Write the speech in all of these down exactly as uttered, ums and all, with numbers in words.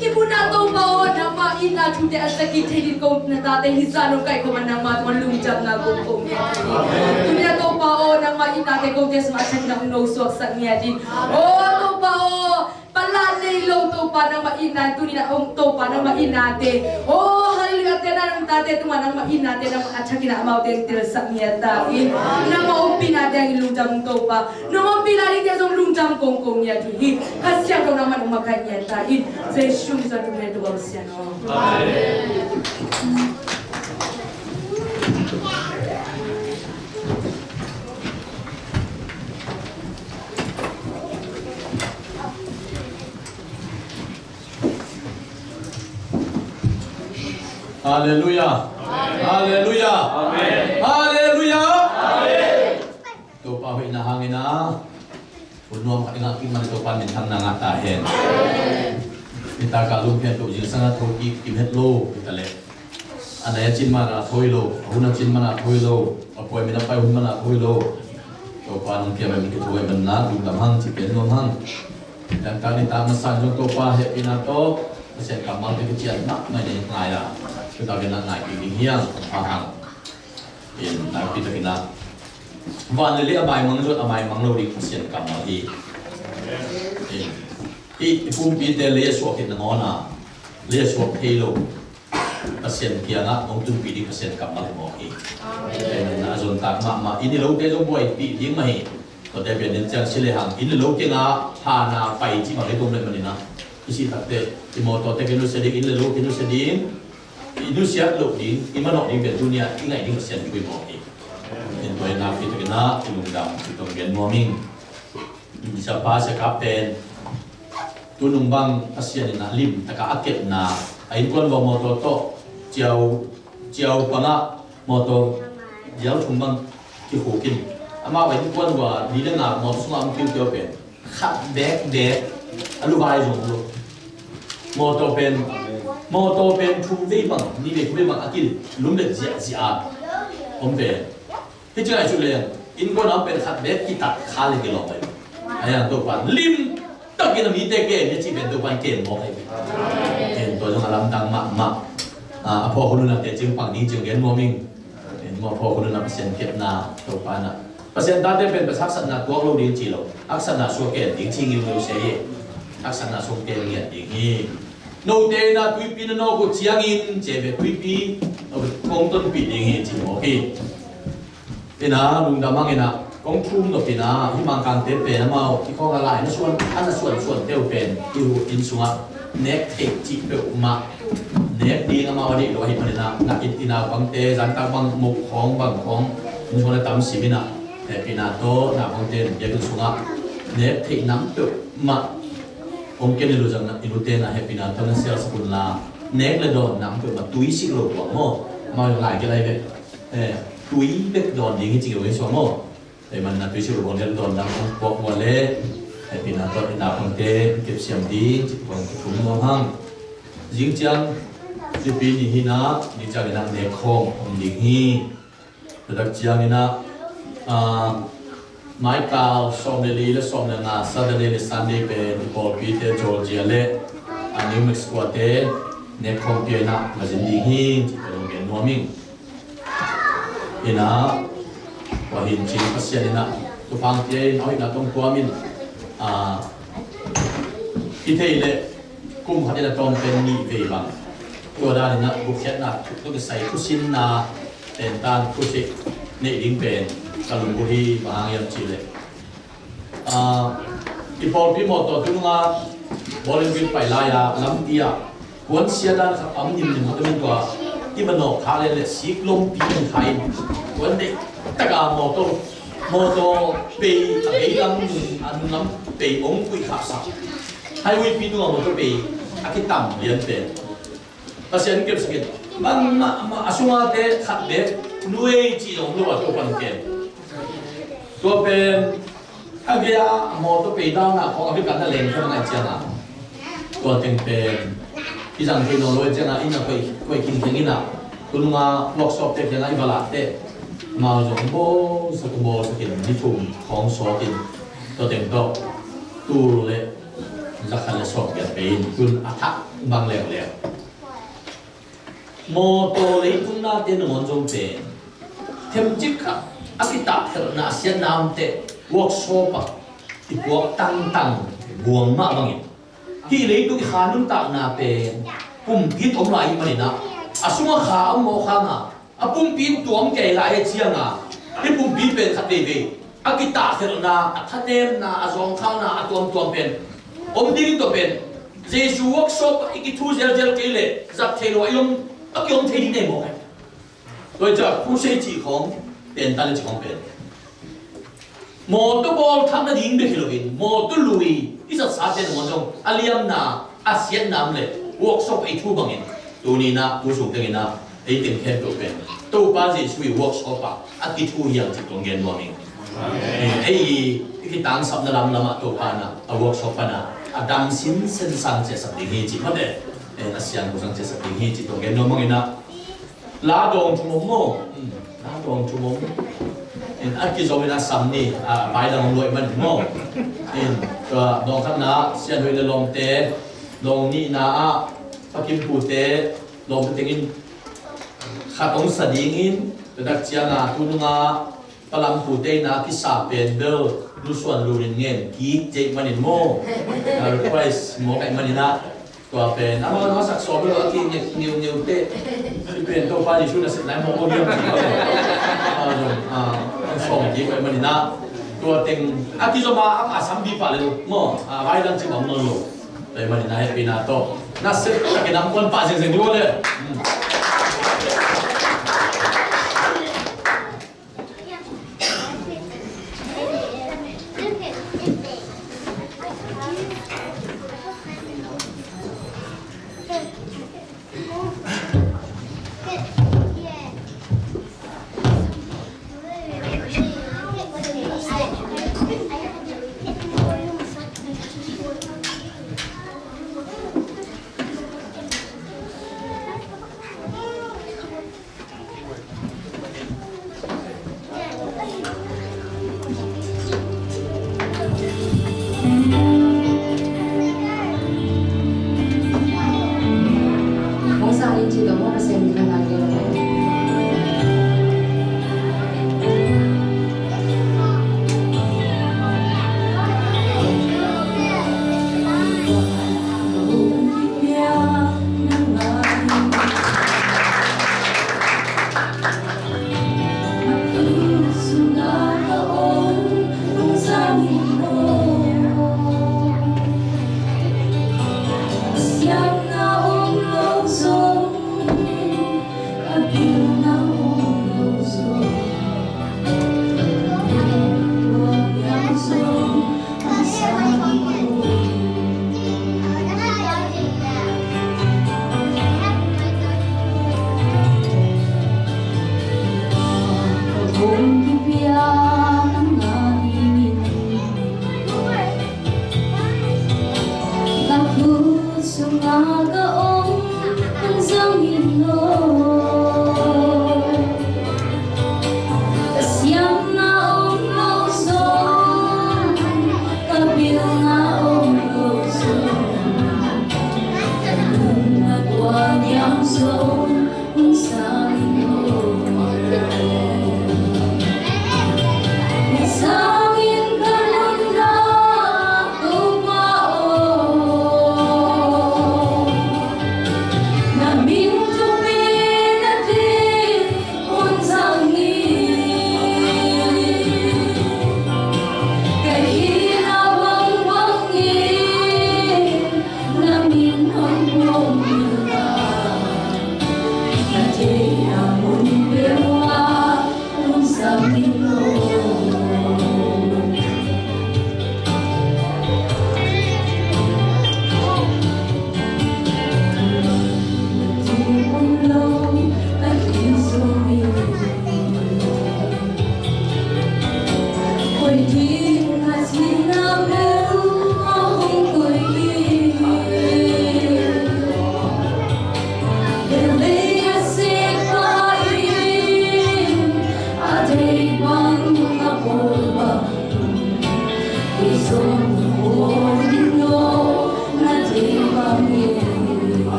Hih munah Topa aw, nangmah itna thute a sakit thei ding ko na tate hih zan hong kaihkhawm a nangmah tungah lungdamna kong ko ngiat hi. Tuni-ah Topa aw, nangmah itnate kote sungah a thakin ah hong nosuaksak ngiat in. Aw Topa aw, palan nei lo Topa nangmah itna, tuni-in ah hong Topa nangmah itnate, aw Hallelujah, te na nang tate tungah nangmah itnate nangmah a thakin ah amaute hong telsak ngiat ta in. Nangmah ompihnate hangin lungdam Topa. Nong ompihna dingte zong lungdam kong ko ngiat uh hi. Kha Siangtho nangman hong makaih ngiat ta in. Jesu min suang tung le tua Pasian aw. Halleluiah. Halleluiah. Halleluiah. Topa hoihna hangin a hun nuam khat i ngah kik man Topa minthanna ngah ta hen. Nitak a lungphiat uh zingsang a tho kik kim het lo hi ta leh, a nai a cin man a tho hi lo, a hun a cin man a tho hi lo, a puai min a pai hun man a tho hi lo. Topa nong piak a min kitho hi man na lungdam hang ci pen nuam hang. Nitak nitak masa in zong Topa hehpihna tawh Pasian kammalte kician mahmah in ngai a, tutak in a ngai kik ding hi hang. A hang in nakpi takin a van le lei a maimang zong a maimang lo ding Pasian kammal hi. Hih i pumpite lei a suak khit nangawn a lei a suak thei lo Pasian kiangah hong tunpih ding Pasian kammal hi mawk hi. Amen. A zontak mahmah i ni lote zong buaipih ding mah hi. Tuate pen in ciang si le hang i ni lo kiangah hana pai cih bang hi tum le manin a, i sih takte i mawtawte kinusia ding, i ni lo kinusia ding, i nusiat loh ding, i manawh ding pen tuni-ah i ngaih ding Pasian thu hi mawk hi. In tua in nakpi takin a i lungdam i tong gen nuam ing. Siapa Sia Kap pen tunung bang Pasian in a lim taka a kepna, a innkuan ua mawtaw tawh ciau, ciau pangah mawtaw ziau thum bang kikhuk in, amau a innkuan ua ni le nga mawtaw sungah hong kiukiau pen khat bekbek a luvai zong lo. Mawtaw pen, mawtaw pen thum vei bang, ni vei thum vei bang a kilum bet ziahziah a om pen. Hih ci ngai suk leng innkuan a om pen khat bek kitat kha le kilawm ahi. Ahi hang Topa lim takin a mite kem hi a cih pen Topa in kem mawk ahi. Ken tua zong a lamdang mahmah. A, a phawk hun hun a teci pang ding ci gen nuam ing. Ken tua a phawk hun hun a Pasian kepna Topa in a, Pasian tate pen Pasian haksatna tuak lo ding ci lo, haksatna suak kem ding ci ngiungeu sia hi. Haksatna suak kem ngiat ding hi. Note in a tuipi na nawk uh ciangin ci ve, tuipi kong tonpih ding hi ci mawk hi. In a lungdam hang in a kong thum nop in a, hih Mangkangte pen amau i khawng a lai na suan, a na suan suante uh pen i hu inn sungah nek theih cih peuhmah nek ding amau a deih lo ahih manin a, na it i naupangte zantak bang muk khawng bang khawng inn sungah na tam sim in a, hehpihna tawh naupangte in biakinn sungah nek theih nam peuhmah hong ken i lu zang na, i lute na hehpihna tawh na sialsak un la, nek le dawn nam peuhmah tuisik lo tuang maw? Amau lai ke lai ve. Eh, tui bek dawn ding hi ci ngeu hi suang maw? Ei man na tuisik lo bang dawn dang hong puak ua le, hehpihna tawh i naupangte kepsiam ding ci puang thum nuam hang. Zing ciang, cipi ni hi na, ni ciang i nak nek khawng om ding hi. Tutak ciang i nak, ah, Michael sawm le li le sawm le nga Saturday le Sunday pen i pawlpite Georgia le, ah, New Mexico te nek khawng pia i nak na zin ding hi, ci pen hong gen nuam ing. Ina, tua hin cin Pasian ina, tupang pia in, au ina tong tuam in, a, i thei le, kum khat ina tawm pen nih vei bang. Tua dan ina, gupkhiatna, tuk tuk kisai, thusinna, pen tan, thusik, neih ding pen, ka lungbu hi, bang hang hiam ci le. Ah, i pawlpi mawtaw tu nunga bawlin bil pai lai-a lampi-ah kuan sia dan khat a om nimnim khat om in tua i manawh kha le le sik lompi in khai in kuan deih taka mawtaw, mawtaw pei a bei lam nun a nun lam pei ong kuih khapsak. Highway pi tungah mawtaw pei a kitam lian pen. Pasian kepsak in. Bangmah mah a sungate khat bek nuei cih zong lo a tua pan ken. Tua pen a via a mawtaw pei dauna khawng a via kan na leng khan ngai cianga. Tua teng pen i zang thei nawn lo cianga inn a koi, koi king keng inn a. Tununga workshop te kianga i va lah te. Mau zong bawlsak, bawlsak in, ni thum khawng sawt in. Tua teng tawh tul le Zakhat le sawm giat pen tun a thak bang leuleu. Mawtaw leitung nate nangawn zong pen themcik khat a kitahkhelhna a siatna om teh workshop ah i puak tangtang buang mah bangin hih leitung i kha nuntakna pen pumpi in om lai ahih manin ah a sungah kha a om mawk hang a, a pumpi in tuam kei lai a ciang a, hih pumpi pen khat veivei a kitahkhelhna, a thanemna, a zawngkhalna a tuamtuam pen om ding tua pen Jesu workshop ah i kithu zelzel kei leh zat thei lo a i om, a kiom thei ding nei mawk hi. Tua hi ciah crusade cih khawng pen, tale cih khawng pen mawtaw bawl thak nading bek hi loin mawtaw lui i zatsate nangawn zong a liamna, a siatna om leh workshop ah i thu bangin tuni in ah, tu sung teng in ah ei teng khempeuh pen Topa Jesu i workshop ah a kithu hi hang cih tua gen nuam ing. Ei i kitangsapna lamlam ah Topa in ah a workshop pan ah a dam sinsen sang ciahsak ding hi cih mate, a siangtho sang ciahsak ding hi cih tua gen nuam ing in ah. La dawng thum om maw? Hmm, la dawng thum om. In a kizom in a sam ni, a, vai dang om luai man maw? In tua dawng khatna ah Sian Hoih le lawmte, dawng nihna ah Pa Kim Pute, lawmte tengin khat hong sa dingin, tua tak ciang a tu nung a Pa Lam Pute in a kisa pen bel Nu Suan Lun in ngen kik cih manin maw? A, request mawk ahih manin ah tua pen amau na sak sawm lo a ki ngeungeu teh. Hih pen Topa Jesu nasep lai mawk aw hiam cih pen amau zong, a, sawm kik ahih manin ah tua teng a kizom a, a, a sampi pah lel maw? A, vai dang cih bang nawn lo. Tua ahih manin ah hehpihna tawh nasep takin a hong kuan pah zengzeng ding uh leh.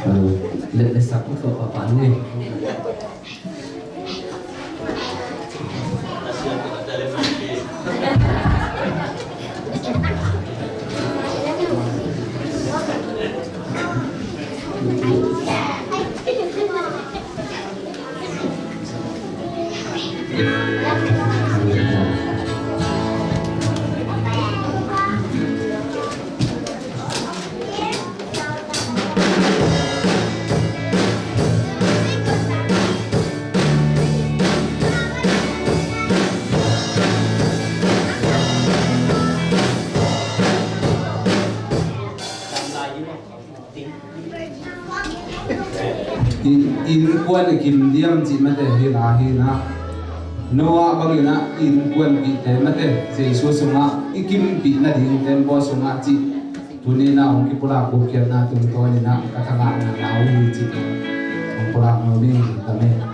Let, let's start with Papa Nui. Inn, innkuan i kim diam cih mate hi la hi na. Noah bangin ah innkuanpihte mate Jesu sungah i kimpih nading tembaw sungah cih tuni na hong kipulak gupkhiatna tungtawnin ah ka thangahna lau hi cih hong pulak nuam ing. Amen.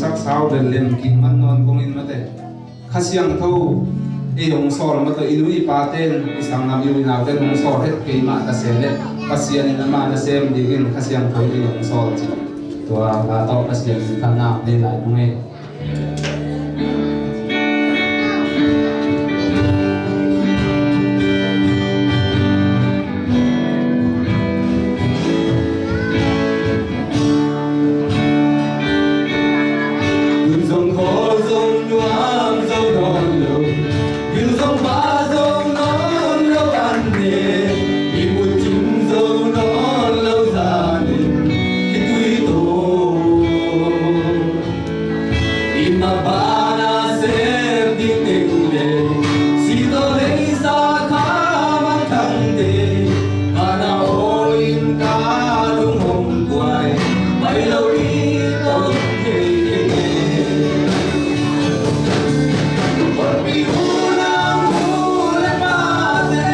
Saksau bel lem kik man nawn kong in mate. Kha Siangtho ei hong sawl mate, i nu i pate in, i sanggam i u i naute in hong sawl het kei mah ta se leh, Pasian in amah nasem dingin Kha Siangtho ei hong sawl ci. Tua a tawh Pasian in thahatna nei lai nung ei. Zong khawl zong nuam zo nawn lo, bil zong ba zo nawn lo an ne, i mut cing zo nawn lo zanin i tui to. I mah bana sem ding teng le, si tawh leisa kha mangthangte, bana aw in ka lunghong kuai, pai lo i tawh thei kei ne. Tonpi unau nu le pate,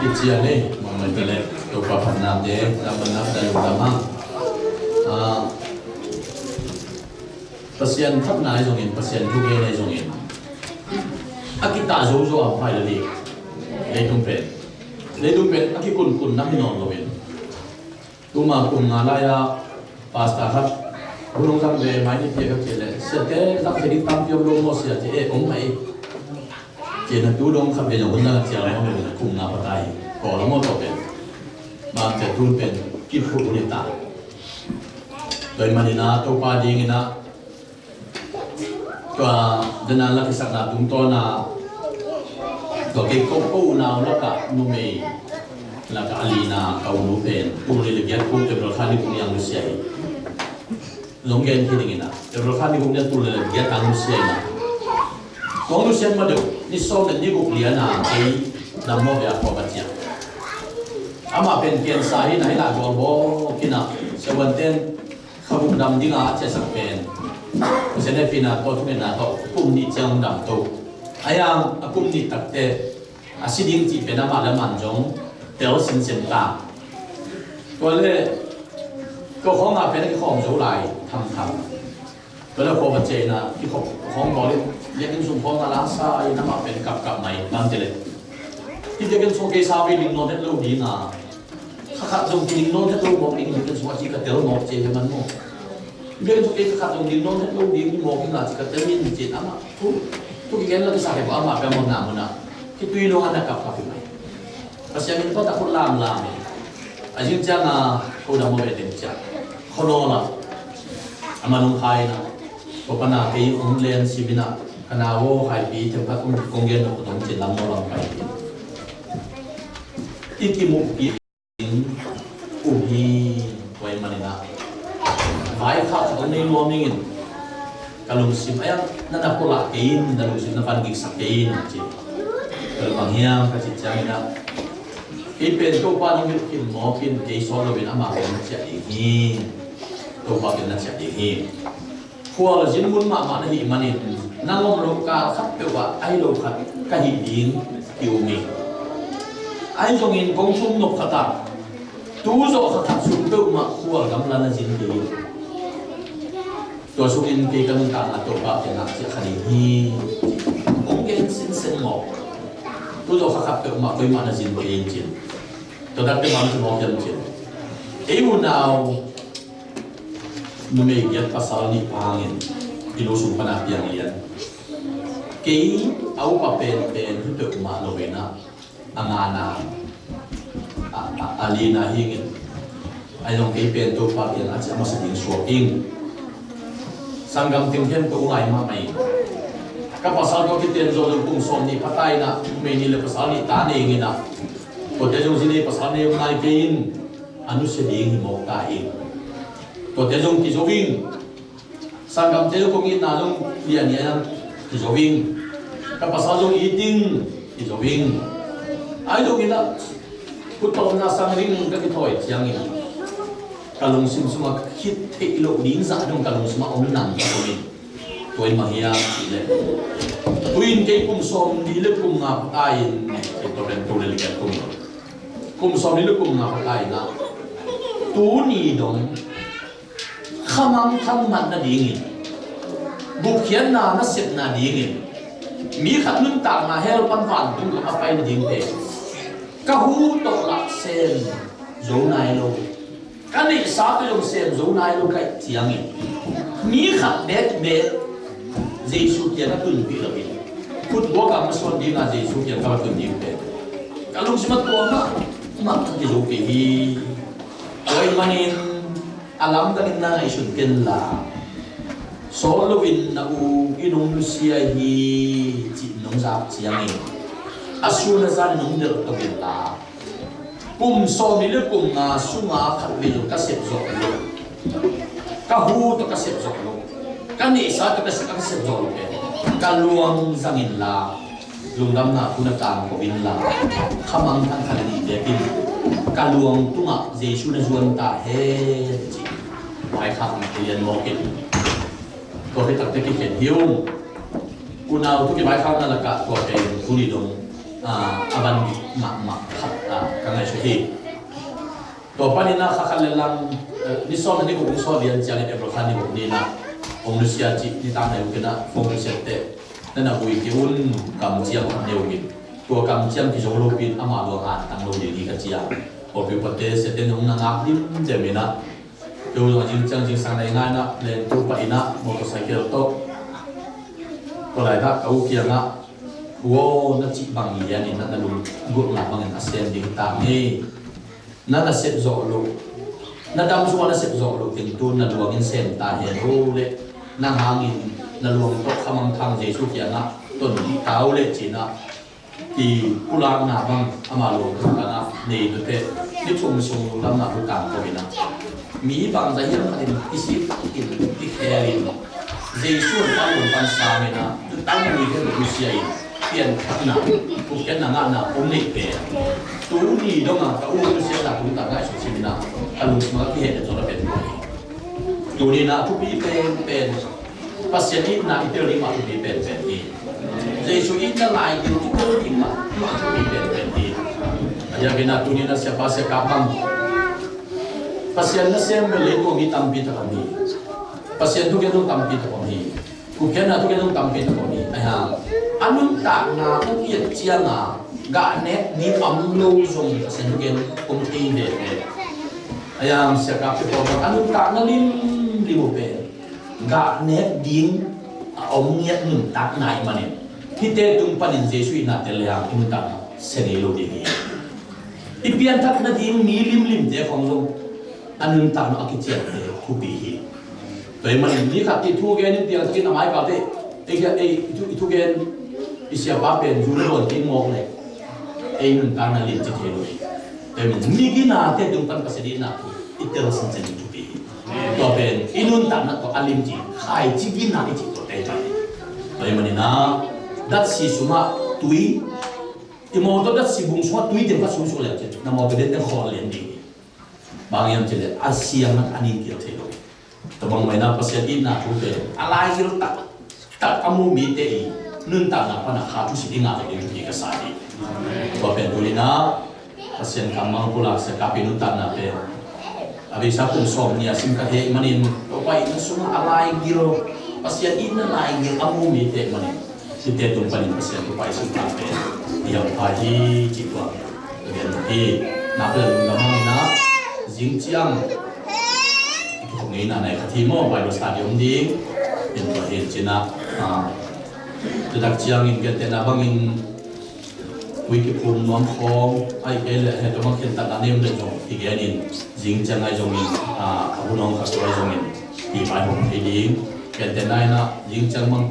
Kici a ni, mong mai tale, Topa phatnate, lam man nak ta lungdam hang. Ah, Pasian phatna ahi zongin, Pasian thugen ahi zongin, a kitah zozo a pai lel hi. Leitung pen, leitung pen a kikunkunna hi nawn loin, tuma kum nga lai-a Pastor khat hun hong zang ve mai ni, pia ka kei leh, siate zang thei ding tampi om lo maw sia, ci e, om mai. Ci na tu dong khat ve zong hun zang a ciang lo, kum nga patai ko la maw tawh pen. Bang cia tun pen kiphu ni ta. Tua ahih manin ah Topa dingin ah, tua dena la kisakna tungtawn a, tua kei ko, ko unau lakah numei lakah a lina ka unu pen tul nih le giat kum, April kha ni kum i ang nusia hi. Zong gen hi dingin ah, April kha ni kum lian tul nih le giat ang nusia hi na. Kong nusia ma deuh ni sawm le ni guk lian a kei dam mawh ve a khua ka ciah. Amah pen cancer hi na, hi na gual baw kina, seventeen kha guk dam ding a ciahsak pen. Pasian hehpihna tawh thungetna tawh kum nih ciang dam to. A yang a kum nih takte a si ding cih pen amah le amah zong tel sinsen ta. Tua le tua khawng a pen a kikhawm zo lai thamtham. Tua le khawm a ciah in a kikhawm khawng bawl in biakinn sung khawng a la sa in amah pen kapkap mai bang ci le. Hih biakinn sung kei sa vei ling nawn het lo ding a. Kha khat zong kiling nawn het lo mawk ding, biakinn sung a ci ka tel mawk ci hi man maw. Biakinn sung kei kha khat zong ling nawn het lo ding mawk ding a ci ka tel in ci amah. Thu, thu kigen la kisa hi bawk amah pia mawk na mun ah. Kitui lo a na kapkap hi mai. Pasian min tawh tak khut lamlam hi. A zing ciang a ko dam mawh ve ding ciang. Khuanawl ah. A man hong khai in a. Ko pan a kei hong len sim in a. Ka nau aw Khaipi themkhat hong kong gen lo ko dong cin lam nawl lam pai hi. I kimuh kik ding um hi, tua ahih manin ah. Vaikhak khat hong nei nuam ing in. Ka lungsim a iang na na pulak kei in, na lungsim na van giksak kei in, ci. Ka lungdam hiam ka cih ciangin ah. Kei pen Topa nong hilh khin mawk in, kei sawt loin amah kong ciah ding hi. Topa kong na ciah ding hi. Khualzin mun mahmah na hih manin, nang om loh kal khat peuh ah ahi lo khat ka hih ding ki-um hi. Ahi zongin kong sum nop khat ah, tu zawh kha khat sung peuhmah khual gamla na zin kei hi. Tua sungin kei ka nuntakna Topa kiangah ciah kha ding hi. Kong gen sinsen mawk. Tu zawh kha khat peuhmah koimah na zin kei hi cin. Tua takte bang ci mawk hiam cin. Ei unau numei giat pasal nih pa hangin i nu sung pana piang lian. Kei a upa penpen hi peuhmah lo in ah, a ngana, a, a, a lina hingin. Ahi zong kei pen Topa kiangah a ciah masa ding suak ing. Sanggam ting khempeuh uh ngai mahmah ing. Ka pasal tawh kiten zawh zong kum sawm nih pha ta in ah, numei nih le pasal nih ta nei ing in ah. Tuate zong zi nei pasal nei uh ngai kei in. A nusia ding hi mawk ta hi. Tuate zong kizo ing. Sanggamte zong kong itna zong lian hi a, kizo ing. Ka pasal zong it ing, kizo ing. Ahi zongin ah, khuttawmna sang ring ka kithawi ciangin ka lungsim sungah ka khit theih loh ding zah dong ka lungsim ah om nang ka om in. Tua in bang hiam cih leh, tu in kei kum sawmli le kum nga pha ta in, kei tua pen tul le lian kum in. Kum sawmli le kum nga pha ta in ah, tuni dong khamangthang mat nadingin, gupkhiatna nasep nadingin, mi khat nuntakna hell pan vantung gam a pai nading pen ka hu tawh lah sem zo nai lo. Ka neihsa tawh zong sem zo nai lo ka hih ciangin, mi khat bekbek Jesu kiangah tunpih loin, khutbuak a masuan dinga Jesu kiangah ka va tun ding pen ka lungsim ah tua mahmah ka kizo kei hi. Tua ahih manin a lamdangin na ngaihsun kenla, sawt loin na u in hong nusia hi cih nong zak ciangin, a sun a zan in hong delh to inla, kum sawmli le kum nga sunga khat vei zong ka sep zawh lo. Ka hu tawh ka sep zawh lo. Ka neihsa tawh ka sep, ka sep zawh lo pen ka luang zang inla, lungdamna thu na tangko inla, khamangthang khat a nih bekin ka luang tungah Jesu na zuan ta hen, ci. Vaikhakna kilian mawk in. Tua khit takte kikhen hi ung. Unau thu kivaikhakna lakah tua pen tuni dong, ah, a van bik mahmah khat, ah, ka ngaihsut hi. Tua panin ah kha khat le lang, eh, ni sawm ni guk ni sawm lian ciangin April kha ni guk ni-in ah hong nusia cih nitak nai uh kei-in ah phone nusiatte na na vui kei un, kamciam khat nei uh in. Tua kamciam kizo lopi-in amah luang hantang lo ding hi ka ci a. Pawlpi upate siate nong na ngak dimdem in ah Keu zong zing ciang zingsang nai ngai na lengtu pah in ah motorcycle tawh, tua laitak ka u kiangah, "U aw, na cih bang lian in ah na lunggulhna bangin a sem ding ta ngei. Na na sep zawh loh, na dam sungah na sep zawh loh teng tu na luang in sem ta hen aw leh, nang hangin na luang tawh khamangthang Jesu kiangah ton dih ta aw leh," ci-in ah, i pulakna bang amah lawmte tungah nei nute, ni thum sung lamna tu tang ko in ah, mi bangzah hiam khat in i sih in, i khel in, Jesu in pan lum pan sang in ah, tu tang mi hiam tu sia in, pianthakna, thukhenna ngahna om neih pen, tuni dongah ka u tu siatna tung tang ngaihsut sim in ah, ka lung sungah kihehna zaw a pen ko hi. Tuni in ah thupi penpen, Pasian itna i tel ding mah thupi penpen hi. Jesu itna laigil i tel ding mah, mah thupi penpen hi. A diakin ah tuni in ah siapa siakap bang, Pasian nasem bel leitung mi tampi tak om hi. Pasian thugen zong tampi tak om hi. Thukhenna thugen zong tampi tak om hi. Ahi hang a nuntakna hong kiat ciangin gah nek ding om lo zong Pasian thugen om thei veve. Ahi hang siakapte pawl bang a nuntakna limlim uh pen gah nek ding a om ngiat nuntakna ahih manin, hihte tung panin Jesu itna tel lehang i nuntakna sia ngei lo ding hi. I pianthak nading mi limlimte khawng zong a nuntakna a kiciamteh thupi hi. Tua ahih manin mi khat in thu gen in, piangthak in a maipate, ei, ei, i thu, i thugen, i siapa pen zu na dawn kei mawk leh, ei nuntakna limci thei lo hi. Tua ahih manin mi ginate tung pan Pasian itna thu i tel sincin ding thupi hi. Tua pen i nuntakna tawh a limci, khaici gina i cih tuate hi. Tua ahih manin ah datsi sungah tui, i mawtaw datsi bung sungah tui teng khat sungsuak leh cin, na mawtaw den teng khawl lian ding hi. Bang hiam cih leh a siang a ning kil thei lo. Tua bang mah in ah Pasian itna thu pen a laigil taktak a mu mite i nuntakna pan a kha thusit i ngah ding thupi ka sa hi. Tua pen tuni in ah Pasian kammal pulak siakap i nuntakna pen a beisa kum sawmnih a sim ka hih manin, Topa itna sungah a laigil, Pasian itna laigil a mu mite manin, hihte tung panin Pasian thupha i sungah pen i hampha hi cih tua ka gen hi. Nak leh lungdam hang in ah, zing ciang i kikhop ngeina nai khat hi maw, Bible study om ding. In tua hi in cin ah, ah, tu tak ciangin gentehna bangin tui kiphum nuam khawng, ahih kei leh heh tua bang khentatna nei om leh zong i gen in, zing ciang ahi zongin, ah, a hun hong khat tua ahi zongin i vaihawm thei ding. Gentehna in ah zing ciang bang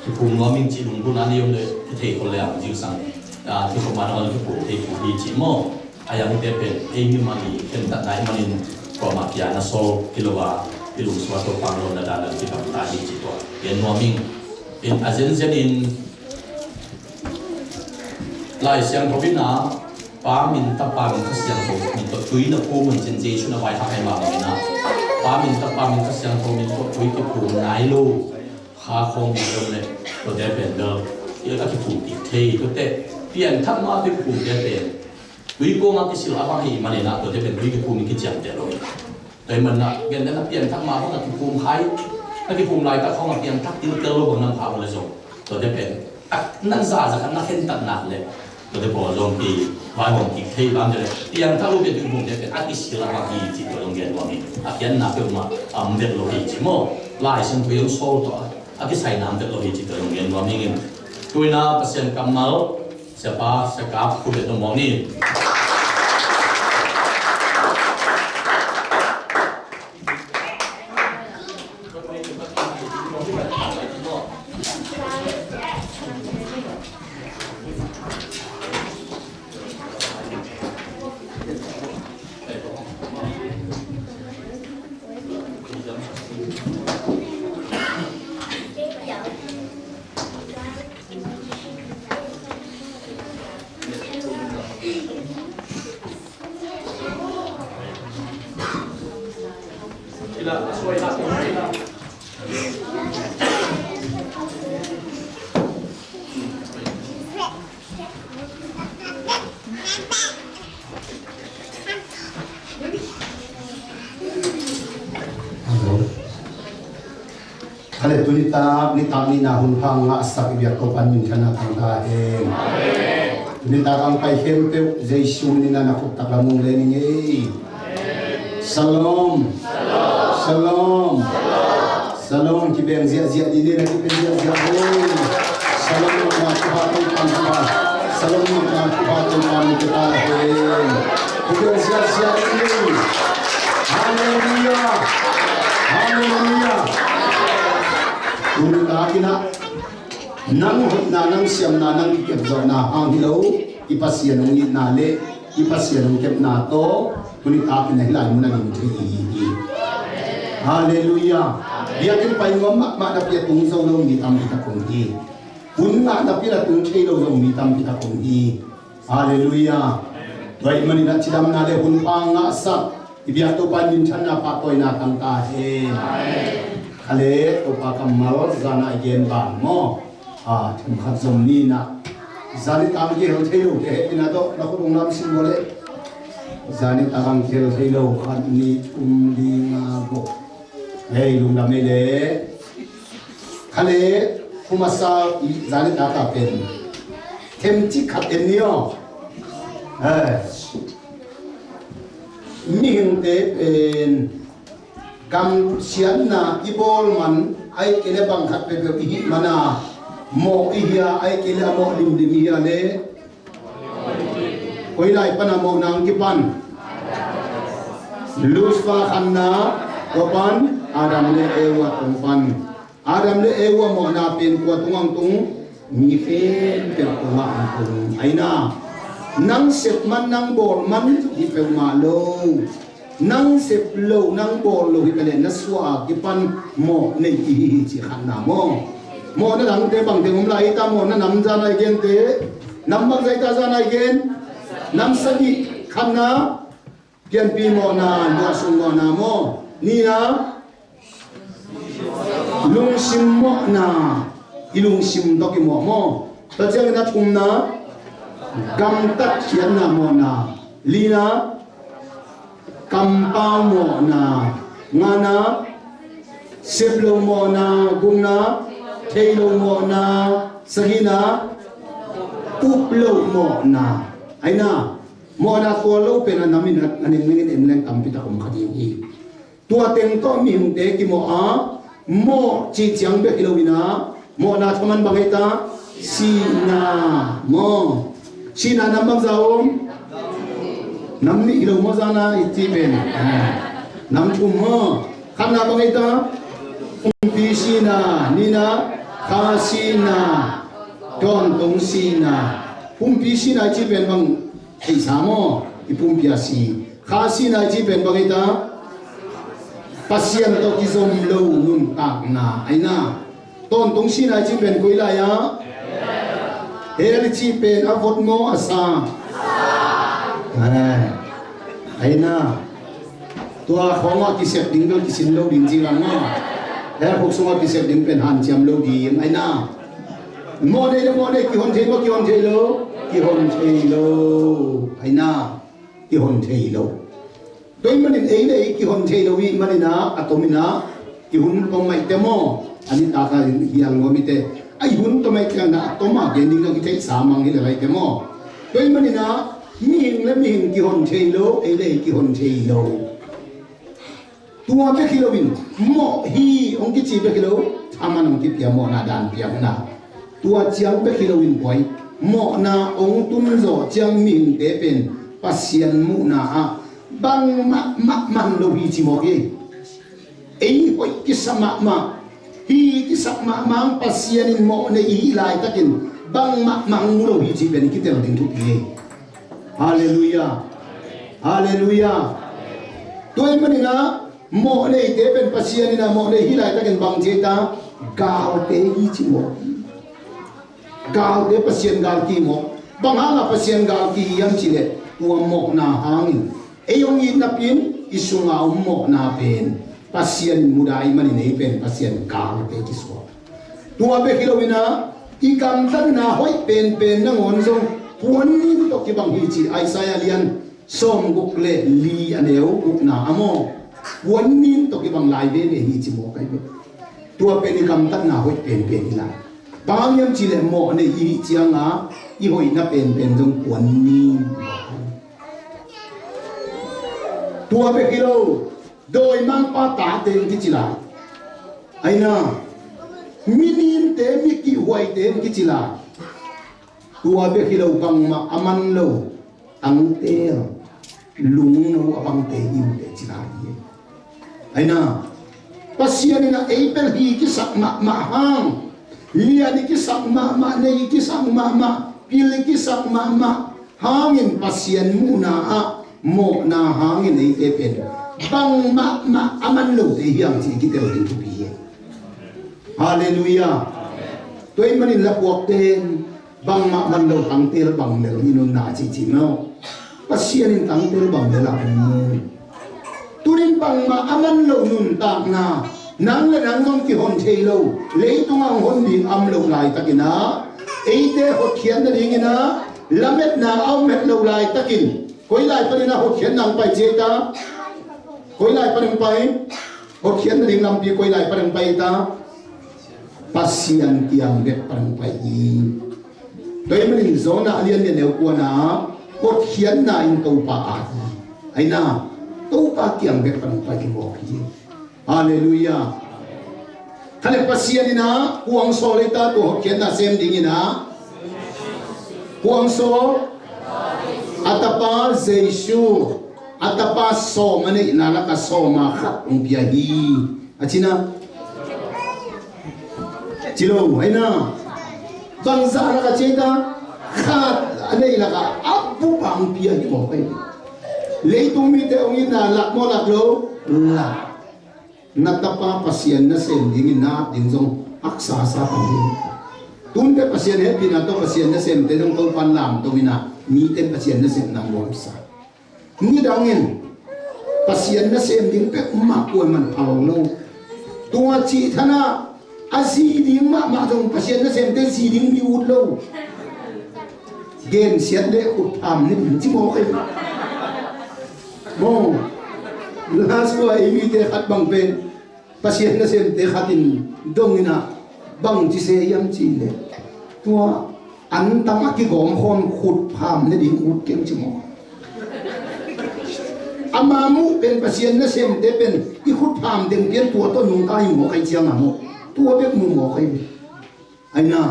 kiphum nuam ing cih lunggulhna nei om leh kithei khol leh ang zingsang, ah, kikhop ma na hong kiphum thei kul hi cih maw. A iangte pen ei mimal i khentatna ahih manin kuamah kiatna sawl hi lo a, i lungsim ah Topa lawmna dan a kigamta hi cih tua gen nuam ing. In a zenzen in Lai Siangtho in ah Pa min, Tapa min, Kha Siangtho min tawh tui na phum un cin Jesu na vaikhak ahih mah bangin ah Pa min, Tapa min, Kha Siangtho min tawh tui kiphum nai lo kha khawng mi om leh tuate pen bel i a kiphum kik thei, tuate pianthak ma tui kiphumte pen tui kawngah kisil a bang ahih manin ah tuate pen tui kiphum in kiciamteh lo hi. Tua ahih manin ah gentehna pianthak ma bang a kiphum khai, na kiphum laitak khawng a pianthak tiltel lo bang na om kha uh leh zong tuate pen a, nang zaza khat na khentat nak leh tuate pawl zong kivaihawm kik thei bang te leh pianthak lo pen tui kiphumte pen a kisil a bang hi cih tua zong gen nuam hi. A kiatna peuhmah a om vet lo hi ci maw. Lai Siangtho i hong sawl tawh a a kisai nam vet lo hi cih tua zong gen nuam ing. Tu in ah Pasian kammal, siapa, siakap, khut beng nuam mawk ni. Kha leh tuni tak nitak nihna hun pha ngahsak i biak Topa'n minthanna thang ta hen. Tuni tak a hong pai khempeuh Jesu min in a na khut tak lam hong len ing ei. Shalom. Shalom. Shalom. Kibeng ziahziah dih ni, na kibeng ziahziah. Oi. Shalom, na kibeng ziahziah. Shalom, na kibeng ziahziah. Kibeng ziahziah dih ni. Hallelujah. Hallelujah. Tuni takin ah nang hoihna, nang siamna, nang kikepzawhna hang hi lo, i Pasian hong itna le i Pasian hong kepna tawh tuni takin ah hih lai mun ah ding thei i hi hi. Hallelujah. Biakinn pai nuam mahmah napi a tung zo lo mi tampi tak om hi. Hun ngah napi a tung thei lo zo mi tampi tak om hi. Hallelujah. Tua ahih manin ah cidamna le hun pha ngahsak i biak Topa in minthanna, pahtawina tang ta hen. Kha le, Topa kammal zan a i gen bang maw? A, themkhat zom ni in ah. Zan nitak a kihel thei lo te hehpihna tawh na khut hong lam sin bawl le. Zan nitak a kihel thei lo, khat, nih, thum, li, nga, guk. Hei, lungdam ei le. Kha le, khu masa i zan nitak a pen themcik khat en ni aw. Hei. Mihingte pen gamsiatna i bawl man, ahih kei le bang khat peuhpeuh i hih man a mawh i hi a, ahih kei le a mawh limlim i hi a le, koi lai pan a mawhna hong kipan? Lucifer khanna, tua pan Adam le Eva tung pan. Adam le Eva mawhna pen kua tungah hong tung? Mi khempeuh tungah hong tung. Ahi na, nang sep man, nang bawl man hi peuhmah lo. Nang sep lo, nang bawl lo hi ta leh na suah a kipan mawh nei i hi hi ci khatna maw? Mawhna dangte bangte om lai hi ta maw? Na nam zan a i gente, nam bangzah hi ta zan a i gen? Nam sagih. Khatna, pianpih mawhna, luahsuk mawhna maw? Nihna, lungsim mawhna, i lungsim tawh kimawh maw? Tua ciangin a thumna, gamtat khiatna mawhna. Lina, kampau mawhna. Ngana, sep lo mawhna. Gukna, thei lo mawhna. Sagihna, up lo mawhna. Ahi na, mawhna tual lo pen a nam in a neng nengin en leng tampi tak om kha ding hi. Tua teng tawh mihingte kimawh a, mawh cih ciang bek hi lo in a, mawhna thaman bang hi ta? Sihna maw? Sihna nam bangzah om? Nam nih hi lo maw zan a i cih pen? Nam thum maw? Khatna bang hi ta? Pumpi sihna, nihna kha sihna, tawntung sihna. Pumpi sihna i cih pen bang theihsa maw? I pumpi a si. Kha sihna i cih pen bang hi ta? Pasian tawh kizom lo nuntakna ahi na. Tawntung sihna i cih pen koi lai ah? Hell i cih pen a vot maw, a sa? Ahi na. Tua khawngah kisep ding bel kisin lo ding ci lang maw? Hell khuk sungah kisep ding pen hanciam lo ding ahi na. Mawh nei le mawh nei, kihon thei maw, kihon thei lo? Kihon thei lo. Ahi na. Kihon thei lo. Tua ahih manin ei le ei kihon thei lo ahih manin a, a tom in a, i hun tom maite maw? A nitak a hial nuam i te. A i hun tom maite a, a tom a gen ding zong i theihsa mang hi le lai te maw? Tua ahih manin a, mihing le mihing kihon thei lo, ei le ei kihon thei lo. Tua bek hi loin, mawh hi hong kici bek hi lo, thaman hong kipia, mawhna dan piakna. Tua ciang bek hi loin buai, mawhna hong tun zawh ciang mihingte pen Pasian muhna ah bang mahmah man lo hi ci mawk hi. Ei hoih kisa mahmah, hi kisak mahmah, Pasian in mawh nei i hih laitakin bang mahmah hong mu lo hi ci pen i kitel ding thupi hi. Halleluiah. Halleluiah. Tua ahih manin a, mawh neite pen Pasian in a mawh nei hih laitakin bang ci ta? Galte hi ci mawk. Galte, Pasian gal ki mawk. Bang hangah Pasian gal ki hiam cih leh tua mawhna hangin ei hong it napi in i sungah om mawhna pen Pasian in mudah ahih manin ei pen Pasian galte kisuak. Tua bek hi loin a, i gamtatna hoih penpen nangawn zong puannin tawh kibang hi ci Isaiah lian sawmguk le li a neu gukna ah maw? Puannin tawh kibang lai veve hi ci mawk ahi ve. Tua pen i gamtatna hoih penpen hi lai. Bang hang hiam cih leh mawh nei i hih ciang a, i hoihna penpen zong puannin. Tua bek hi lo, dawimangpa tate in kici lai. Aina, mi ninte, mi kihhuaite in kici lai. Tua bek hi lo, bangmah a man lo, tangtel, lungno a bangte hi uh teh ci lai hi. Aina, Pasian in a ei bel hi kisak mahmah hang, lian i kisak mahmah, nei i kisak mahmah, pil i kisak mahmah hangin Pasian muhna ah mawhna hangin eite pen bangmahmah a man lote hi hang ci i kitel ding thupi hi. Halleluiah. Tua ahih manin lapuakte in bangmah man lo tangtel bang lel hi nunna cihcih maw? Pasian in tangtel bang lel a hong mu. Tunin bangmah a man lo nuntakna, nang le nang zong kihon thei lo, leitungah hong hon ding a om loh laitakin ah, eite hotkhiat nadingin ah lametna a om het loh laitakin, koi lai panin ah hotkhiatna hong pai ci ei ta? Koi lai panin hong pai? Hotkhiat nading lampi koi lai panin hong pai ei ta? Pasian kiang bek panin hong pai hi. Tua ahih manin Jonah a lian nih a neu kuana, hotkhiatna in Topa a hi. Aina, Topa kiang bek panin hong pai hi mawk hi. Halleluiah. Kha le Pasian in ah kua hong sawl ei ta tua hotkhiatna sem dingin ah? Kua hong sawl? A tapa Jesu. A tapa sawm a neihna lakah sawm a khat hong pia hi. A cina ci lo, aina, bangzah lakah ci ei ta? Khat a neih lakah a bup a hong pia hi mawk hi. Leitung mite hong itna lak maw, lak lo? Lak. Na tapa Pasian nasem dingin na ap ding zong haksa sa pan hi. Tunte Pasian hehpihna tawh Pasian nasemte zong Topa'n lamto in ah, mite Pasian nasemna muamsa. Nidangin Pasian nasem ding peuhmah kuaman phal lo. Tua cih thanah a zi ding mahmah zong Pasian nasemte zi ding mi ut lo. Gensiat le khutpham ne ding ci mawk hi. Maw, last ua ei mite khat bang pen Pasian nasemte khat in dong in ah, bang ci se hiam cih leh, tua antang a kigawm khawm khutpham ne ding ut keng ci mawk. Ama muh pen Pasian nasemte pen i khutpham deng pian tua tawh nungta hi mawk ahi ciangah maw, tua bek mu mawk ahi ve. Aina,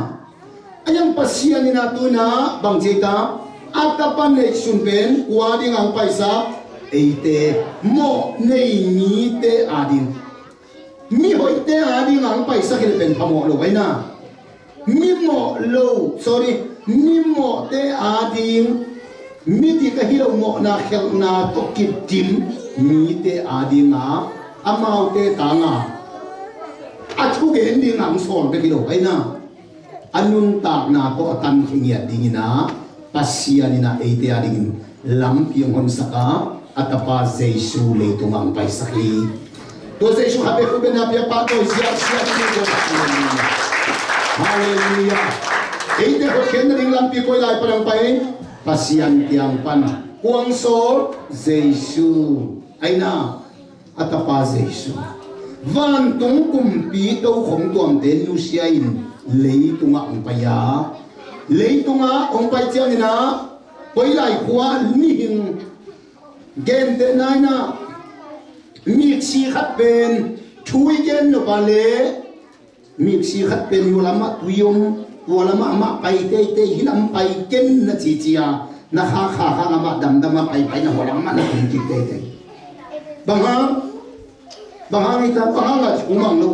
a yang Pasian in ah tu in ah bang ci ei ta? A tapa neihsun pen kua ding a hong paisak? Eite, mawh nei mite a ding. Mi hoihte a ding a hong paisak hi le pen phamawh lo aina. Mi mawh lo, sorry, mi mawhte a ding, mi dik ahi lo mawhna khelhna tawh kidim mite a ding a, amaute tang a, a thugen ding a hong sawl bek hi lo aina. A nuntakna tawh a tankhia ngiat dingin ah Pasian in ah eite a dingin lampi hong honsak a, a tapa Jesu leitungah hong paisak hi. Tua Jesu khat bek khut beng a pia pahtawi ziahziah ding hi. Halleluiah. Eite hotkhiat nading lampi koi lai pan hong pai? Pasian kiang pan. Kua hong sawl? Jesu. Aina, a tapa Jesu. Vantung kumpi tokhom tuamte nusia in leitungah hong pai a, leitungah hong pai ciangin ah, koi lai khua, mihing, gentehna in ah, miksi khat pen thu i gen nop a leh, miksi khat pen hua lamah tui om, hua lamah amah pai teitei, hih lam pai ken na cici a, na kha kha kha amah damdam a pai pai, na hua lamah na tung kik teitei. Bang hang? Bang hang hi ta? Bang hang a thu mang lo?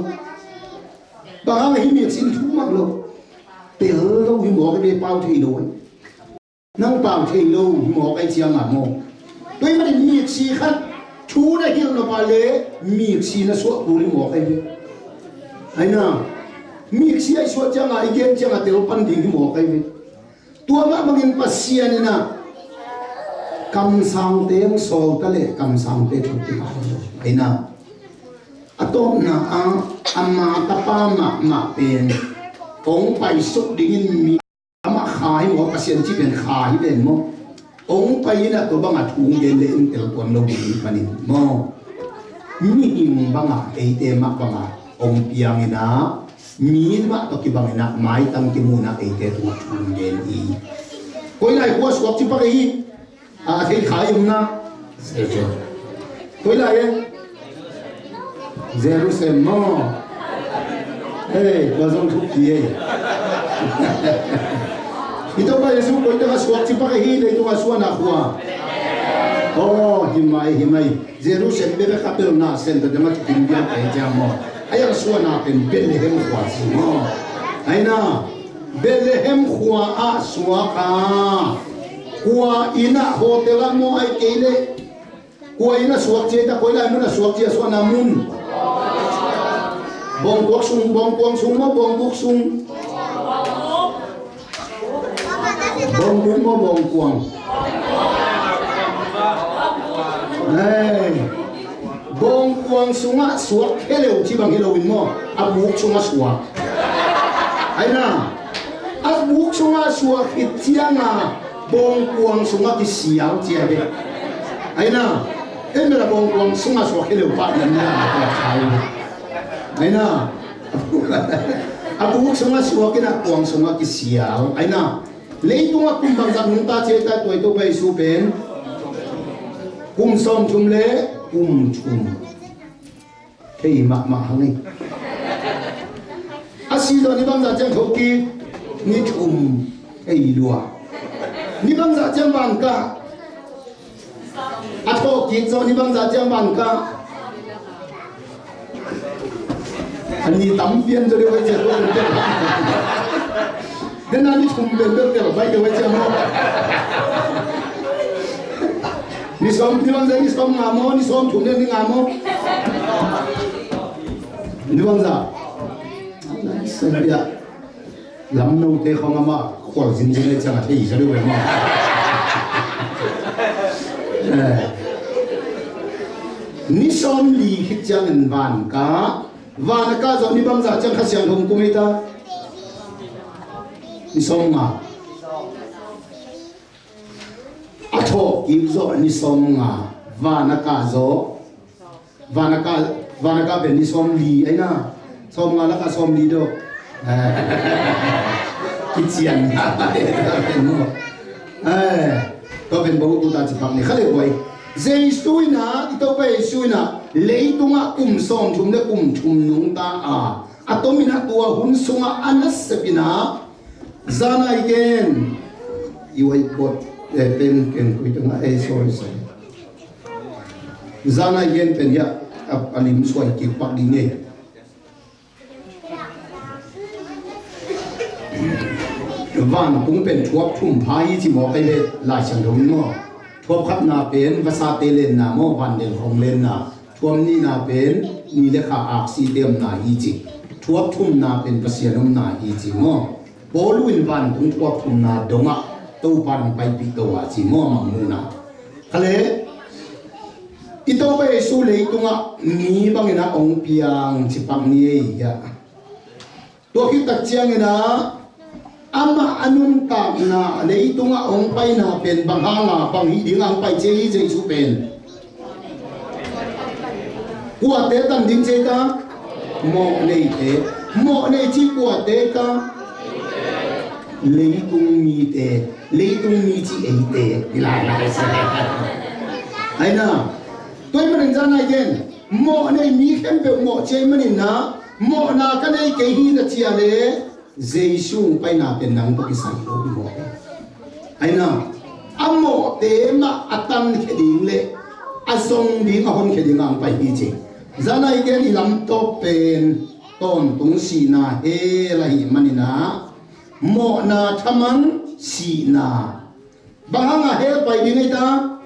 Bang hang a hih miksi in thu mang lo? Tel lo hi mawk hi ve, pau thei lo hi. Nang pau thei lo hi mawk ahi ciangah maw? Tua ahih manin miksi khat thu na hilh nop a leh miksi na suah kul hi mawk ahi ve. Aina, miksi a i suah ciangah, i gen ciangah tel pan ding hi mawk ahi ve. Tua mah bangin Pasian in ah kamsangte hong sawl ta leh kamsangte thu kingah hi lo. Aina, a tawpna ah ama tapa mahmah pen hong paisuk dingin mi amah kha hi maw, Pasian cih pen kha hi pen maw? Hong pai in ah tua bangah thu hong gen leh in tel tuan lo ding hi panin maw? Mihing bangah, eite mah bangah hong piang in ah, mi mah tawh kibang in ah, maitang kimu in ah eite tungah thu hong gen hi. Koi lai khua suak ci pak hi. A thei kha i om na. Koi lai e? Jerusalem maw? Hei, tua zong thuk hi e. I Topa Jesu koi tengah suak ci pak ahi, leitungah suahna khua? Aw, hi mai, hi mai. Jerusalem bek a kapelna center dang a kikim biak ahi ciang maw? A iang suahna pen Bethlehem khua ci maw? Aina, Bethlehem khua ah suak a, kua inn ah, hotel ah maw, ahih kei leh kua inn ah suak ci a, koi lai mun ah suak ci a, suahna mun? Bawngkuang sung, bawngkuang sung maw, bawngbuk sung? Bawngbuk maw, bawngkuang? Ei, bawngkuang sungah suak khe leu ci bang hi loin maw, a buk sungah suak. Aina, a buk sungah suak khit ciangah bawngkuang sungah kisial ci a hi. Aina, ei mela bawngkuang sungah suak khe leu pah ni a, ni a, ni a, aina, a buk sungah suak in a kuang sungah kisial. Aina, leitungah kum bangzah nungta ci a, tua i Topa Jesu pen kum sawmthum le kum thum. Thei mahmah hang ei. A si zawh ni bangzah ciang thokik? Ni thum. Thei lua. Ni bangzah ciang van kah? A thawhkik zawh ni bangzah ciang van kah? A ni tam pian zaw deuh vai cia tua pen tel. Dena ni thum pen bel tel vai deuh vai cia maw? Ni sawm, ni bangzah, ni sawm nga maw, ni sawm thum le ni nga maw? Ni bangzah. Sabia. Lamnote khong amah khual zinzin ei ciang a thei sa deuh ve maw? Eh. Ni sawm li khit ciangin van kah, van a kah zawh ni bangzah ciang Kha Siangtho kum ei ta? Ni sawm nga. A thawhkik zawh ni sawm nga, van a kah zawh. Van a kah, van a kah pen ni sawm li aina. Sawm nga lakah sawm li deuh. Kician. Eh, tua pen bang tuta ci pak ni kha le guai. Jesu in a, i Topa Jesu in a, leitungah kum sawmthum le kum thum nungta a, a tomin a tua hun sungah a nasep in a, zan a i gen. I whiteboard, eh, pen, pen koi tengah, eh, sorry, sorry. Zan a i gen pen hiah a, a lim suai kik pak ding e. Vantung pen thuap thum pha hi ci maw, kei le Lai Siangtho in maw? Thuap khatna pen vasate lenna maw, vannel khawng lenna. Thuap nihna pen ni le kha aksite omna hi ci. Thuap thumna pen Pasian omna hi ci maw? Paul in vantung thuap thumna dongah Topa in paipih to a ci maw, a mangmuhna. Kha le, i Topa Jesu leitungah mi bangin a ong piang ci pak ni ei hiah. Tua khit tak ciangin a, amah a nuntakna leitungah ong paina pen bang hanga bang hih ding a ong pai ci ei Jesu pen? Kuate tan ding ci ei ta? Mawhneite. Mawhnei ci kuate ta? Leitung mite. Leitung mi ci eite. Hi lai lai sa. Aina. Tua ahih manin zan a i gen. Mawhnei mi khempeuh mawh ci ahih manin a, mawhna ka nei kei hi na ci a le, Jesu hong paina pen nang tawh kisai lo hi mawk hi. Aina, a mawhte mah a tankhia ding le a zong ding, a honkhia ding a hong pai hi ci. Zan a i gen i lamtawp pen tawntung sihna hell ahih manin a, mawhna thamang sihna. Bang hanga hell pai ding ei ta?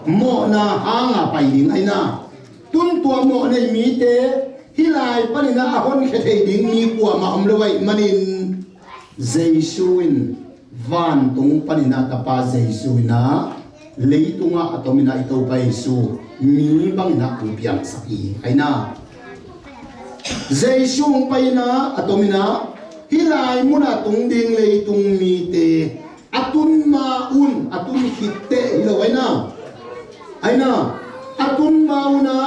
Mawhna hanga pai ding aina. Tun tua mawhnei mite hih lai panin a honkhia thei ding mi kuamah om lo ahih manin, Jesu in vantung panin a tapa Jesu in a leitungah a tomin a i Topa Jesu mi bangin a hong piangsak hi aina. Jesu hong pai in a, a tomin a hih lai mun a tung ding leitung mite a tun ma un, a tun khit teh hi lo aina. Aina, a tun ma un a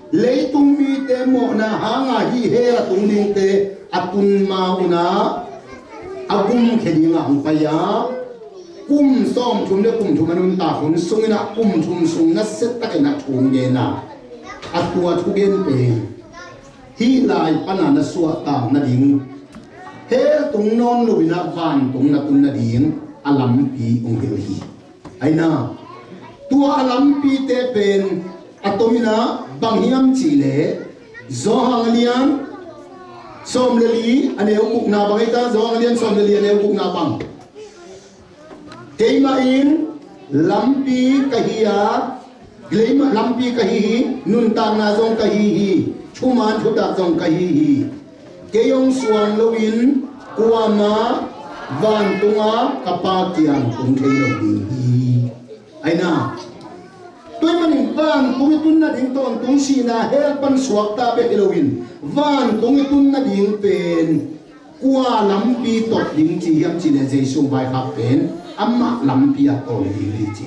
leitung mite mawhna hanga hih hell a tung dingte a tun ma un a, a gumkhia ding a hong pai a, Kum sawmthum le kum thum a nuntak hun sungin ah kum thum sung na set takin a thu gen a, a tua thugen pen hih lai pana na suahtak nading, hell tung nawn loin ah vantung na tun nading a lampi hong hilh hi. Aina, tua a lampite pen a tomin ah bang hiam cihleh, Johan a lian sawm le li a neu gukna bang ei ta, Johan a lian sawm le li a neu gukna bang. Keimah in lampi ka hi a, keimah lampi ka hi hi, nuntakna zong ka hi hi, thuman thutak zong ka hi hi. Kei hong suang loin kuamah vantungah ka Pa kiang tung thei lo ding hi. Aina, tua ahih manin vantung i tun nading tawntung sihna hell pan suakta bek hi loin vantung i tun nading pen kua lampi tot ding ci hiam cihleh Jesu vaikhak pen amah lampi ah tawl ding hi ci.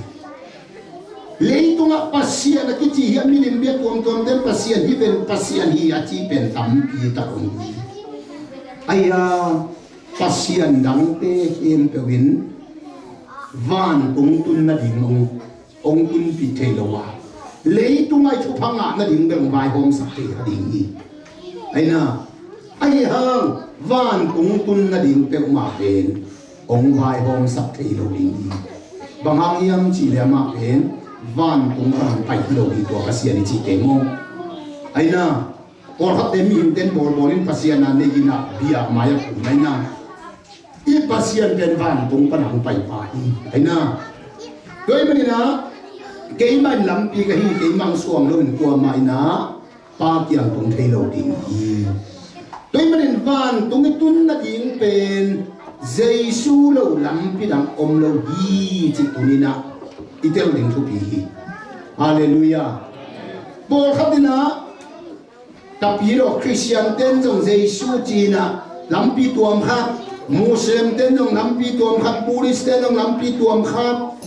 Leitungah Pasian a kici hiam, milim bia tuamtuamte Pasian hi pen, Pasian hi a ci pen tampi tak om hi. Aia, Pasian dangte khempeuh in vantung tun nading hong hong tunpih thei lo a, leitungah i thupha ngah nading bek hong vaihawmsak thei kha ding hi. Aina, ahi hang vantung tun nading peuhmah pen hong vaihawmsak thei lo ding hi. Bang hang hiam cihleh amah pen vantung pan hong pai hi lo hi, tua Pasian i cihte maw. Aina, pawlkhatte mihingte in bawlbawl in Pasian a nei in ah bia mai-ah kum aina, i Pasian pen vantung pan hong pai pah hi. Aina, tua ahih manin ah keimah in lampi ka hi, keimah hong suang loin kuamah in ah Pa kiang tung thei lo ding hi. Tua ahih manin vantung i tun nading pen Jesu lo lampi dang om lo hi cih tuni-in ah i tel ding thupi hi. Halleluiah. Pawlkhat in ah, tapidaw Khristian ten zong Jesu ci-in ah lampi tuam khat, Muslim ten zong lampi tuam khat, Buddhist ten zong lampi tuam khat,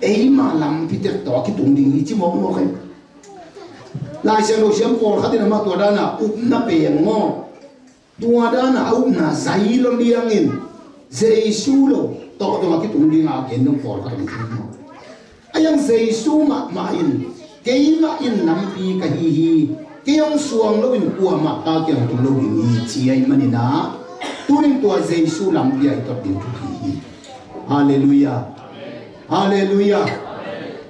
eimah lampi tek tawh a kitung ding hi ci mawkmawk hi. Lai Siangtho siam pawlkhat in amah tua dan a upna peng maw, tua dan a upna zai lo liangin Jesu lo tawh zong a kitung ding a gen dong pawlkhat om thei maw. Ahi hang Jesu mahmah in, keimah in lampi ka hi hi, kei hong suang loin kuamah Pa kiang tung lo ding hi ci ahih manin ah, tuni-in tua Jesu lampi ah i tot ding thupi hi. Halleluiah. Halleluiah.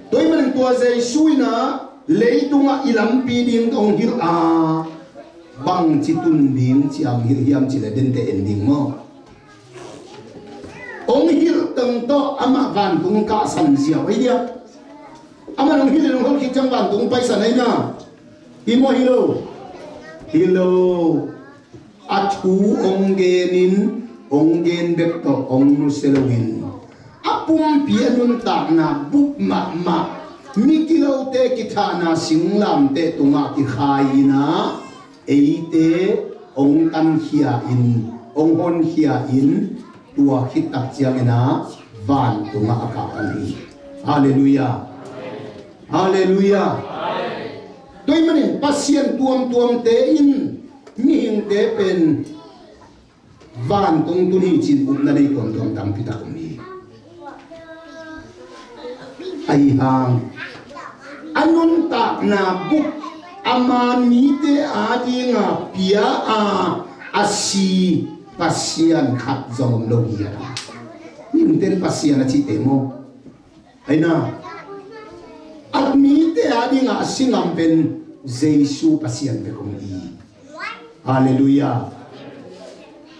Tua ahih manin tua Jesu in ah leitungah i lampi ding hong hilh a, bangci tun ding ci-a hong hilh hiam cihleh, dente en ding maw. Hong hilh teng tawh amah vantung kahsan ziau ahi dia. Amah hong hilh in hong hilh khit ciang vantung paisan aina. Hi maw, hi lo? Hi lo. A thu hong gen in, hong gen bek tawh hong nusia loin, a pumpi a nuntakna bup mahmah, mi gilote kithahna singlamteh tungah kikhai in ah, eite hong tankhia in, hong honkhia in, tua khit tak ciangin ah vantungah a kah pan hi. Halleluiah. Halleluiah. Tua ahih manin Pasian tuamtuamte in mihingte pen vantung tun hi ci-in upna nei tuamtuam tampi tak om hi. Ahi hang a nuntakna bup a man mite adinga pia a, a si Pasian khat zong om lo hi a. Mihingte in Pasian a cihte maw. Aina, a mite adinga a si ngam pen Jesu Pasian bek om hi. Halleluiah.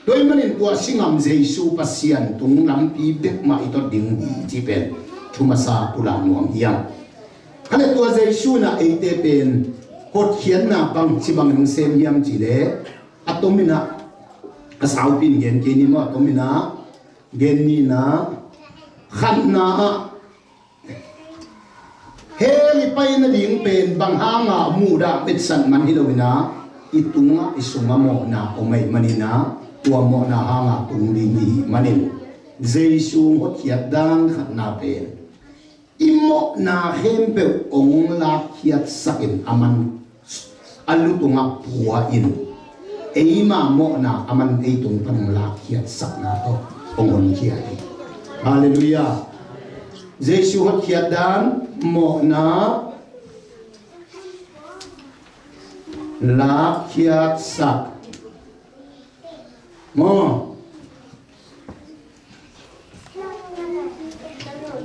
Tua ahih manin tua si ngam Jesu Pasian tung lampi bek mah i tot ding hi cih pen thu masa pulak nuam hi hang. Kha leh tua Jesu in ah eite pen hotkhiatna bangci bangin hong sem hiam cihleh, a tomin ah, a saupi in gen kei ni maw, a tomin ah gen ni in ah, khatna ah, hell i pai nading pen bang hanga mudah etsat man hi loin ah, i tungah i sungah mawhna om ahih manin ah, tua mawhna hanga tung ding i hih manin, Jesu hotkhiat dan khatna pen i mawhna khempeuh hong lakkhiatsakin a man a lu tungah pua in, eima mawhna a man ei tung pan hong lakkhiatsakna tawh hong honkhia hi. Halleluiah. Jesu hotkhiat dan, mawhna lakkhiatsak. Maw?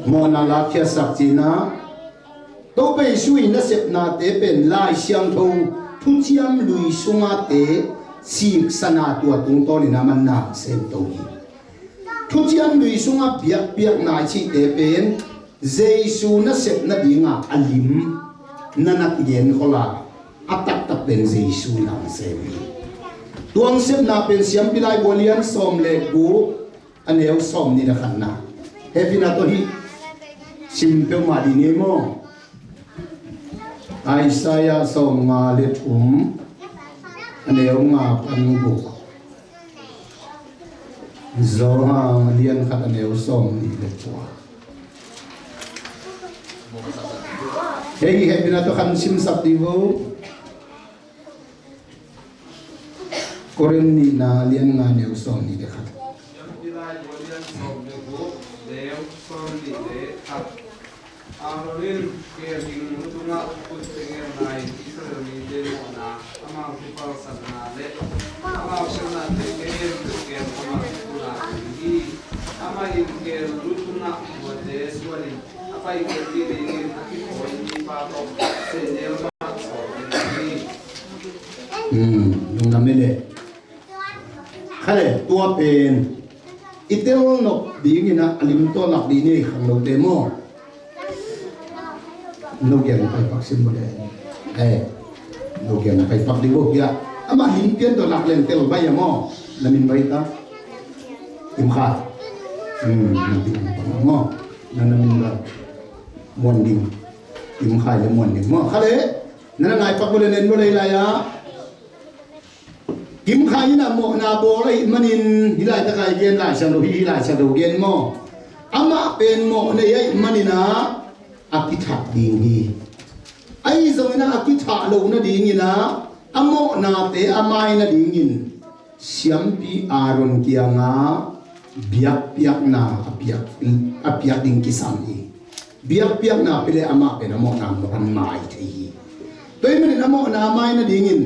Mawhna lakkhiatsak cihna, Topa Jesu i nasepnate pen Lai Siangtho Thuciam Lui sungate siksana tua tungtawnin a man na semto hi. Thuciam Lui sungah biakpiakna i cihte pen Jesu nasep nadinga a lim na na kigen khol a, a taktak pen Jesu in a hong sem hi. Tua hong sepna pen Siampi Laibu a lian sawm le guk, a neu sawm nih le khatna. Hehpihna tawh hih sim peuhmah dih ni maw? Isaiah sawmnga le thum, a neu nga pan guk. Johan a lian khat, a neu sawm nih le kua. Hei, hehpihna tawh khan simsak dih vo. Korin nihna a lian nga, neu sawm nih le khat. Siampi Laibu a lian sawm le guk, neu sawm nih le khat. Aaron in keel hing lu tungah khut tenggelna in Israel mite mawhna, amau kipalsatna le amau siatnate keel peuh keel amah in pulak ding hi. Amah in keel lu tungah tuate suanin a pai kei dingin a kithawi mipa tawh sehnel mah sawl ding hi. Hmm, lungdam ei le. Kha le, tua pen i tel nop dingin a lim tawh lak dih ni, khanglote maw? No gen pai pak sim maw le. Eh, no gen pai pak dih vo hia. Amah lim pian tawh lak leng tel bai a maw? Na min bai ta. Kim Khai. Hmm, na min bai maw? Na, na min bai. Muan Ding. Kim Khai le Muan Ding maw? Kha le, na na ngai pak vo le, nen vo le lai a. Kim Khai in a mawhna bawl ahih manin, hih laitak a i gen Lai Siangtho hi, hih Lai Siangtho gen maw? Amah pen mawh nei ahih manin a, a kithah ding hi. Ahi zongin a, a kithah loh nadingin a, a mawhnate a mai nadingin Siampi Aaron kiangah biakpiakna a piak, a piak ding kisam hi. Biakpiakna pia le amah pen a mawhna mawh an mai thei hi. Tua ahih manin a mawhna a mai nadingin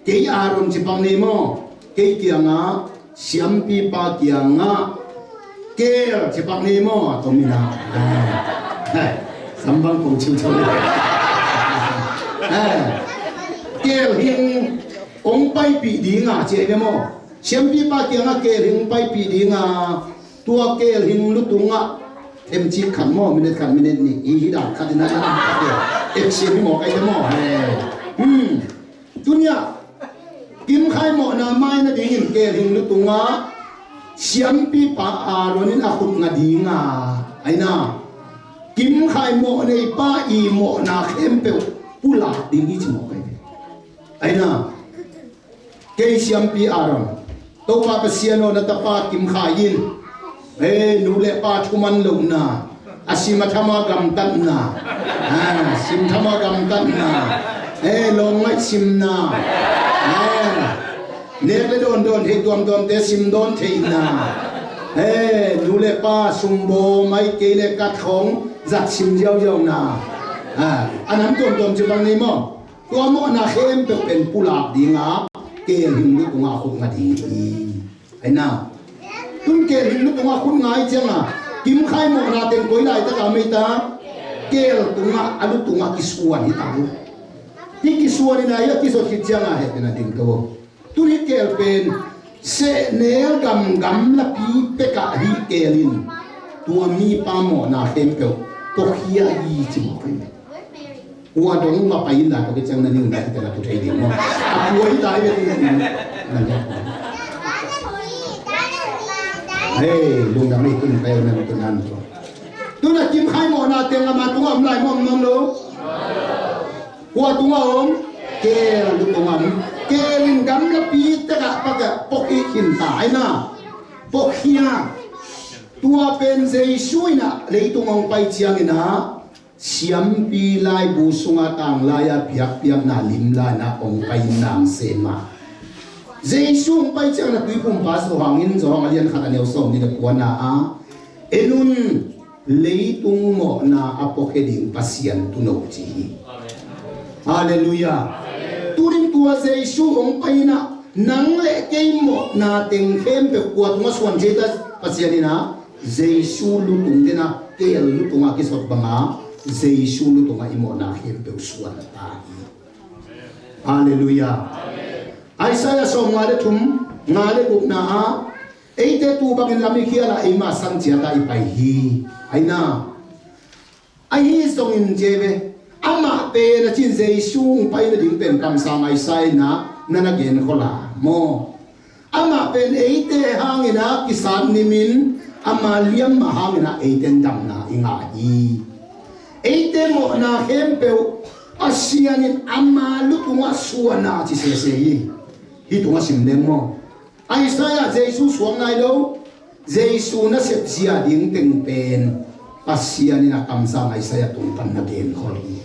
kei Aaron ci pak ni maw? Kei kiangah, siampipa kiangah keel ci pak ni maw? A tomin a, eh, eh, sambang kong ciuciau ni. Eh, keel hing hong paipih ding a ci ei ve maw? Siampipa kiangah keel hing hong paipih ding a, tua keel hing lu tungah themcik khat maw, minute khat, minute nih, i hi dan khat in a, action hi maw, kai te maw? He. Hmm. Tuni a Kim Khai mawhna mai nadingin keel hing lu tungah siampipa Aaron in a khut nga ding a, ahi na, Kim Khai mawh neipa i mawhna khempeuh pulak ding hi ci maw, kai te? Ahi na, kei siampi Aaron, Topa Pasian aw, na tapa Kim Khai in, eh, nu le pa thuman lohna, a sim a tham a gamtatna, ah, sim tham a gamtatna, eh, lawm ngaihsimna, eh, nek le dawn dawn theih tuamtuamte sim dawn theihna, eh, nu le pa sum bawm ahih kei le kat khawng zat sim ziauziauna, ah, a nam tuamtuam ci bang ni maw? Tua mawhna khempeuh pen pulak ding a, keel hing lu tungah khut nga ding hi. Ahi na, tun keel hing lu tungah khut nga ahih ciang a, Kim Khai mawhna teng koi laitak a mei ta? Keel tungah, a lu tungah kisuan hi ta. Hih kisuan in a, hih a kizot khit ciang a hehpihna ding to. Tun hih keel pen sehnel gamgam lapi pek ah hih keel in tua mipa mawhna khempeuh puakhia hi ci maw, kai te? Ua dong va pai in la, tua khit ciang na ning na khit na tu thei ding maw? A pua hi ta hi ve. Hei, lungdam ei, tun pai na tu nan tua. Tun a Kim Khai mawhna teng ama tungah om lai maw, om lo? Kua tungah om? Keel lu tungah om. Keel in gamlapi tek ah pak ah puakhia khin ta, ahi na. Puakhia. Tua pen Jesu in a leitung hong pai ciangin a, siampi laibu sungah tanglai a biakpiakna lim la-in a hong pai in na hong sem a. Jesu hong pai ciangin a Tuiphumpa Johan in, Johan a lian khat a neu sawm nih le kuana ah, En un, leitung mawhna a puakhia ding Pasian tuuno ci hi. Halleluiah. Tunin tua Jesu hong pai in ah nang le kei mawhna teng khempeuh kua tungah suan ci ta? Pasian in ah Jesu lu tung den ah, kei lu tungah kisot bangah Jesu lu tungah i mawhna khempeuh suan ta hi. Halleluiah. Isaiah sawmnga le thum, nga le gukna ah, eite tu bangin lam i khial ah eima sang ciat ah i pai hi. Aina, ahi zongin ci ve, amah pen a cin Jesu hong pai nading pen kamsang Isaiah in ah na na genkhol a maw? Amah pen eite hangin ah kisat nimin, ama liamma hangin ah eiten damna i ngah hi. Eite mawhna khempeuh Pasian in ama lu tungah suan a ci sese hi. Hih tungah sim leng maw? Isaiah Jesu suak nai lo, Jesu nasep zia ding teng pen Pasian in a kamsang Isaiah tung pan na genkhol hi.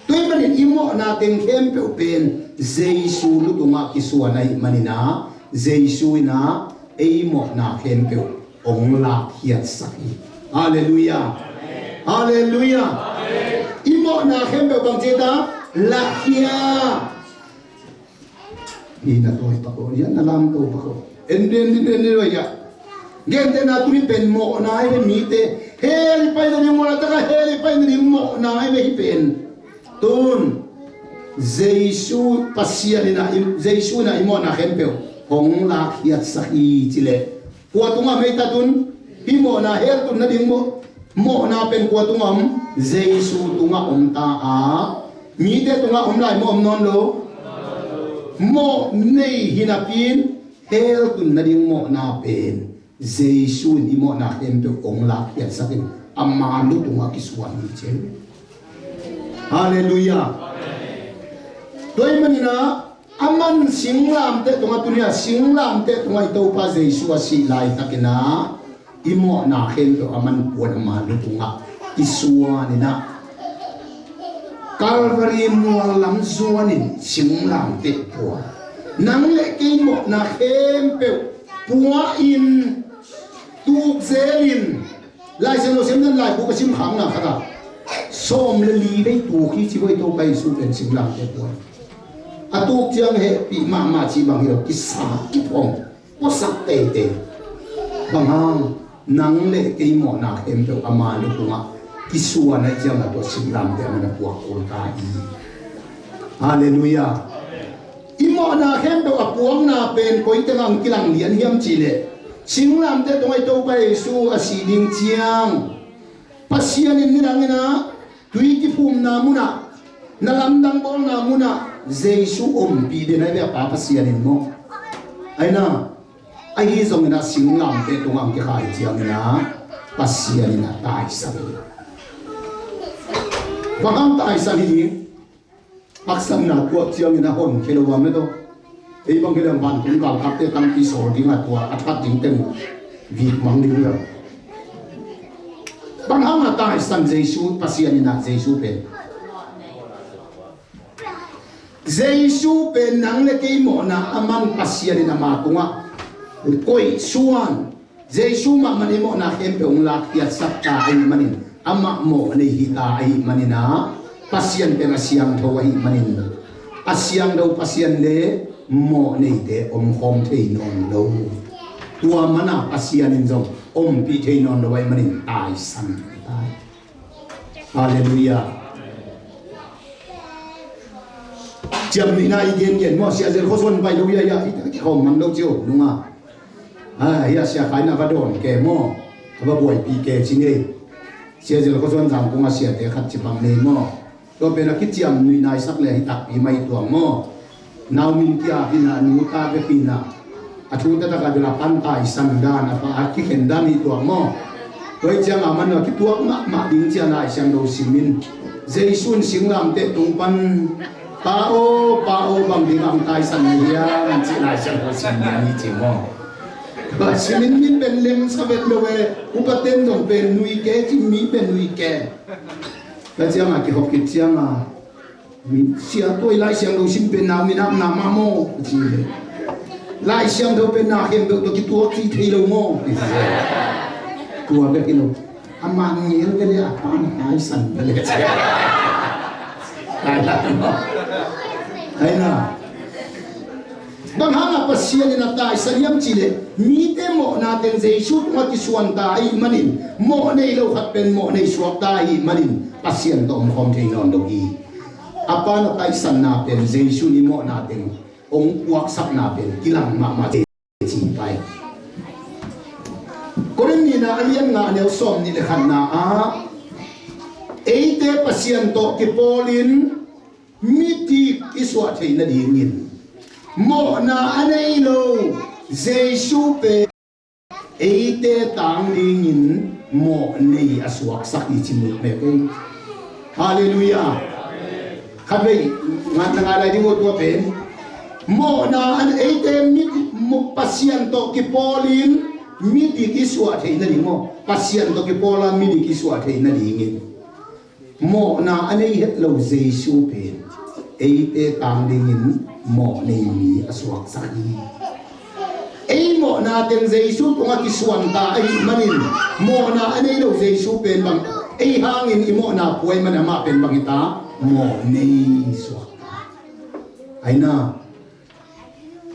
Tua ahih manin i mawhna teng khempeuh pen Jesu lu tungah kisuan ahih manin ah, Jesu in ah ei mawhna khempeuh hong lakkhiatsak hi. Halleluiah. Halleluiah. I mawhna khempeuh bang ci ta? Lakhia. Ni na tawi pak aw, ni na lam to pak aw. En den, en den, en den, ya. Gentehna tuni pen mawhna hi ve mite. Hell i paina ding mawhna, taka hell i paina ding mawhna hi ve hih pen. Tun Jesu Pasian in ah, Jesu in ah i mawhna khempeuh hong lakkhiatsak hi ci leh, kua tungah om ei ta tun? Hih mawhna, hell tun nading mawh, mawhna pen kua tungah om? Jesu tungah om ta a, mite tungah om lai maw, om nawn lo? Mawh nei hi napi in, hell tun nading mawhna pen Jesu in i mawhna khempeuh hong lakkhiatsak in, ama lu tungah kisuan hi ci. Halleluiah. Tua ahih manin ah, aman singlamteh tungah, tuni a singlamteh tungah i Topa Jesu a sih laitakin ah, i mawhna khempeuh aman puan, ama lu tungah kisuan in ah, Calvary mual lam zuan in singlamteh puan. Nang le kei mawhna khempeuh pua in, tuk zel in, Lai Siangtho sim dan, Laibu ka sim khakna khat ah, sawm le li vei tuk hi ci, voi Topa Jesu pen singlamteh puan. A tuk ciang hehpih mahmah ci bang hi lo, kisa kiphong, puasak teitei. Bang hang? Nang le kei mawhna khempeuh ama lu tungah kisuan ahih ciangin tua singlamteh aman a puak kul ta hi. Halleluiah. I mawhna khempeuh a puakna pen koi tengah hong kilang lian hiam cih leh, singlamteh tungah i Topa Jesu a sih ding ciang, Pasian in nidang in ah tui kiphumna munah, na lamdang bawlna munah Jesu ompih den ahi ve, a Pa Pasian in maw. Aina, ahi zongin ah singlamteh tungah hong kikhai ciangin ah Pasian in ah taisan hi. Bang hang taisan hi ding? Haksatna tuah ciangin a honkhia lo a, mete. Ei bang hi leng vantung galkapte tampi sawl ding a, tua a that ding teng vik mang ding hi lo. Bang hang a taisan Jesu, Pasian in ah Jesu pen? Jesu pen nang le kei mawhna aman Pasian in ama tungah koih suan. Jesu mahmah in i mawhna khempeuh hong lakkhiatsak ta ahih manin, amah mawh nei hi ta ahih manin ah, Pasian pen a siangtho ahih manin, a siangtho Pasian le mawh neite omkhawm thei nawn lo. Tua mana Pasian in zong ompih thei nawn lo ahih manin taisan ta hi. Halleluiah. Ciamnuihna i gengen maw, Sia Zel Khua Suan pai lo ia, ia, i kikhawm man lo cio, nunga. A, hia Sia Khai na va dawn ke maw, a va buaipih ke ci ngei. Sia Zel Khua Suan Zangkong a siate khat ci bang nei maw. Tua pen a kiciamnuihna i sak le hi takpi mai tuang maw. Nau min kia hi na, nu ta bek hi na. A thu taktak a bel a pan taisan dan, a pa a kikhen dan hi tuak maw. Tua hi ciang a man a kituak mahmah ding ci a Lai Siangtho sim in. Jesu in singlamteh tung pan, Pa aw, Pa aw, bang ding a hong taisan na hiam, ci Lai Siangtho sim in hi ci maw. Tua sim in min pen lem sa vet lo e, upaten zong pen nui ke, ci mi pen nui ke. Tua ciang a kihop khit ciang a, Sia, tua i Lai Siangtho sim pen na min apna mah maw, ci hi. Lai Siangtho pen na khempeuh tawh kituak ci thei lo maw, ci hi. Tua bek hi lo. Amah ngel ve le a pa na taisan ve le. Ai na. Bang hangah Pasian in a taisan hiam cih leh mite mawhna teng Jesu tungah kisuan ta ahih manin, mawh nei lo khat pen mawh nei suak ta ahih manin Pasian tawh omkhawm thei nawn lo hi. A pa na taisanna pen Jesu in i mawhna teng hong puaksakna pen kilang mahmah ci pai. Korin nihna a lian nga a neu sawm nih le khatna ah eite Pasian tawh kipawlin midik i suah theih nadingin mawhna a nei lo Jesu pen eite tang dingin mawh nei a suaksak hi ci mut mek ei. Halleluiah. Khatvei ngat na ngai lai ding uh tua pen mawhna an eite mit Pasian tawh kipawlin midik i suah theih nading maw? Pasian tawh kipawl a midik i suah theih nadingin mawhna a nei het lo Jesu pen eite tang dingin mawh nei mi a suaksak hi. Ei mawhna teng Jesu tungah kisuan ta ahih manin mawhna a nei lo Jesu pen bang ei hangin i mawhna puai man amah pen bang hi ta? Mawh nei suak ta. Ai na.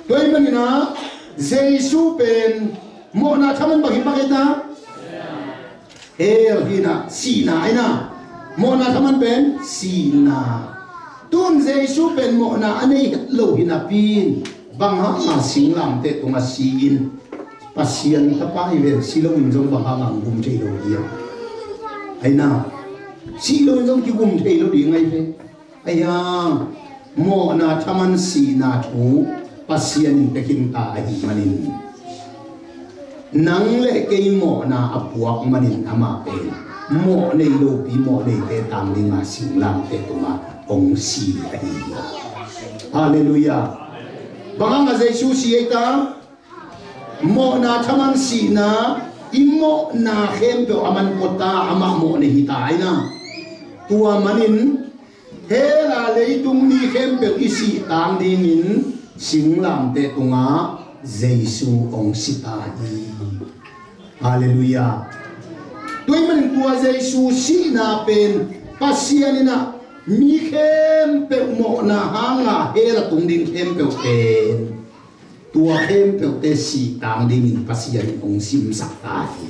Tua ahih manin ah Jesu pen mawhna thaman bang hi bang hi ta? Hell hi na, sihna ai na. Mawhna thaman pen sihna. Tun Jesu pen mawhna a nei het lo hi napi in bang hanga singlamteh tungah si in Pasian tapa hi ve, si lo in zong bang hanga gum thei lo hi a. Ai na. Si lo in zong kigum thei lo ding ai ve. Ahi hang mawhna thaman sihna thu Pasian in pia khin ta ahih manin nang le kei mawhna a puak manin amah pen mawh nei lopi mawh neite tang dinga singlamteh tungah hong si ahi hi. Halleluiah. Bang hanga Jesu si ei ta? Mawhna thaman sihna, i mawhna khempeuh a man pua ta, amah mawh nei hi ta ai na. Tua manin hell a leitung mi khempeuh i sih tang dingin singlamteh tungah Jesu hong si ta hi. Halleluiah. Tua ahih manin tua Jesu sihna pen Pasian in ah mi khempeuh mawhna hanga hell a tung ding khempeuh pen tua khempeuhte sih tang dingin Pasian in hong simsak ta hi.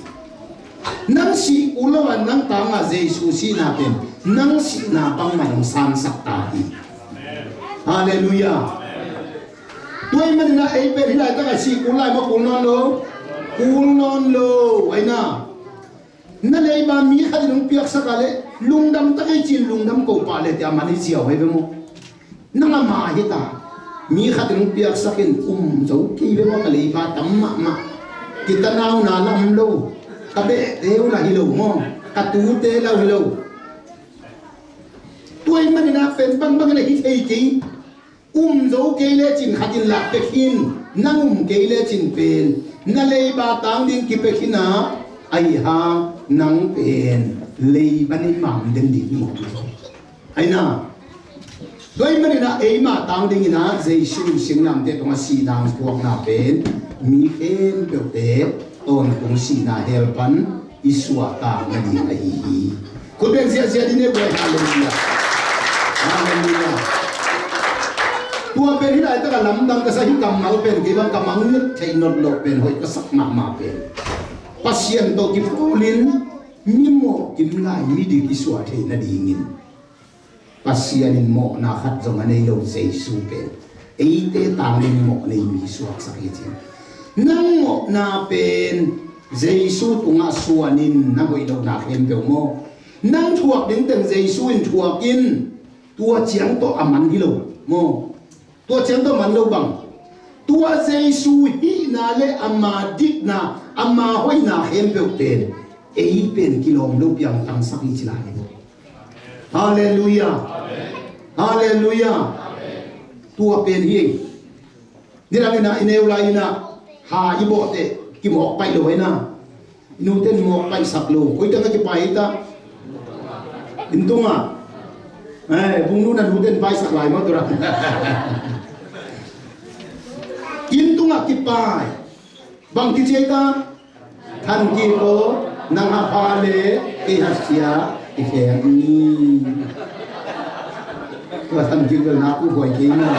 Nang sih kul lo a nang tangah Jesu sihna pen nang sihna bangmah hong sansak ta hi. Halleluiah. Tua ahih manin ah ei pen hih laitakah sih kul lai maw, kul nawn lo? Kul nawn lo. Ai na. Na leiba mi khat in hong piaksak a leh lungdam ta kei ci-in lungdam ko pah leh tia man hi ziau hi ve maw? Nang ama hi ta. Mi khat in hong piaksak in um zo kei ve maw, ka leiba tam mahmah. Kitanauna la om lo. Ka behte uh la hi lo maw? Ka tute la uh hi lo. Tua ahih manin ah pen bangbang in ah hi thei kei. Um zo kei lecin khat in lah pia khin, nang um kei lecin pen na leiba tang ding kipia khin a, ahi hang nang pen leiba nei mam den ding hi. Ai na. Tua ahih manin ah eimah tang dingin ah Jesu singlamteh tungah sihna hong puakna pen mi khempeuhte tawntung sihna hell pan i suahtak nading ahi hi. Khut beng ziahziah dih ni buai. Halleluiah. Halleluiah. Tua pen hih laitak a lamdang ka sa hi, kammal pen kei bang ka mangngilh theih nawn loh pen hoih ka sak mahmah pen Pasian tawh kipawlin mi mawh kim lai midik i suah theih nadingin Pasian in mawhna khat zong a nei lo Jesu pen eite tangin mawh nei mi suaksak hi ci. Nang mawhna pen Jesu tungah suanin na hoih lohna khempeuh maw? Nang thuak ding teng Jesu in thuak in, tua ciang tawh a man hi lo maw? Tua ciang tawh man lo bang. Tua Jesu hihna le ama dikna, ama hoihna khempeuh pen ei pen kilawm lo piangthaksak hi ci lai hi. Halleluiah. Halleluiah. Tua pen hi. Nidang in ah i neu lai in ah ha i bawh teh kimawk paih lo hi na. I nute in mawk paihsak lo. Koi teng a kipai hi ta? Inn tungah. Eh, bungnu na nute in paisak lai maw tua. Inn tungah kipai. Bang kici hi ta? Than kik aw. Nang ha pha le kei ha sia i kheng ni. Tua than kik bel na ku huai kei maw?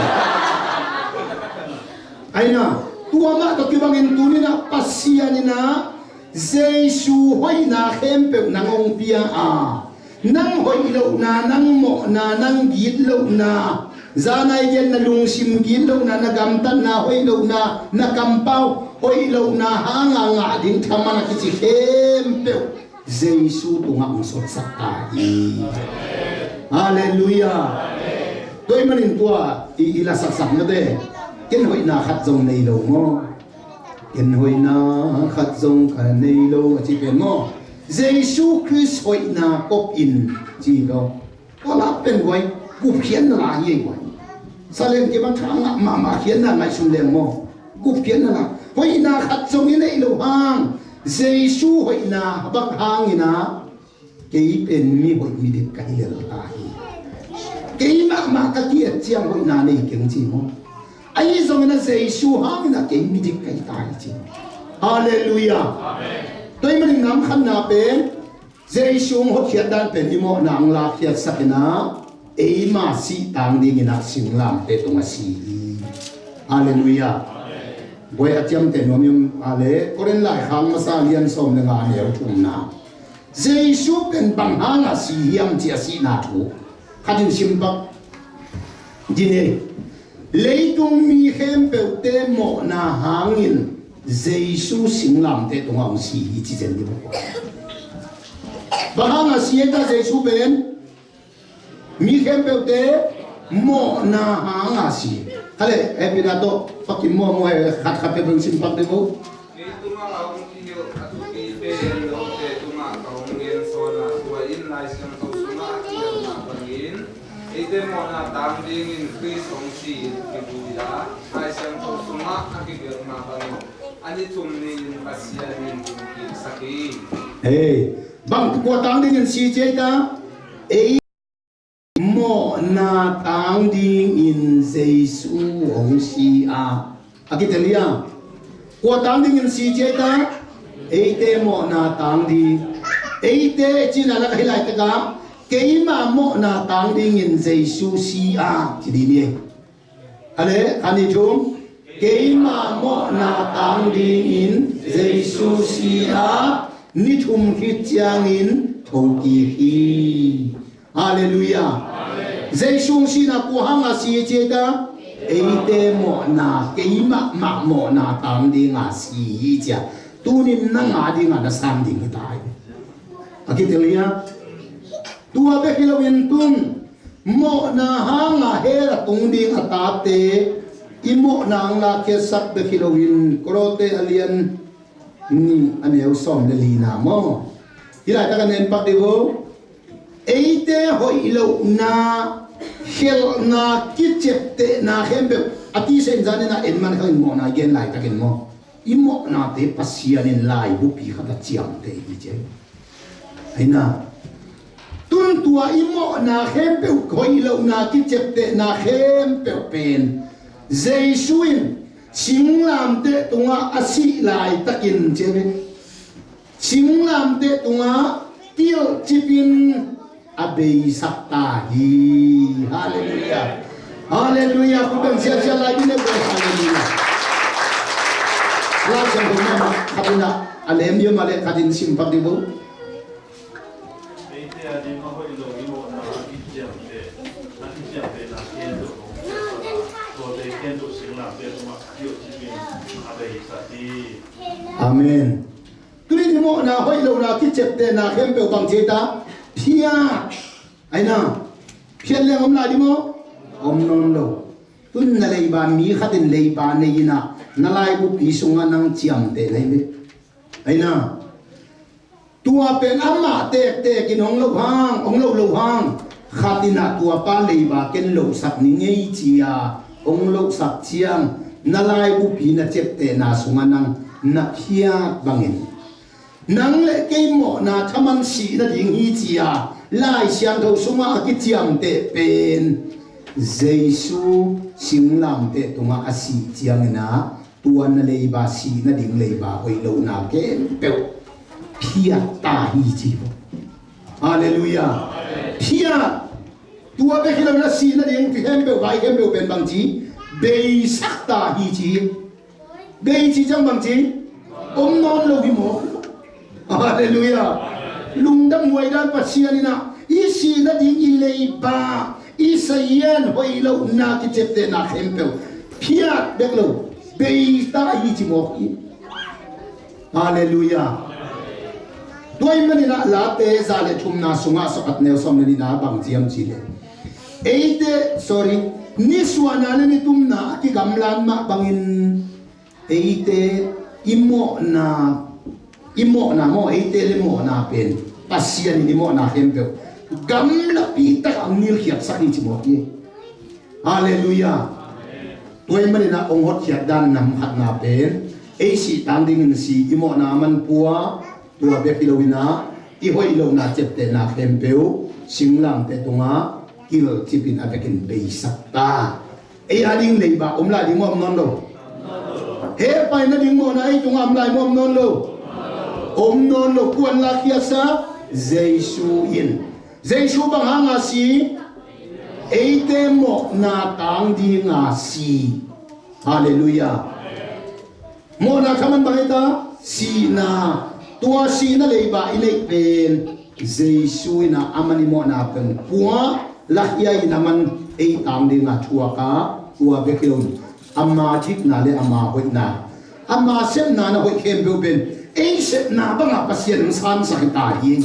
Aina, tua mah tawh kibangin tuni-in ah Pasian in ah Jesu hoihna khempeuh nang hong pia a, nang hoih lohna, nang mawhna, nang gitlohna, zan a i gen na lungsim gitlohna, na gamtatna hoih lohna, na kampau hoih lohna hanga ngah ding thaman a kici khempeuh Jesu tungah hong sotsak ta hi. Halleluiah. Tua ahih manin tua i, i lasaksak mate, ken hoihna khat zong nei lo maw? Ken hoihna khat zong ka nei lo a ci pen maw? Jesu Khrist hoihna kop in ci lo. Tua lak pen guai, gupkhiatna la hi ei guai. Salen kei bang tha ngah mahmah khiatna ngaihsun leng maw? Gupkhiatna la. Hoihna khat zong i neih loh hang, Jesu hoihna bang hangin ah kei pen mihoih midik ka hi lel ta hi. Kei mahmah ka ki-et ciang hoihna nei keng ci maw? Ahi zongin ah Jesu hangin ah kei midik ka hi ta hi ci. Halleluiah. Tua ahih manin nam khatna pen Jesu hong hotkhiat dan pen i mawhna hong lakkhiatsak in ah eima sih tang dingin ah singlamteh tungah si hi. Halleluiah. Guai, a ciamteh nuam i om a le, Korin laikhak masa lian sawm le nga, neu thumna. Jesu pen bang hanga si hiam ci a sihna thu khatin sim pak ding ei. Leitung mi khempeuhte mawhna hangin Jesu singlamteh tungah hong si hi ci zen ding. Bang hanga si ei ta Jesu pen? Mi khempeuhte mawhna hanga si. Hale, hehpihna tawh pakim mawmaw, he khatkhat peuh hong sim pak ding uh. Leitungah a hong kihilh a thupi pen note tungah ka hong gen sawn a, tua in Lai Siangtho sungah a kigelh mah bangin eite mawhna tang dingin Khrist hong si in kivui a, Lai Siangtho sungah a kigelh mah bangin a ni thum ni-in Pasian in hong kihsak hi. Hei, bang kua tang dingin si ci ei ta? Ei mawhna tang dingin Jesu hong si a, a kitel hi a. Kua tang dingin si ci ei ta? Eite mawhna tang ding. Eite cihna lak ah hih laitak ah keima mawhna tang dingin Jesu si a ci ding hi. A le, khat, nih, thum. Keima mawhna tang dingin Jesu si a, ni thum khit ciangin thokik hi. Halleluiah. Jesu sihna kua hanga si hi ci ei ta? Eite mawhna, keimah mah mawhna tang dinga si hi ci a. Tunin nang a dinga na sang ding hi ta hi. A kitel hi a. Tua bek hi loin tun mawhna hanga hell a tung ding a tate i mawhna hong lakkhiatsak bek hi loin Kolose a lian nih a neu sawm le lina maw? Hih laitak a nen pak ding uh. Eite hoih lohna, khelhna, kiciaptehna khempeuh a tisa in zanin a en man khangin mawhna i gen laitakin maw? I mawhnate Pasian in laibupi khat a ciamteh hi ci. Aina, tun tua i mawhna khempeuh, hoih lohna, kiciaptehna khempeuh pen Jesu in singlamteh tungah a sih laitakin ci. Singlamteh tungah tilcip in a beisak ta hi. Halleluiah. Halleluiah. Khut beng siasia lai ding le. Halleluiah. Lai Siangtho mah khat in a lem hi a, mah le khat in sim pak ding uh. Eite a ding a hoih lo i mawhna a kiciamteh, a kiciamtehna khempeuh hong pia, tuate khempeuh singlamteh tungah tilcip in a beisak hi. Amen. Tuni i mawhna hoih lohna kiciaptehna khempeuh bang ci ei ta? Phiat. Aina, phiat leng om lai ding maw? Om nawn lo. Tun na leiba, mi khat in leiba nei in a, na laibupi sungah nang ciamteh na hi ve. Aina, tua pen amah tektek in hong loh hang, hong loh loh hang, khat in a tua pa leiba ken lohsak ning ei ci a hong lohsak ciang, na laibupi na ciaptehna sungah nang na phiat bangin, nang le kei mawhna thaman sih nading hi ci a Lai Siangtho sungah a kiciamteh pen Jesu singlamteh tungah a sih ciangin a, tua na leiba, sih nading leiba hoih lohna khempeuh phiat ta hi ci. Halleluiah. Phiat. Tua bek hi lo in a sih nading khempeuh, vai khempeuh pen bang ci? Beisak ta hi ci. Bei ci ciang bang ci? Om nawn lo hi maw? Halleluiah. Lungdam huai dan Pasian in ah i sih nading i leiba, i sazian, hoih lohna, kiciaptehna khempeuh phiat bek lo, bei ta hi ci mawk hi. Halleluiah. Tua ahih manin ah Late za le thumna sungah sawm khat neu sawm le nihna bang ci hiam cih leh, eite, sorry, nisuahna le nitumna a kigamlat mah bangin eite i mawhna, i mawhna maw, eite le mawhna pen Pasian in i mawhna khempeuh gamlapi takah hong nilkhiatsak hi ci mawk hi. Halleluiah. Tua ahih manin ah hong hotkhiat dan nam khatna pen ei sih tang dingin si, i mawhna a man pua, tua bek hi lo in ah i hoih lohna, ciaptehna khempeuh singlamteh tungah kilcip in a vekin beisak ta. Ei a ding leiba om lai ding maw, om nawn lo? Hehpai nading mawhna ei tungah om lai maw, om nawn lo? Om nawn lo. Kuan lakkhiatsak? Jesu in. Jesu bang hanga si? Eite mawhna tang dinga si. Halleluiah. Mawhna thaman bang hi ta? Sihna. Tua sihna leiba i neih pen Jesu in ah aman i mawhna pen pua, lakhia in aman ei tang dinga thuak a, tua bek hi lo in ama dikna le ama hoihna, ama sepna na hoih khempeuh pen ei sepna bangah Pasian in sansak hi ta hi.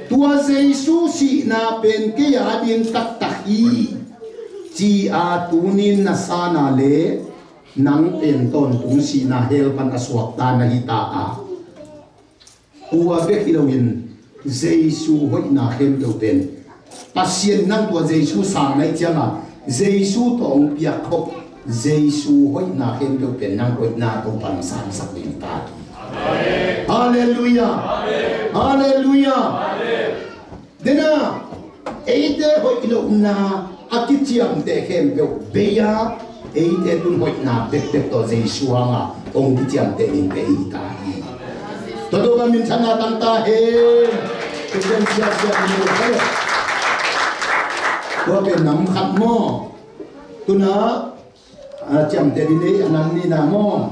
Tua Jesu sihna pen kei a ding taktak hi ci-a tunin na san a le nang pen tawntung sihna hell pan a suakta na hi ta a, tua bek hi loin Jesu hoihna khempeuh pen Pasian nang tua Jesu sang na hih cianga Jesu tawh hong piak khop Jesu hoihna khempeuh pen nang hoihna Topan sansak ding ta hi. Halleluiah. Halleluiah. Dena, eite hoih lohna a kiciamteh khempeuh bei-a, eite tun hoihna bekbek tawh Jesu hanga hong kiciamteh dingte i hi ta hi. Tua Topa minthanna tang ta hen. Tua pen siasia in lo kha le, tua pen nam khat maw? Tuna a ciamteh ding hi a, nam nihna maw?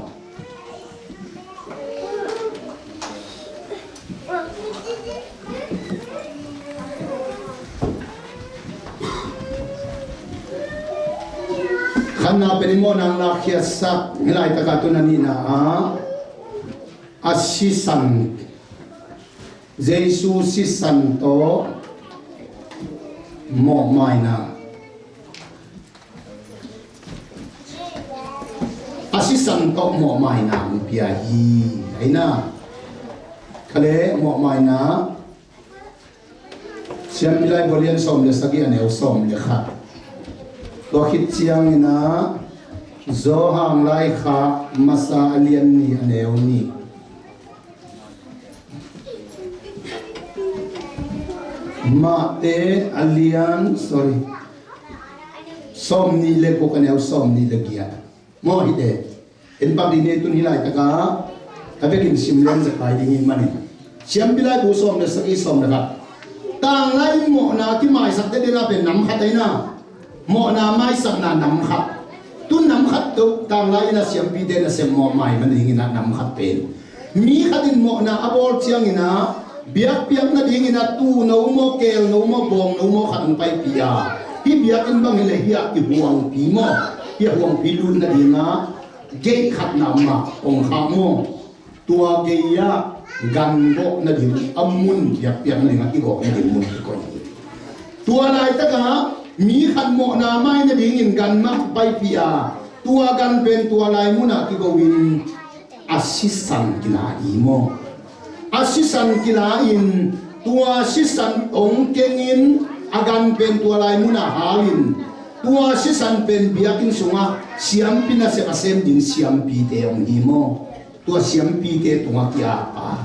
Khatna pen i mawhna lakkhiatsak, hih laitakah tun a nihna ah a sisan, Jesu sisan tawh mawhmaina. A sisan tawh mawhmaina hong pia hi. Aina, kha le mawhmaina, Siampi Laibu a lian sawm le sagih a neu sawm le khat. Tua khit ciangin ah Johan Laikhak Masa a lian nih a neu nih. Mate a lian, sorry, sawm nih le guk a neu sawm nih le giat. Maw hite, en pak ding hi tun hih laitakah a vekin sim leng zakai ding hi manin. Siampi Laibu sawm le sagih, sawm le khat. Tanglai in mawhna kimaisak dede na pen nam khat aina. Mawhna maisakna nam khat. Tun nam khat tawh tanglai in a siampite na sem mawhmai man dingin ah nam khat pen. Mi khat in mawhna a bawl ciangin ah biakpiak nadingin ah tuuno maw, keelno maw, bawngno maw khat hong paipih a, hih biakinn bang hileh hih ah i huangpi maw, hih ah huangpi lut nadingah gate khat na om a, hong khak maw. Tua gei ah gan gawh nading a mun, biakpiak nading a kigawh nading mun kikoih hi. Tua laitakah mi khat mawhna mai nadingin gan mah paipih a, tua gan pen tua lai munah kigo in a sisan kila hi maw? A sisan kila in tua sisan hong kengin a gan pen tua lai munah hal in tua sisan pen biakinn sungah siampi nasep a sem ding siampite hong hi maw? Tua siampite tungah ki-ap a,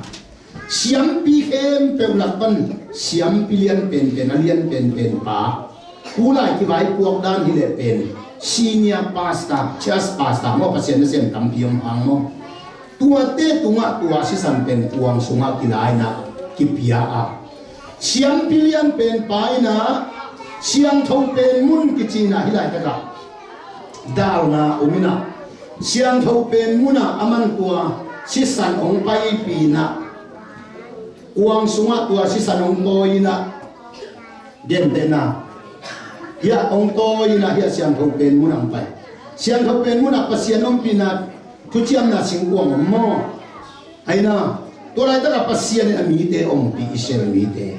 siampi khempeuh lak pan siampi lian penpen, a lian penpen pa, tulai kivaipuak dan hileh pen senior pastor, church pastor maw, Pasian nasem tampi om hang maw? Tuate tungah tua sisan pen kuang sungah kila inah kipia a, siampi lian pen pa inah siangtho pen mun kici inah hih laitakah dalna om inah, siangtho pen munah aman tua sisan hong paipih inah, kuang sungah tua sisan hong tawi inah, gentehna, hiah hong tawi inah hiah siangtho pen munah hong pai. Siangtho pen munah Pasian ompihna thuciamna singkuang om maw? Aina, tua laitakah Pasian in a mite ompih Israel mite.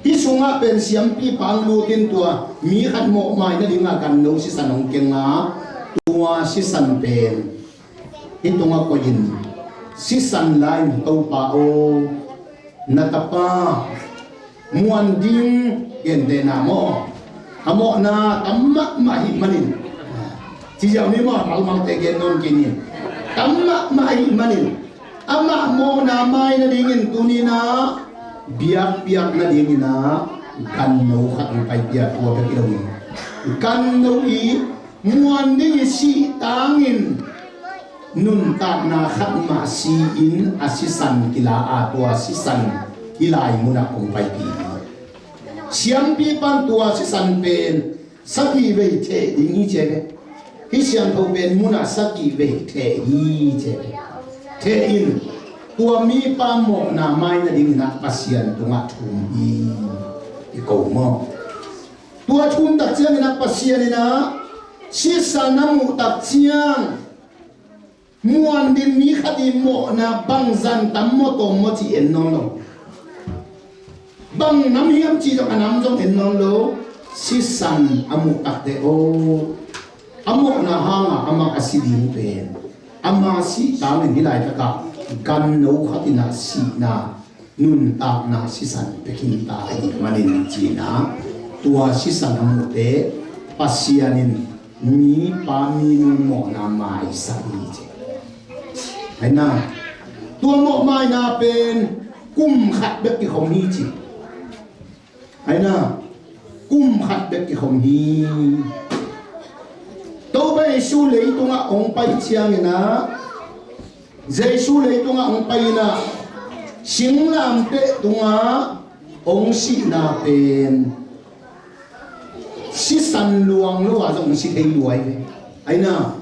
Hih sungah pen siampipa hong lut in tua mi khat mawhmai nadingah ganno sisan hong keng a, tua sisan pen hih tungah koih in, sisan la in, Topa aw, na tapa muan ding, gentehna maw, a mawhna tam mahmah ahih manin, ci ziau ni maw, malmalte gen nawn kei ni. Tam mahmah ahih manin, amah mawhna mai nadingin tuni inah biakpiak nadingin ah ganno khat hong paipih a, tua bek hi lo in, ganno i muan ding i sih tangin nuntakna khat mah si-in a sisan kila a, tua sisan hih lai munah kong paipih hi. Siampipa'n tua sisan pen sagih vei theh ding hi ci a ve. Hih siangtho pen munah sagih vei theh hi ci a ve. Theh in, tua mipa mawhna mai nadingin ah Pasian tungah thum hi. I ko maw? Tua thum tak ciangin ah Pasian in ah sisan a muh tak ciang, muan ding mi khat i mawhna bang zan tam maw tawm maw cih en nawn lo. Bang nam hiam cih zong a nam zong en nawn lo. Sisan a muh tak teh aw, a mawhna hangah amah a si ding pen, ama sih tangin hih laitakah ganno khat in ah sihna nuntakna sisan pia khin ta ahih manin ci-in ah, tua sisan a muhte Pasian in mipa minu mawhna maisak hi ci. Aina, tua mawhmaina pen kum khat bek kikhom hi ci. Aina, kum khat bek kikhom hi. Topa Jesu leitungah hong pai ciangin ah, Jesu leitungah hong pai in ah, singlamteh tungah hong sihna pen sisan luang lo ah zong hong si thei lua hi ve. Aina,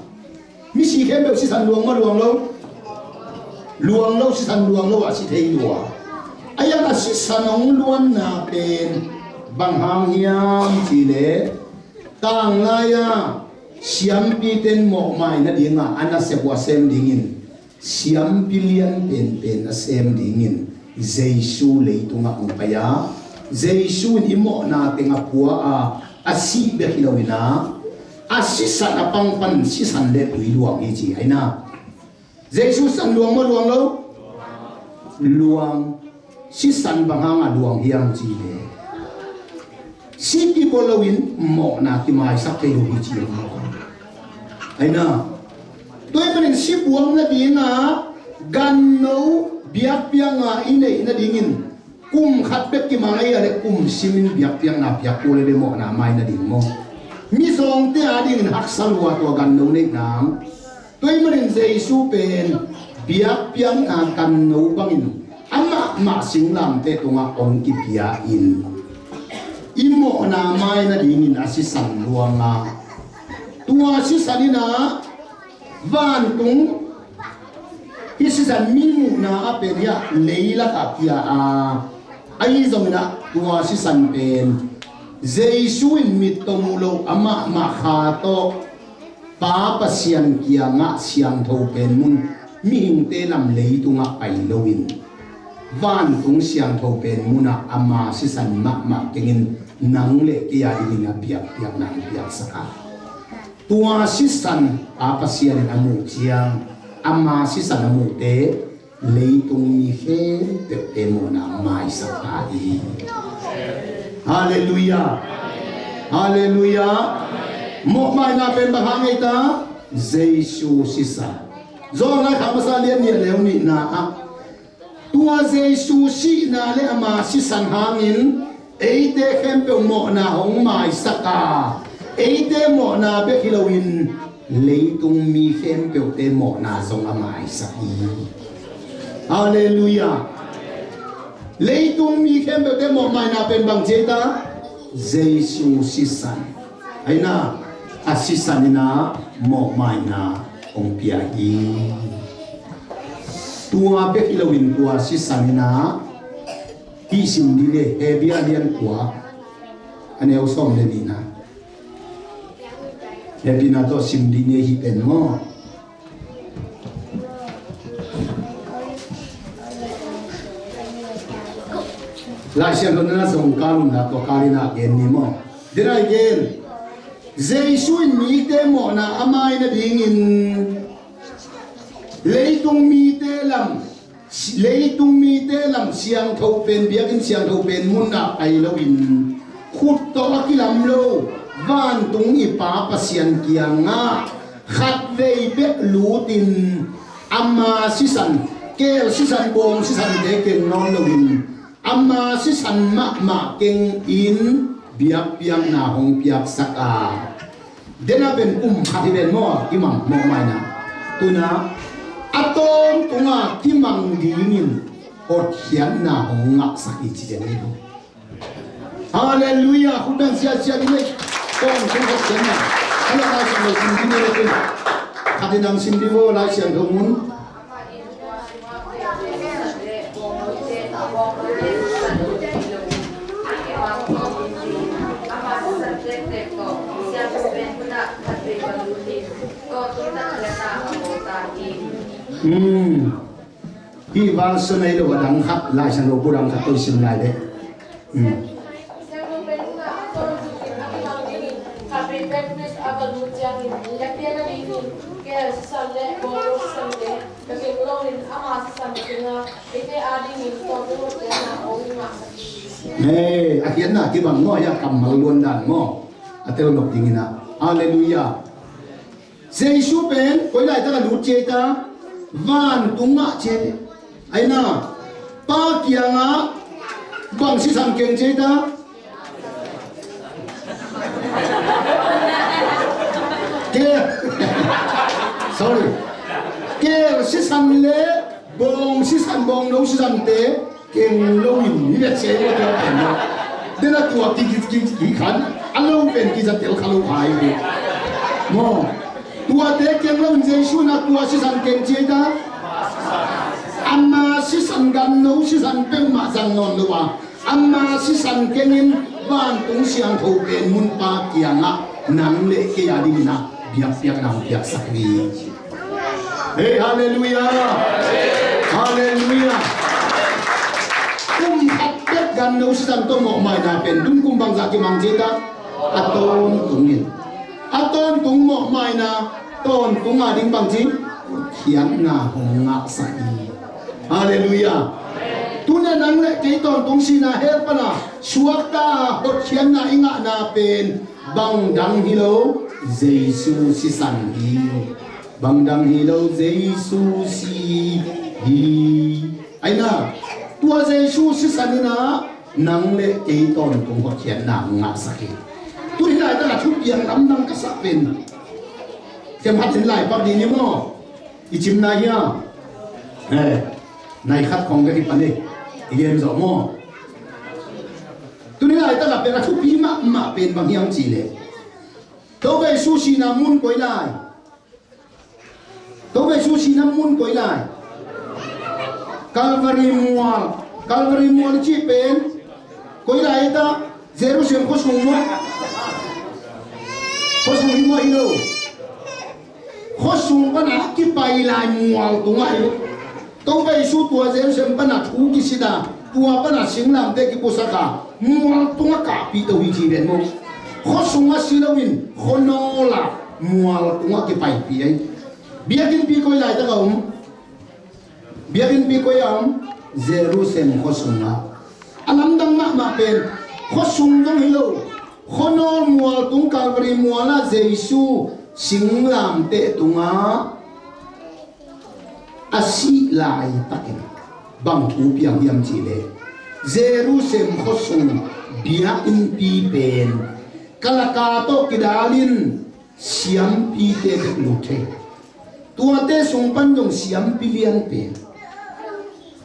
misi khempeuh sisan luang maw luang lo? Luang lo, sisan luang lo ah si thei lua. Ahi zongin a sisan hong luanna pen bang hang hiam cih leh, tanglai-a siampite'n mawhmai nadingah a nasep uh a sem dingin, siampi lian penpen a sem dingin Jesu leitungah hong pai a, Jesu in i mawhna teng a pua a, a sih bek hi lo in ah, a sisan a pang pan sisan le tui luang hi ci. Aina, Jesu sisan luang maw luang lo? Luang. Sisan bang hangah luang hiam cih leh, si kibua loin mawhna kimaisak thei lo hi ci. Aina, tua ahih manin si buang nadingah ganno biakpiakna i neih nadingin kum khat bek kimang ahi a leh kum simin biakpiakna piak kul leh mawhna mai nading maw? Mizawngte adingin haksa lua tua ganno neih nang. Tua ahih manin Jesu pen biakpiakna ganno bangin amah mah singlamteh tungah hong kipia in, i mawhna mai nadingin a sisan luang a, tua sisan in ah vantung, hih sisan mi muhna a pen hiah leilakah pia a, ahi zongin ah tua sisan pen Jesu in mittong uh lo amah mah kha tawh Pa Pasian kiangah siangtho pen mun, mihingte lam leitungah pai loin, vantung siangtho pen munah ama sisan mahmah kengin nang le kei a dingin a biakpiakna hong piaksak a, tua sisan Pa Pasian in a muh ciang, ama sisan a muhte leitung mi khempeuhte mawhna maisak ta hi. Halleluiah. Halleluiah. Mawhmaina pen bang hang ei ta? Jesu sisan. Johan laikhak masa lian nih a neu nihna ah, tua Jesu sihna le ama sisan hangin eite khempeuh mawhna hong maisak a, eite mawhna bek hi loin Leitung mi khempeuhte mawhna zong a maisak hi. Halleluiah. Leitung mi khempeuhte mawhmaina pen bang ci ei ta? Jesu sisan. Aina, a sisan ina mawhmaina hong pia hi. Tua bek hi loin tua sisan ina hih sim dih le, Hebru a lian kua, a neu sawm le nihna. Hehpihna tawh sim dih ni hih pen maw? Laisiangtho nana zong kal un la, tua kal ina gen ni maw? Dena i gen. Jesu in mite mawhna a mai nadingin leitung mite lam Leitung mite lam siangtho pen, biakinn siangtho pen munah pai loin, khut tawh a kilam lo vantung i Pa Pasian kiangah khatvei bek lutin, ama sisan, keel sisan, bawng sisante keng nawn loin, ama sisan mahmah kengin biakpiakna hong piaksak a, dena pen kum khat hi ven maw, kimang mawhmaina. Tuna a tawntunga kimang dingin hotkhiatna hong ngahsak hi ci zen hi. Halleluiah. Khut beng siasia ding hi. Tawntung hotkhiatna. Ala lai sim lo sim ding hi le tun. Khat in ang sim ding vo, Laisiangtho mun. Hmm. Hih verse nei lo a dang khat, Laisiangtho bu dang khat tawh i sim lai leh. Hmm. Hei, a khiatna kibang maw, a kammal luan dan maw? A tel nop dingin ah. Halleluiah. Jesu pen koi laitak a lut ci ei ta? Vantungah ci ei. Aina, Pa kiangah bang sisan keng ci ei ta? Keel. Sorry. Keel sisan le bawng sisan, bawngno sisante keng loin, hi bek ci ei maw, tua pen maw? Dena tua ki, ki, ki, ki khan a lo pen kiza tel kha lo hai hi maw? Tuate keng loin Jesu in a tua sisan keng ci ei ta? Ama sisan, ganno sisan peuhmah zang nawn lo a, ama sisan kengin vantung siangtho pen mun Pa kiangah nang le kei a dingin ah biakpiakna hong piaksak hi. Hei, halleluiah. Halleluiah. Kum khat bek ganno sisan tawh mawhmaina pen dun kum bangzah kimang ci ei ta? A tawntung in, a tawntung mawhmaina, tawntung a ding bang ci? Hotkhiatna hong ngahsak hi. Halleluiah. Tuna nang le kei tawntung sihna hell pana suakta hotkhiatna i ngahna pen bang dang hi lo, Jesu sisan hi. Bang dang hi lo, Jesu si hi. Aina, tua Jesu sisan ina nang le kei tawntung hotkhiatna ngahsak hi. Tuni laitak a thupiang lamdang ka sak pen, kemhat in lai pak ding ni maw? I cimna hia? Eh, nai khat khong ka kipan e. I gen zawh maw? Tuni laitak a pen a thupi mahmah pen bang hiam cih leh, Topa Jesu sihna mun koi lai? Topa Jesu sihna mun koi lai? Calvary mual. Calvary mual i cih pen koi lai ei ta? Jerusalem khuasung maw? Khuasung hi maw, hi lo? Khuasung pana kipai lai mual tungah hi. Topa Jesu tua Jerusalem pana thu kisit a, tua pana singlamteh kipusak a, mual tungah kahpih to hi ci ven maw? Khuasung a si loin khuanawl a mual tungah kipaipih ahi. Biakinnpi koi laitak a om? Biakinnpi koi a om? Jerusalem khuasung ah. A lamdang mahmah pen khuasung zong hi lo, khuanawl mual tung, Calvary mual ah Jesu singlamteh tungah a sih laitakin bang thu piang hiam cih leh, Jerusalem khuasung biakinnpi pen kalaka tawh kidalin siampite bek lut thei. Tuate sung pan zong siampi lianpen.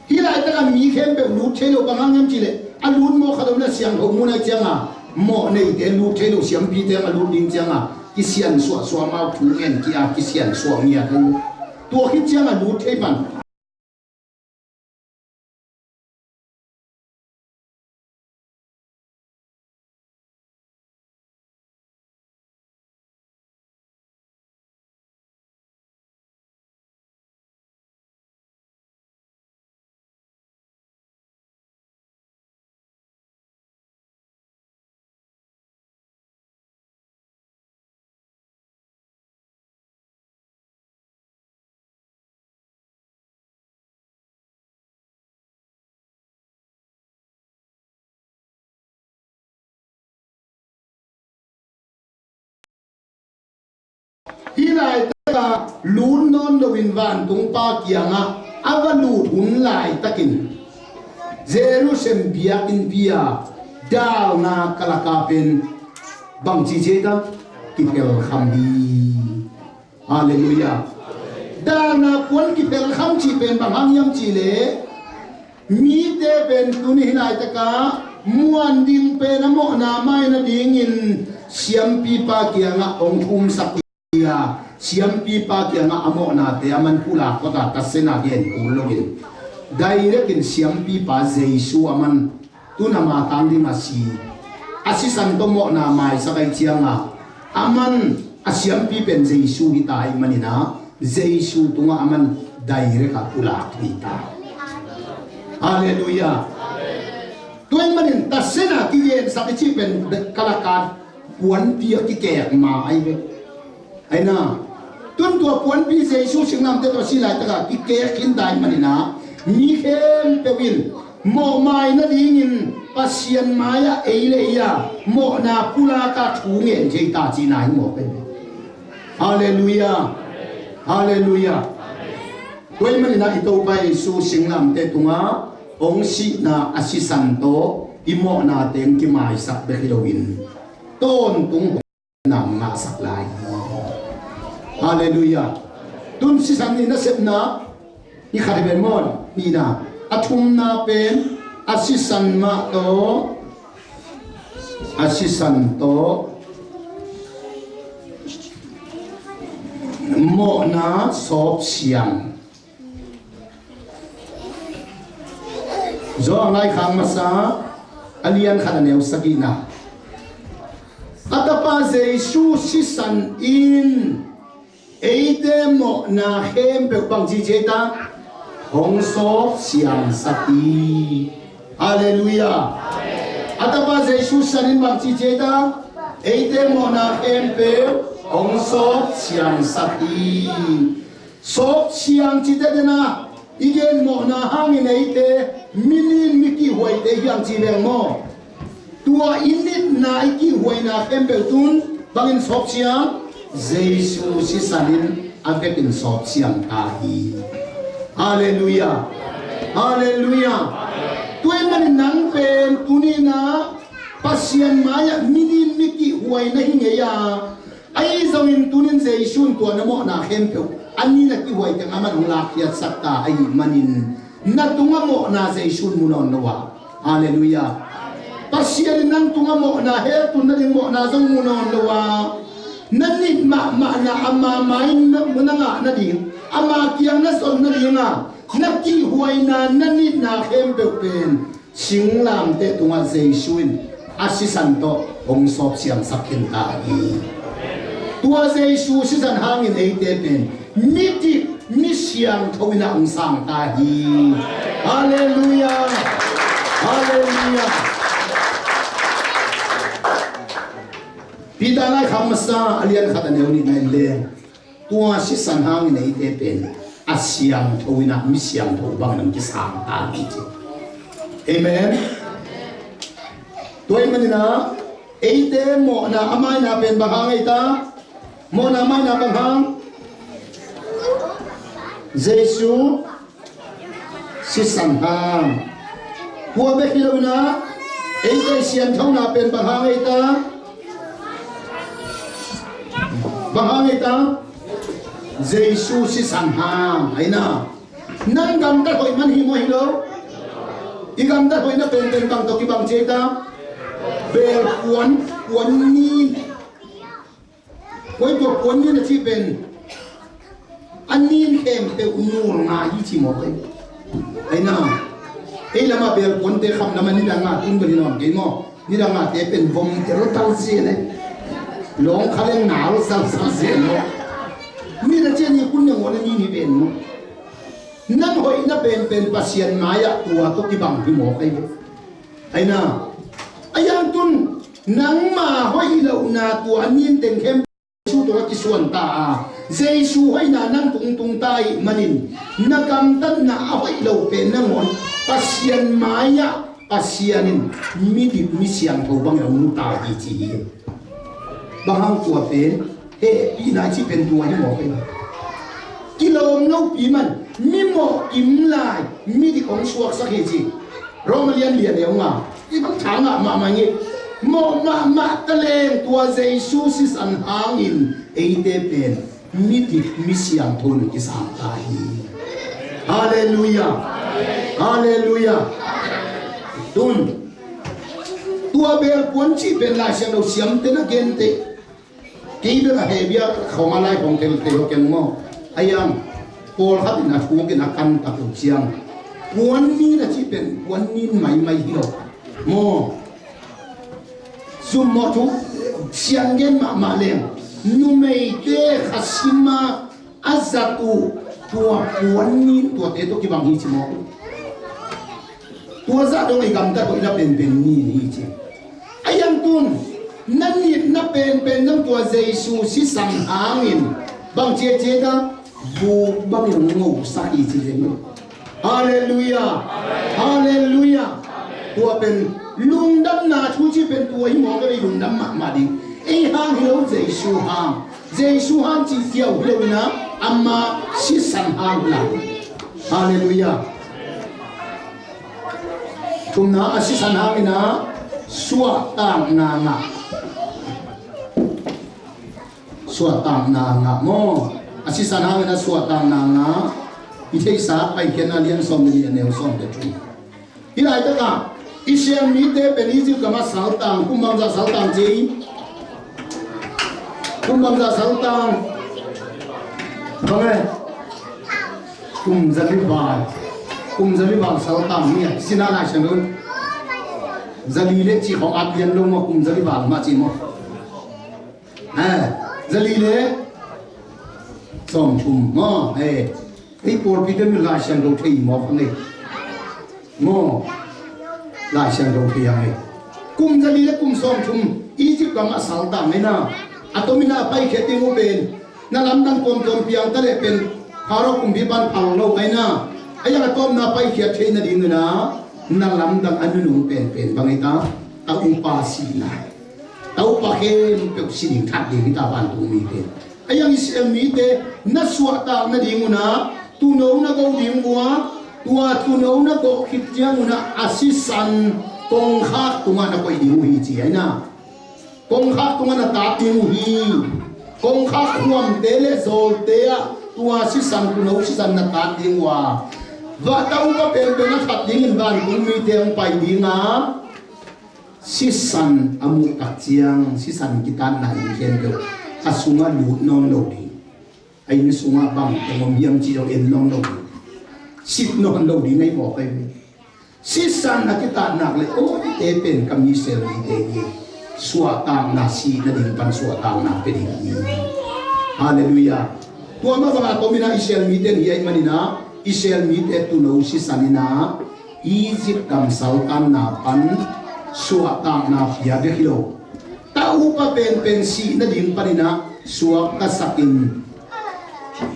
Hih laitakah mi khempeuh lut thei lo, bang hang hiam cihleh a lut mawk khat om leh siangtho mun ahih cianga mawh neite lut thei lo, siampite a lut ding cianga kisiansuah suah, amau thu ngen kia kisiansuah ngiat lo. Tua khit cianga lut thei pan. Hih laitakah lut nawn loin vantung Pa kiangah a va lut hun laitakin Jerusalem biakinnpi ah dalna kalaka pen bangci ciai ta? Kiphelkham hi. Halleluiah. Dalna puan kiphelkham cih pen bang hang hiam cihleh, mite pen tuni hih laitakah muan ding pen a mawhna mai nadingin siampipa kiangah hong thumsak hi a, siampipa kiangah a mawhnate a man pulak kawta tasena gen kul loin, direct in siampipa Jesu a man tun ama tang ding a si, a sisan tawh mawhna maisak ahih cianga a man a siampi pen Jesu hita ahih maninah Jesu tungah a man direct a pulak hita. Halleluiah. Tua ahih manin tasena kigensak i cih pen kalakat puanpi a kikek ma ahi ve. Aina, tun tua puanpi Jesu singlamteh tawh a si laitakah kikek khin ta ahih maninah mi khempeuh in mawhmai nadingin Pasian mai-ah ei le ei-a mawhna pulaka thu ngen thei ta cihna hi mawk ahi ve. Halleluiah. Halleluiah. Tua ahih maninah i Topa Jesu singlamteh tungah hong sihna a sisan tawh i mawhna teng kimaisak bek hi loin tawntung na ngahsak lai hi. Halleluiah. Tun sisan i nasepna i khat hi pen maw, nihna, a thumna pen a sisan mah tawh, a sisan tawh mawhna sawpsiang. Johan laikhak masa a lian khat a neu sagihna. A tapa Jesu sisan in eite mawhna khempeuh bangci ciai ta? Hong sawpsiangsak hi. Halleluiah. A tapa Jesu sisan in bangci ciai ta? Eite mawhna khempeuh hong sawpsiangsak hi. Sawpsiang cite dena i gen mawhna hangin eite mi nin mi kihhuaite hiang ci veng maw? Tua i nitna i kihhuaina khempeuh tun bangin sawpsiang? Jesu sisan in a vekin sawpsiang ta hi. Halleluiah. Halleluiah. Tua ahih manin nang pen tuninah Pasian mai-ah mi nin mi kihhuai na hi ngei a, ahi zongin tunin Jesu in tua na mawhna khempeuh a nin a kihhuai teng a man hong lakkhiatsak ta ahih manin na tungah mawhna Jesu in mu nawn lo a. Halleluiah. Pasian in nang tungah mawhna, hell tun nading mawhna zong mu nawn lo a, na nit mahmahna ama mai na ngah nading, ama kiang na zon nadinga na kihhuaina na nitna khempeuh pen singlamteh tungah Jesu in a sisan tawh hong sawpsiangsak khin ta hi. Tua Jesu sisan hangin eite pen midik mi siangtho inah hong sang ta hi. Halleluiah. Halleluiah. Peter laikhak masa a lian khat a neu nihna in le tua sisan hangin eite pen a siangtho inah mi siangtho bangin hong kisang ta hi ci. Amen. Tua ahih maninah eite mawhna a maina pen bang hang ei ta? Mawhna a maina bang hang? Jesu sisan hang. Tua bek hi lo inah eite sianthona pen bang hang ei ta? Bang hang ei ta? Jesu sisan hang ei na. Nang gamtat hoih man hi maw hi lo? I gamtat hoihna penpen bang tawh kibang ci ei ta? Beel puan, puan nin. Koi tua puan nin a cih pen a nin khempeuh nul ngai hi ci maw kei? Ei na. Ei lamah beel puante kham lamah nidang a tun bel hi nawn kei maw? Nidang a te pen vom tel tal sia ne. Lawng kha leng nal sal sal sia maw? Nidang cian i kun nang wan a nin hi pen maw? Nang hoihna penpen Pasian mai-ah tua tawh kibang hi maw kei? Ei na. A yang tun nangma hoih lohna tua nin teng khempeuh Jesu tungah kisuan ta a, Jesu hoihna nang tung tung ta ih manin na gamtatna a hoih lo pen nangawn Pasian mai-ah Pasian in midip misiangtho bangin hong mu ta hi ci hi. Bang hang tua pen hehpihna i cih pen tua hi maw kei? Kilawm lopi man mimawh kim lai midik hong suaksak hi ci. Rom a lian li a neu nga. I bang tha ngah mahmah ing. Mawh mahmah taleng tua Jesu sisan hangin eite pen midip misiangtho in kisang ta hi. Halleluiah. Halleluiah. Tun tua beel puan cih pen Lai Siangtho siamte na gente. Kei bel a hehbia khong a lai khong thei thei lo keng maw? A yang pawlkhat in a thuk in a kan tak lo ciang puan nin a cih pen puan nin maimai hi lo maw? Zum maw thu siang gen mahmah leng numeite kha sima a zat uh tua puan nin tuate tawh kibang hi ci maw? Tua zah dong i gamtat hoihna penpen nin hi ci. A yang tun na nitna penpen zong tua Jesu sisan hangin bang ciacia ta buk bangin hong ngosak hi ci zeng. Halleluiah. Halleluiah. Tua pen lungdamna thu ci pen tua hi maw ka lungdam mahmah ding. Ei hang hi lo Jesu hang. Jesu hang ci ziau hi lo ina ama sisan hang la. Halleluiah. Thumna a sisan hangin a suahtakna ngah. Suahtakna ngah maw? A sisan hangin a suahtakna ngah. I theihsa Paikhiatna lian sawm le nih a neu sawm le thum. Hih laitakah Israel mite pen Egypt gamah saltang, kum bangzah saltang ci. Kum bangzah saltang. Bang e. Kum zali val. Kum zali val saltang ni a. Sinah lai siang dun. Zali le ci khong at lian lo maw kum zali val mah ci maw. Eh, zali le sawm thum maw. Eh, ei pawlpi te mi lai siang lo thei maw khang e. Maw. Lai siang lo thei ang e. Kum zali le kum sawm thum Egypt gamah saltang e na. A tomin a paikhiat ding uh pen na lamdang tuamtuam piang ta leh pen Pharaoh kumpipa in phal lo ai na. A yang a tawpna paikhiat theih nading in a na lamdang a nunung penpen bang hi ta? Taupa sihna. Taupa khempeuh si ding that ding hi ta vantung mite. A yang Israel mite na suahtak nading un a tuuno na go ding uh a tua tuuno na go khit ciang un a a sisan kongkhak tungah na koih ding uh hi ci ai na. Kongkhak tungah na tat ding uh hi. Kongkhak khuamte le zawlte ah tua sisan tuuno sisan na tat ding uh a vah taupa penpen a that dingin vantung mite hong pai ding a sisan a muh tak ciang sisan kitatna in khempeuh a sungah lut nawn lo ding. A inn sungah bang teng om hiam ci zong en nawn lo ding. Sit nawn lo ding ahi mawk ahi ve. Sisan a kitat nak le aw ite pen ka mi Israel mite hi. Suahtakna sih nading pan suahtakna pia ding hi. Halleluiah. Tua mah bangah tomin a Israel mite hi ahi manin a Israel mite tuuno sisan in a Egypt gam saltanna pan suahtakna pia bek hi lo. Taupa penpen sih nading panin a suaktasakin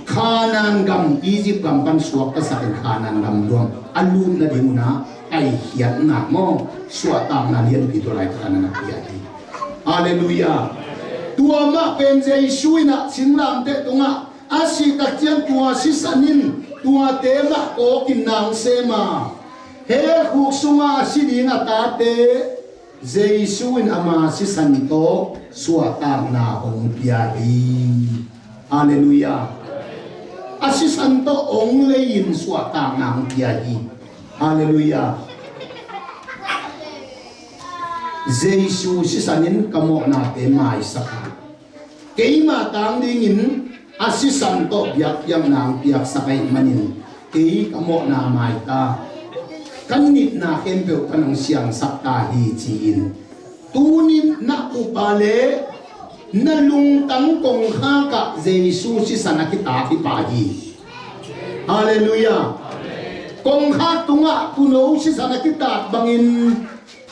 Khanaan gam, Egypt gam pan suaktasakin Khanaan gam luang a lut nading un a paikhiatna maw suahtakna lianpi tua laitak a na pia hi. Halleluiah. Tua mah pen Jesu in a singlamteh tungah a sih tak ciang tua sisan in tuate mah kawkin na hong sem a hell khuk sungah a si ding a tate Jesu in ama sisan tawh suahtakna hong pia hi. Halleluiah. A sisan tawh hong lei-in suahtakna hong pia hi. Halleluiah. Jesu sisan in ka mawhnate maisak hi. Keima tang dingin a sisan tawh biakpiakna hong piaksak ahih manin kei ka mawhna mai ta, ka nitna khempeuh ka nong siangsak ta hi, ci-in tuni na upa le na lungtang kongkhak ah Jesu sisan a kitat hi pah hi. Halleluiah. Kongkhak tungah tuuno sisan a kitat bangin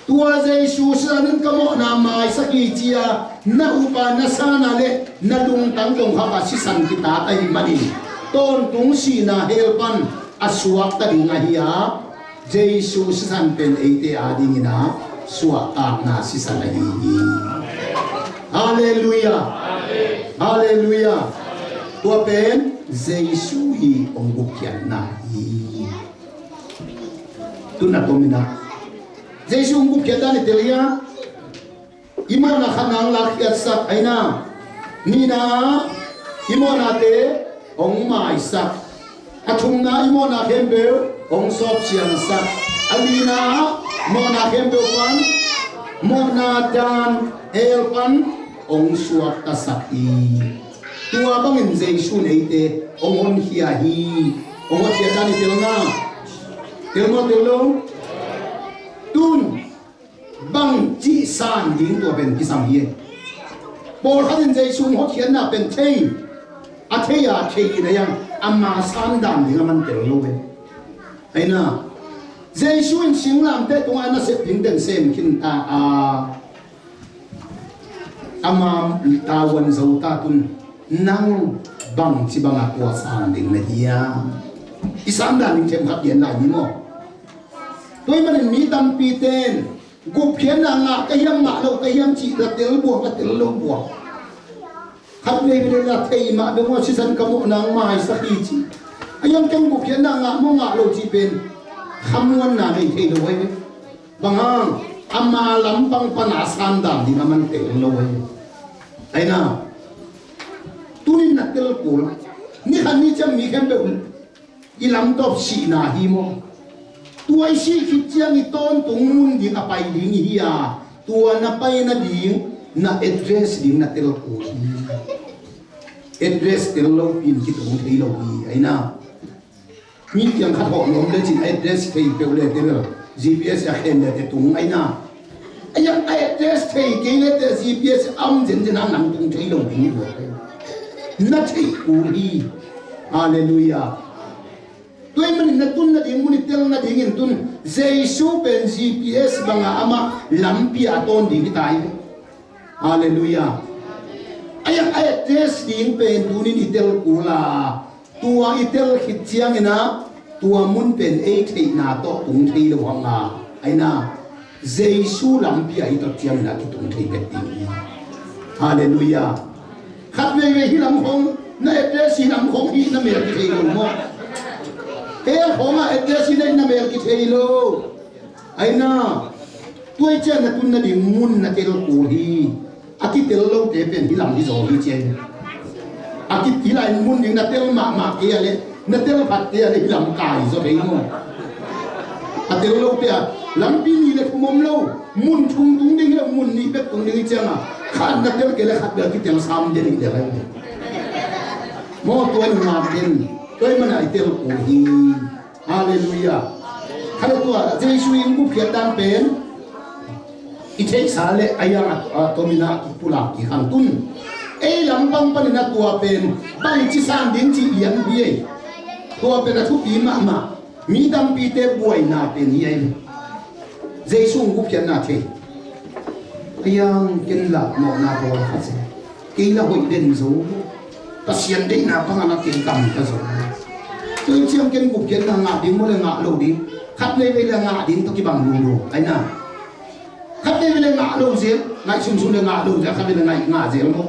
tua Jesu sisan in ka mawhna maisak hi ci-a na upa na san a le na lungtang kongkhak ah sisan kitat ahih manin tawntung sihna hell pan a suakta ding ahi a, Jesu sisan pen eite adingin a suahtakna sisan ahi hi. Halleluiah. Halleluiah. Tua pen Jesu i hong gupkhiatna hi. Tun a tomin a Jesu hong gupkhiat dan i tel hi a, i mawhna khatna hong lakkhiatsak, aina. Nihna, i mawhnate hong maisak. A thumna, i mawhna khempeuh hong sawpsiangsak. A lina, mawhna khempeuh pan, mawhna dan hell pan hong suaktasak hi. Tua bangin Jesu in eite hong honkhia hi. Hong hotkhiat dan i tel na. Tel maw, tel lo? Tun bangci san ding tua pen kisam hi. Pawlkhat in Jesu hotkhiatna pen thei, a thei a thei in a yang ama san dan ding a man tel lo hi. Aina, Jesu in singlamteh tungah a nasep ding teng sem khin ta a, ama tavuan zo ta tun, nang bangci banga tua san ding na hiam? I san dan ding themkhat gen lai ni maw? Tua ahih manin mi tampi ten gupkhiatna ngah ka hiam, ngah lo ka hiam cih la tel buang, la tel lo buang. Khat veivei le la thei mah bek maw, sisan ka mawhna hong maisak hi ci. A yang ken gupkhiatna ngah maw ngah lo cih pen khamuanna nei thei lo ahi ve. Bang hang, ama lampang pana a san dan ding a man tel lo ahi ve. Aina, tunin na tel kul. Ni khat ni ciang mi khempeuh i lamtawp sihna hi maw? Tua i sih khit ciang i tawntung mun ding a pai ding i hi a, tua na pai nading na address ding na tel kul hi. Address tel lopi in kitung thei lo hi, aina. Mi kiang khat hawh nuam lecin address thei peuh le tel, G P S a khen le te tung, aina. A yang a address thei kei le te G P S a om zenzen a nang tung thei lo ding hi. Na theih kul hi. Halleluiah. Tua ahih manin na tun nading mun i tel nadingin tun Jesu pen G P S banga amah lampi a tawn ding hi ta hi. Halleluiah. A yang a address ding pen tunin i tel kul a, tua i tel khit ciangin a, tua mun pen ei theihna tawh tung thei lo hang a, aina, Jesu lampi ah i tot ciangin a kitung thei bek ding hi. Halleluiah. Khat veivei hi lam khong, na address hi lam khong hi na mel kithei lo maw? Hell khong ah address hi na, na mel kithei lo. Aina, tua i ciang na tun nading mun na tel kul hi. A kitel lote pen hi lam hi zaw hi ciang. A ki, hi lai mun ding na tel mahmah kei a le, na tel phat kei a le hi lam kai zaw thei maw? A tel lote a, lampi nih le thum om lo, mun thum tung ding hi lo, mun nih bek tung ding hi ciang a, khat na tel kei le khat bel kitel sam den hi le lai. Maw, tua in ngak den, tua ahih mana i tel kul hi. Halleluiah. Khat le tua, Jesu in gupkhiat dan pen i theihsa le a yang a, a tomin a kipulak kik hang tun. Ei lampang panin a tua pen bangci san ding cih lian hi ei. Tua pen a thupi mahmah. Mi tampite buaina pen hi ei. Jesu in gupkhiatna thei. A yang ken lah mawhna bawl kha se. Kei la hoih den zo. Pasian deihna bangah la kei kam ka zo. Tua ciang ken gupkhiatna ngah ding maw le ngah lo ding? Khat veivei le ngah ding tawh kibang lulu. Aina. Khat veivei le ngah lo zel, ngaih sunsun le ngah lo zel, khat veivei le ngaih ngah zel maw?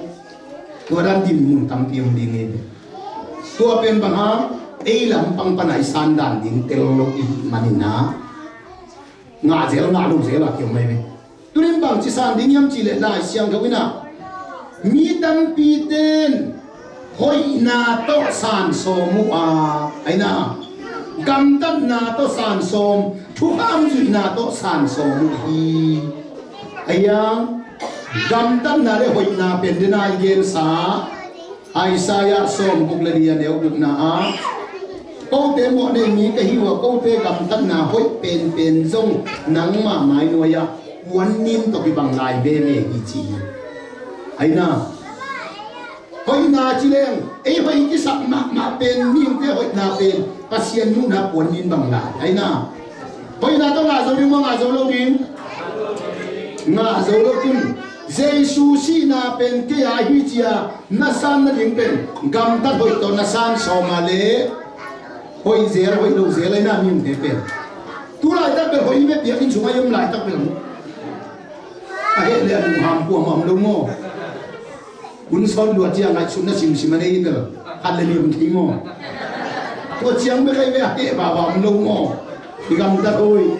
Tua dan din mun tampi om ding hi. Tua pen bang hang, ei lampang pana i san dan ding tel lo i hih manin a. Ngah zel, ngah lo zel a kiom mai ve. Tunin bangci san ding hiam cih leh Lai Siangtho in ah mi tampite'n hoihna tawh san sawm uh a, aina, gamtatna tawh san sawm, thukham zuihna tawh san sawm uh hi. Aia, gamtatna le hoihna pen dena i gensa Isaiah sawmguk le li a neu gukna ah, kote mawhnei mi ka hi uh a, kote gamtatna hoih penpen zong nangmah mai nuai-ah puannin tawh kibang lai veve hi ci hi. Aina, hoihna ci leng ei hoih kisak mahmah pen, mihingte hoihna pen Pasian muhna puannin bang lai. Aina, hoihna tawh ngah zo ding maw, ngah zo lo ding? Ngah zo lo tun. Jesu sihna pen kei a hi ci-a na san nading pen gamtat hoih tawh na san sawm a leh hoih zel, hoih lo zel aina, mihingte pen. Tu laitak bel hoih i bia biakinn sungah i om laitak bel a heh le a lungham kuamah om lo maw? Hun sawt lua ciang ngaihsutna simsim a nei bel khat le li om thei maw? Tua ciang bek ahi ve, a heh vava om lo maw? I gamtat hoih.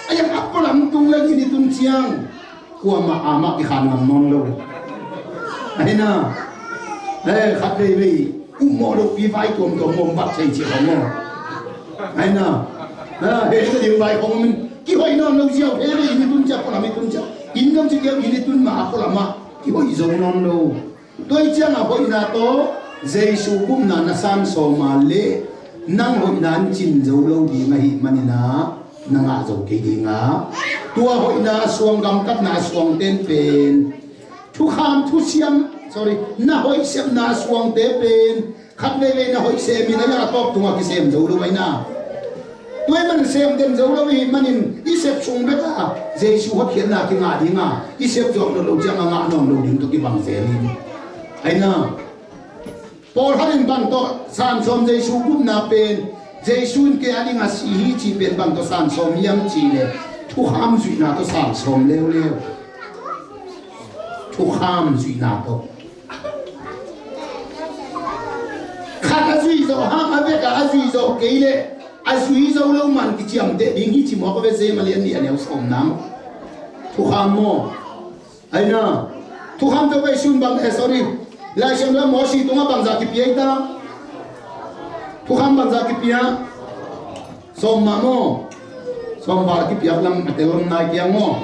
Aia, a pualam tung leng i ni tun ciang kuamah amah kikhan ngam nawn lo. Aina, eh, khat veivei ummawh lohpi vai tuamtuam mawm vat thei ci khong maw? Aina, eh, heh nading vai khong om in kihoih nawn lo ziau, heh vei i ni tun ciang, pualam i tun ciang, inn dong ci keu i ni tun mah a pualam ah kihoih zo nawn lo. Tua i ciangah hoihna tawh Jesu gupna na san sawm a leh nang hoihna in cin zo lo ding ahih manin ah na ngah zo kei ding a, tua hoihna suang, gamtatna suang tenpen thukham, thusiam, sorry, na hoih sepna suangte pen khat veivei na hoih semin a, a tawp tungah kisem zo lo aina. Tua ahih manin sem den zo lo i hih manin i sep sung bek a Jesu hotkhiatna kingah ding a, i sep zawh nawn lo ciang a ngah nawn lo ding tawh kibang zel hi. Aina, pawlkhat in bang tawh san sawm, Jesu gupna pen, Jesu in kei a ding a si hi cih pen bang tawh san sawm hiam cih leh thukham zuihna tawh san sawm leuleu. Thukham zuihna tawh. Khat a zui zawh hang a vek a, a zui zawh kei leh a zui zo lo man kiciamteh ding hi ci mawk a ve, Rom a lian nih a neu sawmna maw? Thukham maw? Aina, thukham tawh pai sun bang, eh, sorry, Lai Siangtho ah Mosi tungah bangzah kipia i ta? Thukham bangzah kipia? Sawm mah maw? Sawm val kipiak lam a tel lam nai kiang maw?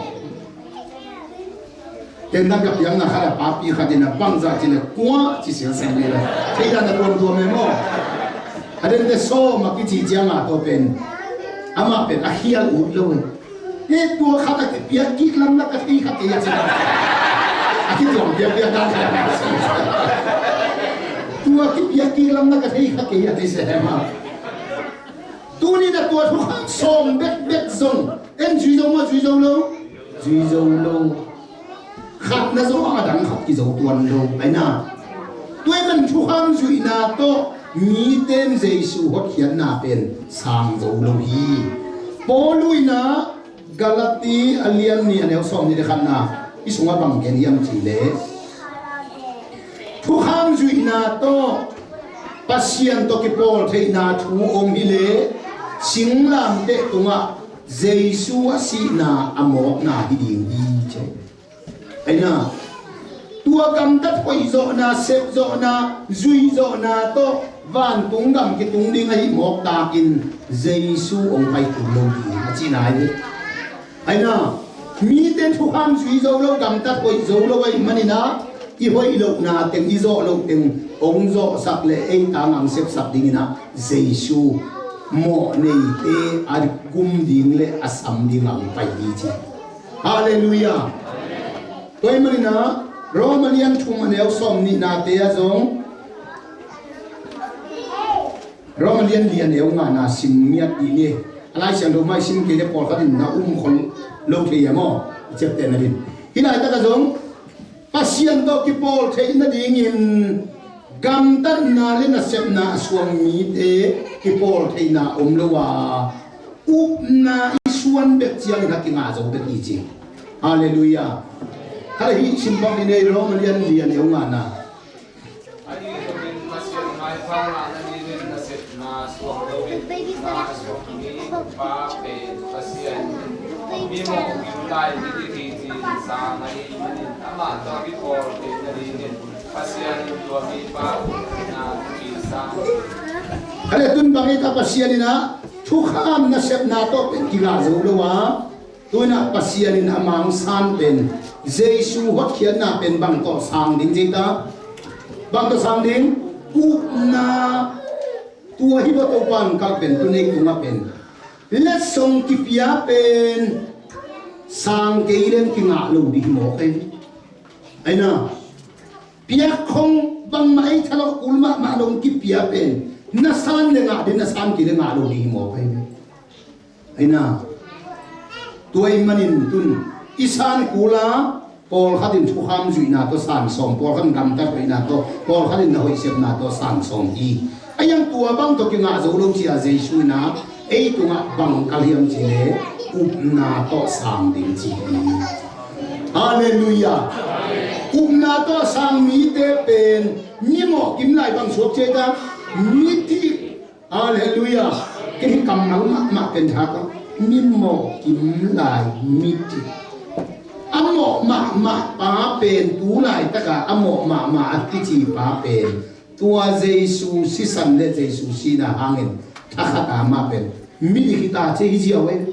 Tendan ka piakna khat a papi khat in a bangzah ci leh kua ci sialsial ve la. Thei dan a tuamtuam e maw? A dente sawm a kici ciang a tua pen amah pen a khial ut lo e. E, tua khat a kipiak kik lam na ka thei kha kei a ci. A kituam piakpiak dan khat a tua kipiak kik lam na ka thei kha kei a ci se maw? Tuni-in a tua thukham sawm bekbek zong en zui zo maw, zui zo lo? Zui zo lo. Khat na zo a dang khat kizo tuan lo. Aina, tua ahih man thukham zuihna tawh mite in Jesu hotkhiatna pen sang zo lo hi. Paul in a Galati a lian nih a neu sawm nih le khatna i sungah bang gen hiam cih leh, thukham zuihna tawh Pasian tawh kipawl theihna thu om hi leh singlamteh tungah Jesu a sihna a mawkna hi ding hi ci. Aina, tua gamtat hoihzawhna, sepzawhna, zuihzawhna tawh vantung gam kitung ding ahih mawk takin Jesu hong pai kul lo ding a cihna hi. Aina, mite thukham zui zo lo, gamtat hoih zo lo ahih manin ah, i hoih lohna teng, i zawh loh teng hong zawhsak le ei tangah hong sepsak dingin ah Jesu mawhneite a gum ding le a sam dingah hong pai hi ci. Halleluiah. Tua ahih manin ah Rom a lian thum a neu sawm nihnate ah zong, Rom a lian li a neu ngana sim ngiat dih ni. A Lai Siangtho mah i sim kei le pawlkhat in na um khol lo thei a maw? I ciaptehna ding. Hih laitak ah zong Pasian tawh kipawl theih nadingin gamtatna le nasepna a suang mite kipawl theihna om lo a, upna i suan bek ciangin a kinga zo bek hi ci. Halleluiah. Khat a hih sim pak ni nei, Rom a lian li a neu ngana. Ahi zongin Pasian maipha ngah nadingin nasepna suang loin upna a suang mi pa pen Pasian mi mawhgim lai ding hi ci. sang ahih manin amah tawh a kipawl theih nadingin Pasian in tua mipa upna a kisang. Kale tun bang hita, Pasian in ah thukham nasepna tawh pen kingah zo lo a, tu in ah Pasian in a mangsan pen Jesu hotkhiatna pen bang tawh sang ding ci ta? Bang tawh sang ding? Upna. Tua hi bawh Topa in kal pen tu nei tungah pen letsong kipia pen sang kei leng kingah lo ding hi mawk ei. Aina piak khong bangmah ei thalawh kul mahmah lo kipia pen na san le ngah ding, na san kei le ngah lo ding hi mawk ei. Aina tua ahih manin tun i san kul a, pawlkhat in thukham zuihna tawh san sawm, pawlkhat in gamtat hoihna tawh, pawlkhat in na hoihsepna tawh san sawm hi. A iang tua bang tawh kingah zo lo ci a, Jesu in ah ei tungah bang kal hiam ci le upna tawh sang ding ci hi. Halleluiah. Upna tawh sang mite pen mimawh kim lai bang suak ci ei ta? Midik. Halleluiah. Kei hi kammal mahmah pen tha ka, mimawh kim lai midik. A mawh mahmah pa pen tu laitaka a mawh mahmah a kici pa pen tua Jesu sisan le Jesu sihna hangin thakhat a mah pen midik hi ta ci hi ziau ei.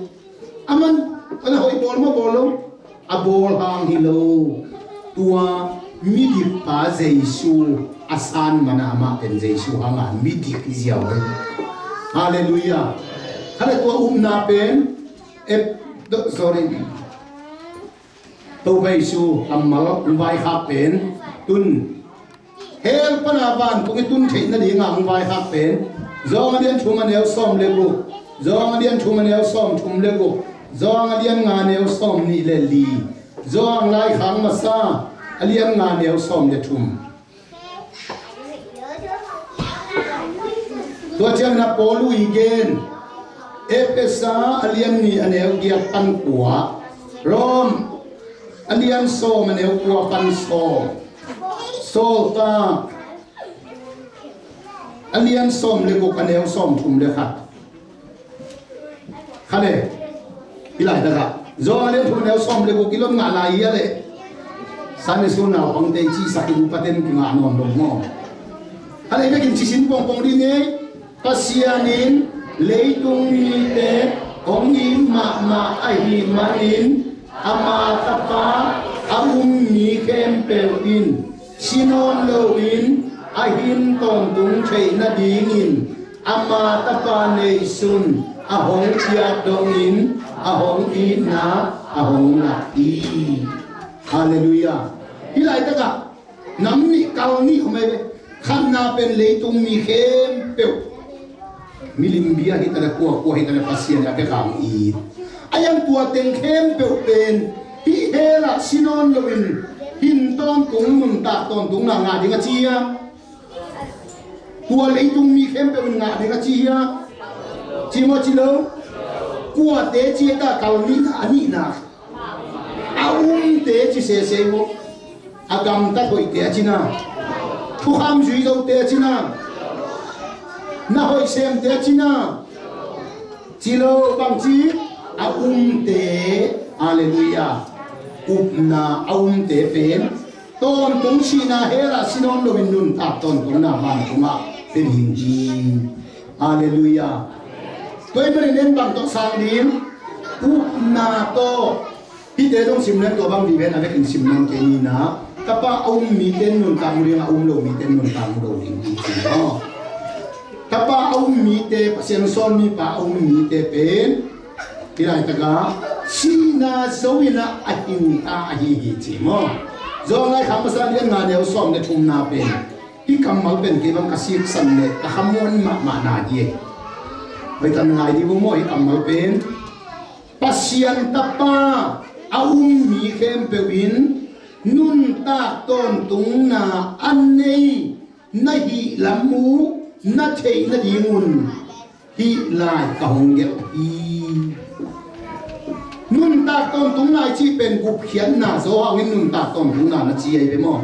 Aman a na hoih bawl maw, bawl lo? A bawl hang hi lo. Tua midikpa Jesu a san man a mah pen Jesu hanga midik hi ziau ei. Halleluiah. Hale tua upna pen ep, sorry. Topa Jesu kammal hong vaikhak pen tun hell pana vantung i tun theih nadinga hong vaikhak pen Johan a lian thum a neu sawm le guk, Johan a lian thum a neu sawm thum le guk, Johan a lian nga a neu sawm nih le li, Johan Laikhak Masa a lian nga a neu sawm le thum. Tua ciangin a Paul i gen Efesa a lian nih a neu giat pan kua, Rom a lian sawm a neu kua pan sawm, Sawltak a lian sawm le guk a neu sawm thum le khat. Khale, i laitakah Johan a lian thum a neu sawm le guk i lon ngah lai hi a leh Sunday school naupangte i cihsak in upaten kingah nawn lo maw? Khale, i bekin cisin pongpong ding ei. Pasian in leitung mite hong it mahmah ahih manin ama tapa a um mi khempeuh in si nawn loin a hin tawntung theih nadingin ama tapa neihsun a hong piak dongin a hong itna a hong lak hi. Halleluiah. Hih laitakah nam nih kal nih om ei ve. Khatna pen leitung mi khempeuh, milim bia hi ta le, kuakua hi ta le, Pasian a bek a hong it. A iang tua teng khempeuh pen hih hell ah si nawn loin hin tawntung, nuntak tawntungna ngah ding a ci hia? Tua leitung mi khempeuh in ngah ding a ci hia? Ci maw, ci lo? Kuate ci a ta, kal nihna a nihna a umte ci sese maw? A gamtat hoihte a cina, thukham zui zote a cina, na hoih semte a cina, ci lo, bangci a umte. Halleluiah. Upna a umte pen tawntung sihna hell ah si nawn loin nuntak tawntungna vantungah pe ding hi. Halleluiah. Tua ahih manin en bang tawh sang ding? Upna tawh. Hihte zong sim leng tua bang vive na vekin sim leng kei ni na. Tapa a um mite nuntak mu ding a, um lo mite nuntak mu lo ding hi ci maw? Tapa a um mite, Pasian sawn mipa a um mite pen hih laitaka sihna zo in a hing ta ahi hi ci maw? Johan Laikhak Masa lian nga neu sawm le thumna pen hih kammal pen kei bang ka siksan le ka khamuan mahmah na hi. Hoihtak na ngai dih uh maw hih kammal pen? Pasian Tapa a um mi khempeuh in nuntak tawntungna a nei na hih lam uh na theih nadingun hih lai ka hong gelh hi. Nuntak tawntungna i cih pen gupkhiatna zo hangin nuntak tawntungna na ci ahi ve maw?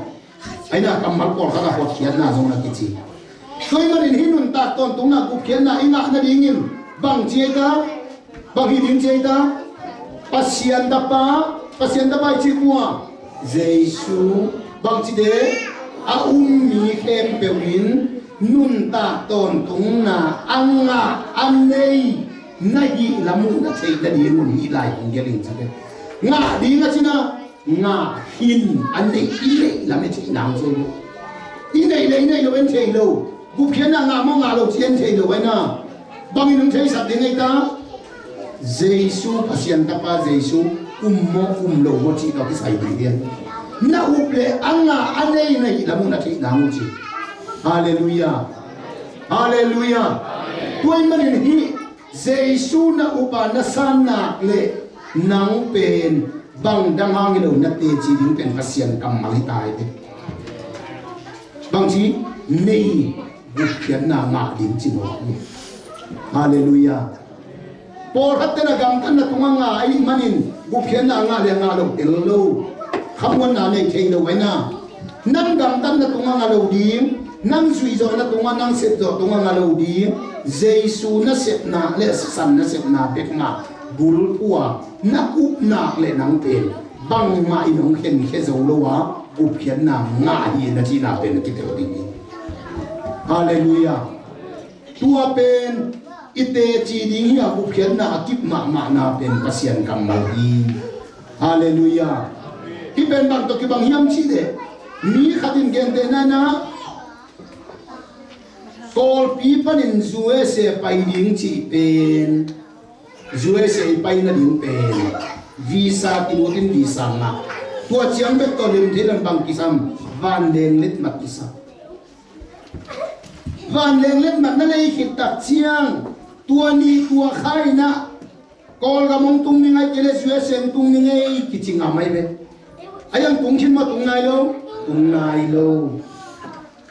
Aina kammal pawlkhat a hotkhiatna zong na kici. Tua ahih manin hih nuntak tawntungna gupkhiatna i ngah nadingin bang ci ahi ta? Bang hi ding ci ahi ta? Pasian Tapa Pasian tapa i cih kua? Jesu. Bangci te? A um mi khempeuh in nuntak tawntungna a ngah a nei na hih lam uh na theih nadingun hih lai hong gelh ing ci te. Ngah ding a cina ngah khin a neih i neih lam i theih nang ci. I neih le i neih lo en thei lo. Gupkhiatna ngah maw ngah lo ci en thei lo aina. Bangin hong theisak ding ei ta? Jesu, Pasian tapa Jesu, um maw um lo maw cih tawh kisai ding hian. Na up le a ngah a nei na hih lam uh na theih nang uh ci. Halleluiah. Halleluiah. Tua ahih manin hih Jesu na up a na san nak le nang pen bang dang hang hi lo na teci ding pen Pasian kammal hi ta hi. Bangci nei gupkhiatna ngah ding ci maw? Halleluiah. Pawlkhat ten a gamtatna tungah ngah ahih manin gupkhiatna a ngah le a ngah lo tel lo. Khamuanna nei thei lo aina. Nang gamtatna tungah ngah lo ding, nang zuihzawhna tungah, nang sepzawh tungah ngah lo ding. Jesu nasepna le a sisan nasepna bek mah bulphuh a na upnak le nang pen bangmah in hong khenkhia zo lo a gupkhiatna ngah hi na cihna pen kitel ding hi. Halleluiah. Tua pen i teci ding hi a gupkhiatna a kip mahmahna pen Pasian kammal hi. Halleluiah. Hih pen bang tawh kibang hiam cih leh mi khat in gentehna in ah Kawlpi panin U S A pai ding cih pen, U S A i pai nading pen visa kilut in visa ngah. Tua ciang bek tawh lim thei lo in bang kisam, vanleng letmat kisam. Vanleng letmat na nei khit tak ciang tua ni tua kha in ah Kawlgam hong tung ni ngai kei le U S A hong tung ni ngai kici ngam ahi ve. A iang tung khin maw tung nai lo? Tung nai lo.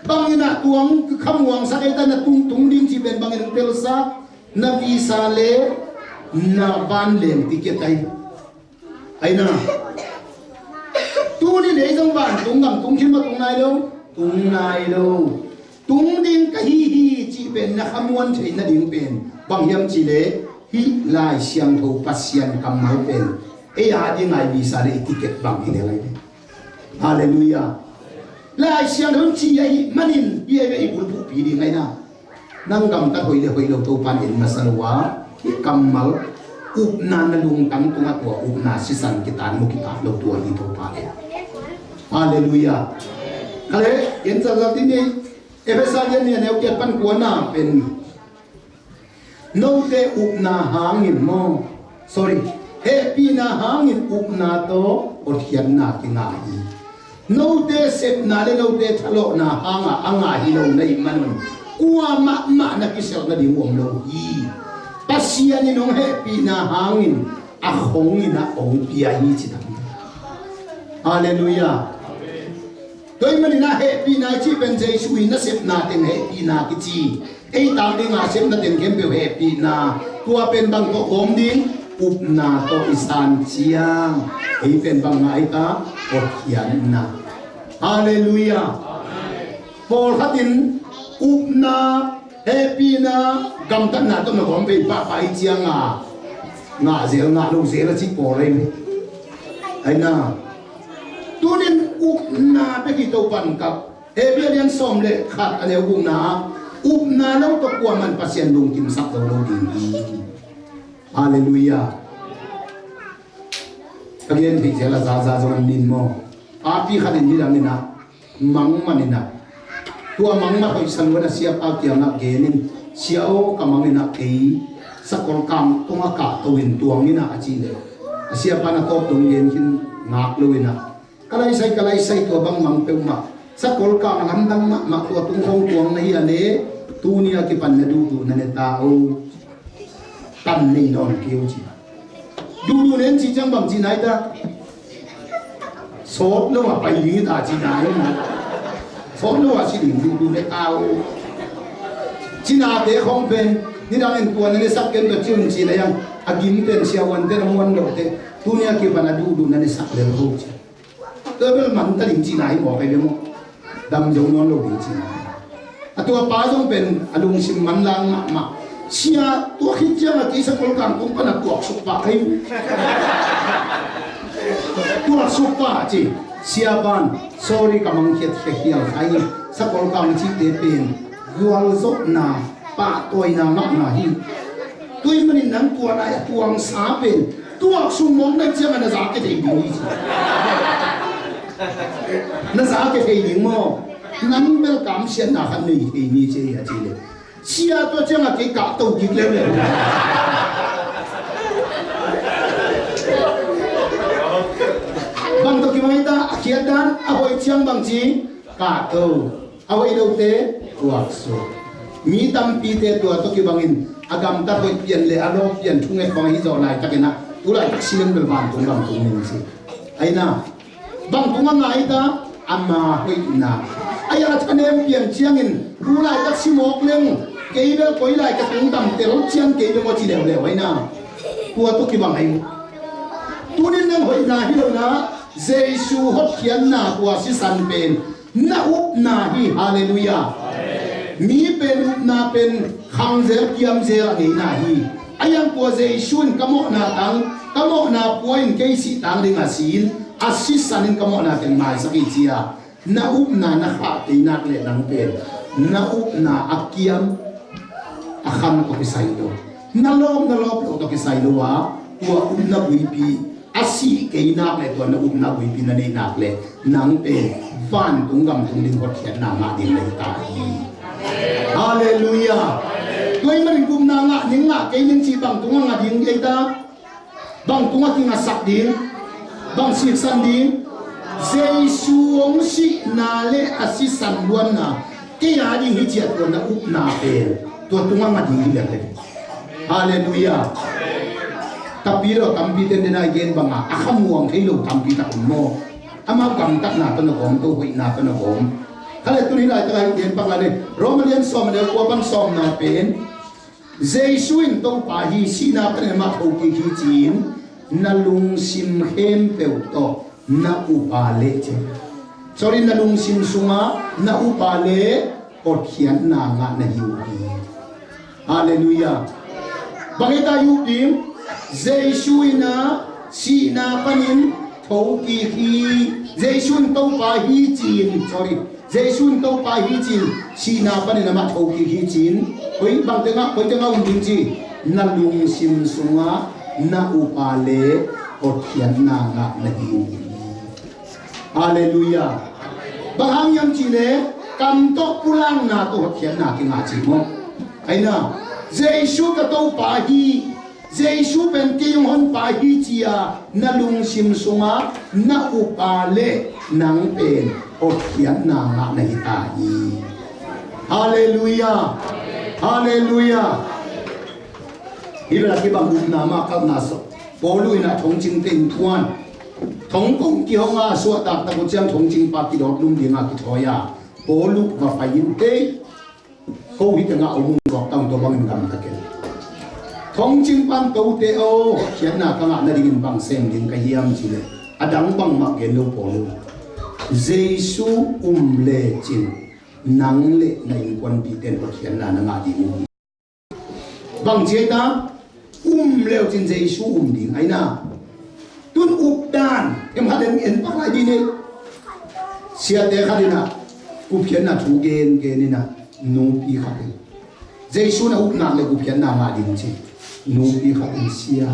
Bangin ah tua hong khamuangsak ei ta na tung tung ding cih pen bangin hong telsak na visa le na vanleng ticket ahi. Aina. Tuni lei zong vantung gam tung khin maw tung nai lo? Tung nai lo. Tung ding ka hi hi cih pen na khamuan theih nading pen bang hiam cih leh hih Lai Siangtho Pasian kammal pen ei a ding ngai visa le i ticket bang hi le lai. Halleluiah. Lai Siangtho in ci ahih manin hi ei ve i bulphuhpi ding aina. Nang gamtat hoih le hoih lo Topan en masa lo a, hih kammal upna na lungtang tungah tua upna sisan kitan maw kitan lo tua hi Topa le. Halleluiah. Kale, en zalzal ti ni, Efesa lian nih a neu kiat pan kuana pen note upna hangin maw? Sorry. Hehpihna hangin upna tawh hotkhiatna kingah hi. Note sepna le note thalawhna hangah a ngah hi lo na hih manun kua mahmah na kiselh nading om lo hi. Pasian in hong hehpihna hangin a khongin a hong pia hi ci tam. Halleluiah. Tua ahih manin a hehpihna i cih pen Jesu i nasepna teng hehpihna kici. Ei tang ding a sepna teng khempeuh hehpihna. Tua pen bang tawh gawm ding? Upna tawh i san ciang ei pen bang ngah ei ta? Hotkhiatna. Halleluiah. Pawlkhat in upna, hehpihna, gamtatna tawh na gawm vei pahpah i ciang a ngah zel ngah lo zel a cih pawl ahi ve. Aina. Tunin upna bek hi Topan kap. Hebrew a lian sawm le khat a neu gukna ah upna lo tawh kuaman Pasian lungkimsak zo lo ding hi. Halleluiah. Ka gen theih zel a zaza zong an min maw? Papi khat in nidang in ah mang man in ah tua mang mat hoih sa luan a siapa kiangah gen in, sia aw ka mang in ah kei sakol kang tungah kahto in tuang in ah a cih leh a siapa na tawp dong gen khin ngak lo in ah Ka laisai, ka laisai tua bang mang peuhmah. Sakol kang a lamdang mahmah tua tung khong tuang na hi a le, tuni a kipan na duhduh na ne ta o. Tan nei nawn kei o ci. Duhduh nen ci ciang bang ci nai ta. Sawt lo a pai ding hi ta ci nai. Sawt lo a ci ding duhduh ne ta o. Cinate khong pen nidang in tua na nesak ken tua ci un ci na yang. A gim pen siavuante na muan lote. Tuni a kipan a duhduh na nesak lel ho ci. Tua bel man ta ding cihna hi mawk ei bia maw? Dam zo nawn lo ding cihna hi. A tua pa zong pen a lungsim manlang mahmah. Sia tua khit ciang a kei sakol kangkung pan a tuaksuk pah kei. Tuaksuk pah ci. Siapan, sorry, ka mangkhiat khiakhial khai. Sakol kang cihte pen gualzawhna, pahtawina ngahna hi. Tua ahih manin nang tua lai a tuangsa pen tuaksuk mawk na hih ciangin na za kia thei ding hi ci. Na za kia thei ding maw? Nang bel kamsiatna khat nei thei ni ci a ci le. Sia, tua ciangah kei kahto kik leuleu. Bang tawh kibang hi ta, a khiatdan a hoih ciang bang ci, kahto. A hoih lote tuaksuk. Mi tampite tua tawh kibangin a gamtat hoih pian le a lawp pian thunget bang ahi zawh laitakin ah, tu laitak silen bel vantung gamtung ning ci. Aina, bang tungah ngah hi ta, ama hoihna. A ya thanem pian ciangin tu laitak si mawk leng, kei bel koi lai ka tung dam tel ciang kei bel maw ci leuleu aina. Tua tawh kibang ahi. Tunin nang hoihna hi lo na, Jesu hotkhiatna tua sisan pen na upna hi. Halleluiah. Mi pen upna pen khangzel kiamzel a ngeina hi. A yang tua Jesu in ka mawhna tang, ka mawhna pua in kei sih tang ding a si in, a sisan in ka mawhna teng maisak hi ci a, na upna na khah kei nak leh nang pen na upna a kiam a khan tawh kisai lo, na lawm na lawp loh tawh kisai lo a, tua upna buipi a sih kei nak leh tua na upna buipi na neih nak leh nang pen vantung gamtung ding hotkhiatna ngah ding na hi ta hi. Halleluiah. Tua ahih manin gupna ngah ning ngah kei ning cih bang tungah ngah ding ei ta? Bang tungah kingasak ding? Bang siksan ding? Jesu hong sihna le a sisan luanna kei a ding hi ci a tua na upna pen tua tungah ngah ding hi leh. Halleluiah. Tapi lo tampi ten dena i gen banga a khamuang thei lo tampi tak om maw? Amau gamtatna tawh na gawm, tawh hoihna tawh na gawm. Khale tun hi laitak a i gen banga le Roma lian sawm a neu kua pan sawmna pen Jesu in Topa hi, sihna panin amah thokik hi ci-in na lungsim khempeuh tawh na up a leh ci. Sorry, na lungsim sungah na up a leh hotkhiatna ngah na hi uh hi. Halleluiah. Bang hi ta i up ding? Jesu in a sihna panin thokik hi. Jesu in Topa hi ci-in, sorry, Jesu in Topa hi ci-in, sihna panin amah thokik hi ci-in, koi bang tengah, koi tengah um ding ci? Na lungsim sungah na up a leh hotkhiatna ngah na hi uh hi. Halleluiah. Bang hang hiam cih leh kam tawh pulakna tawh hotkhiatna kingah ci maw? Aina, Jesu ka Topa hi, Jesu pen kei hong honpa hi ci-a na lungsim sungah na up a leh nang pen hotkhiatna ngah na hi ta hi. Halleluiah. Halleluiah. Hi bel a kibang upna mah kalhna sawh. Paulu in a thongcing teng thuan thong kong kihong a suahtak tak uh ciang thongcing pa kidawt lum dingah kithawi a, Paulu va pai in tei. Ko hi tengah a um uh, lockdown tua bangin gamta kei. Thongcing pan tote aw, hotkhiatna ka ngah nadingin bang sem ding ka hiam cih leh a dang bangmah gen lo Paulu. Jesu um lecin nang le na innkuanpihte in hotkhiatna na ngah ding uh hi. Bang ci ei ta? Um leucin Jesu um ding aina. Tun updan em khat en, en pak lai dih ni. Siate khat in a gupkhiatna thu gen gen in a, nupi khat in Jesu na up nak le gupkhiatna ngah ding ci. Nupi khat in, sia,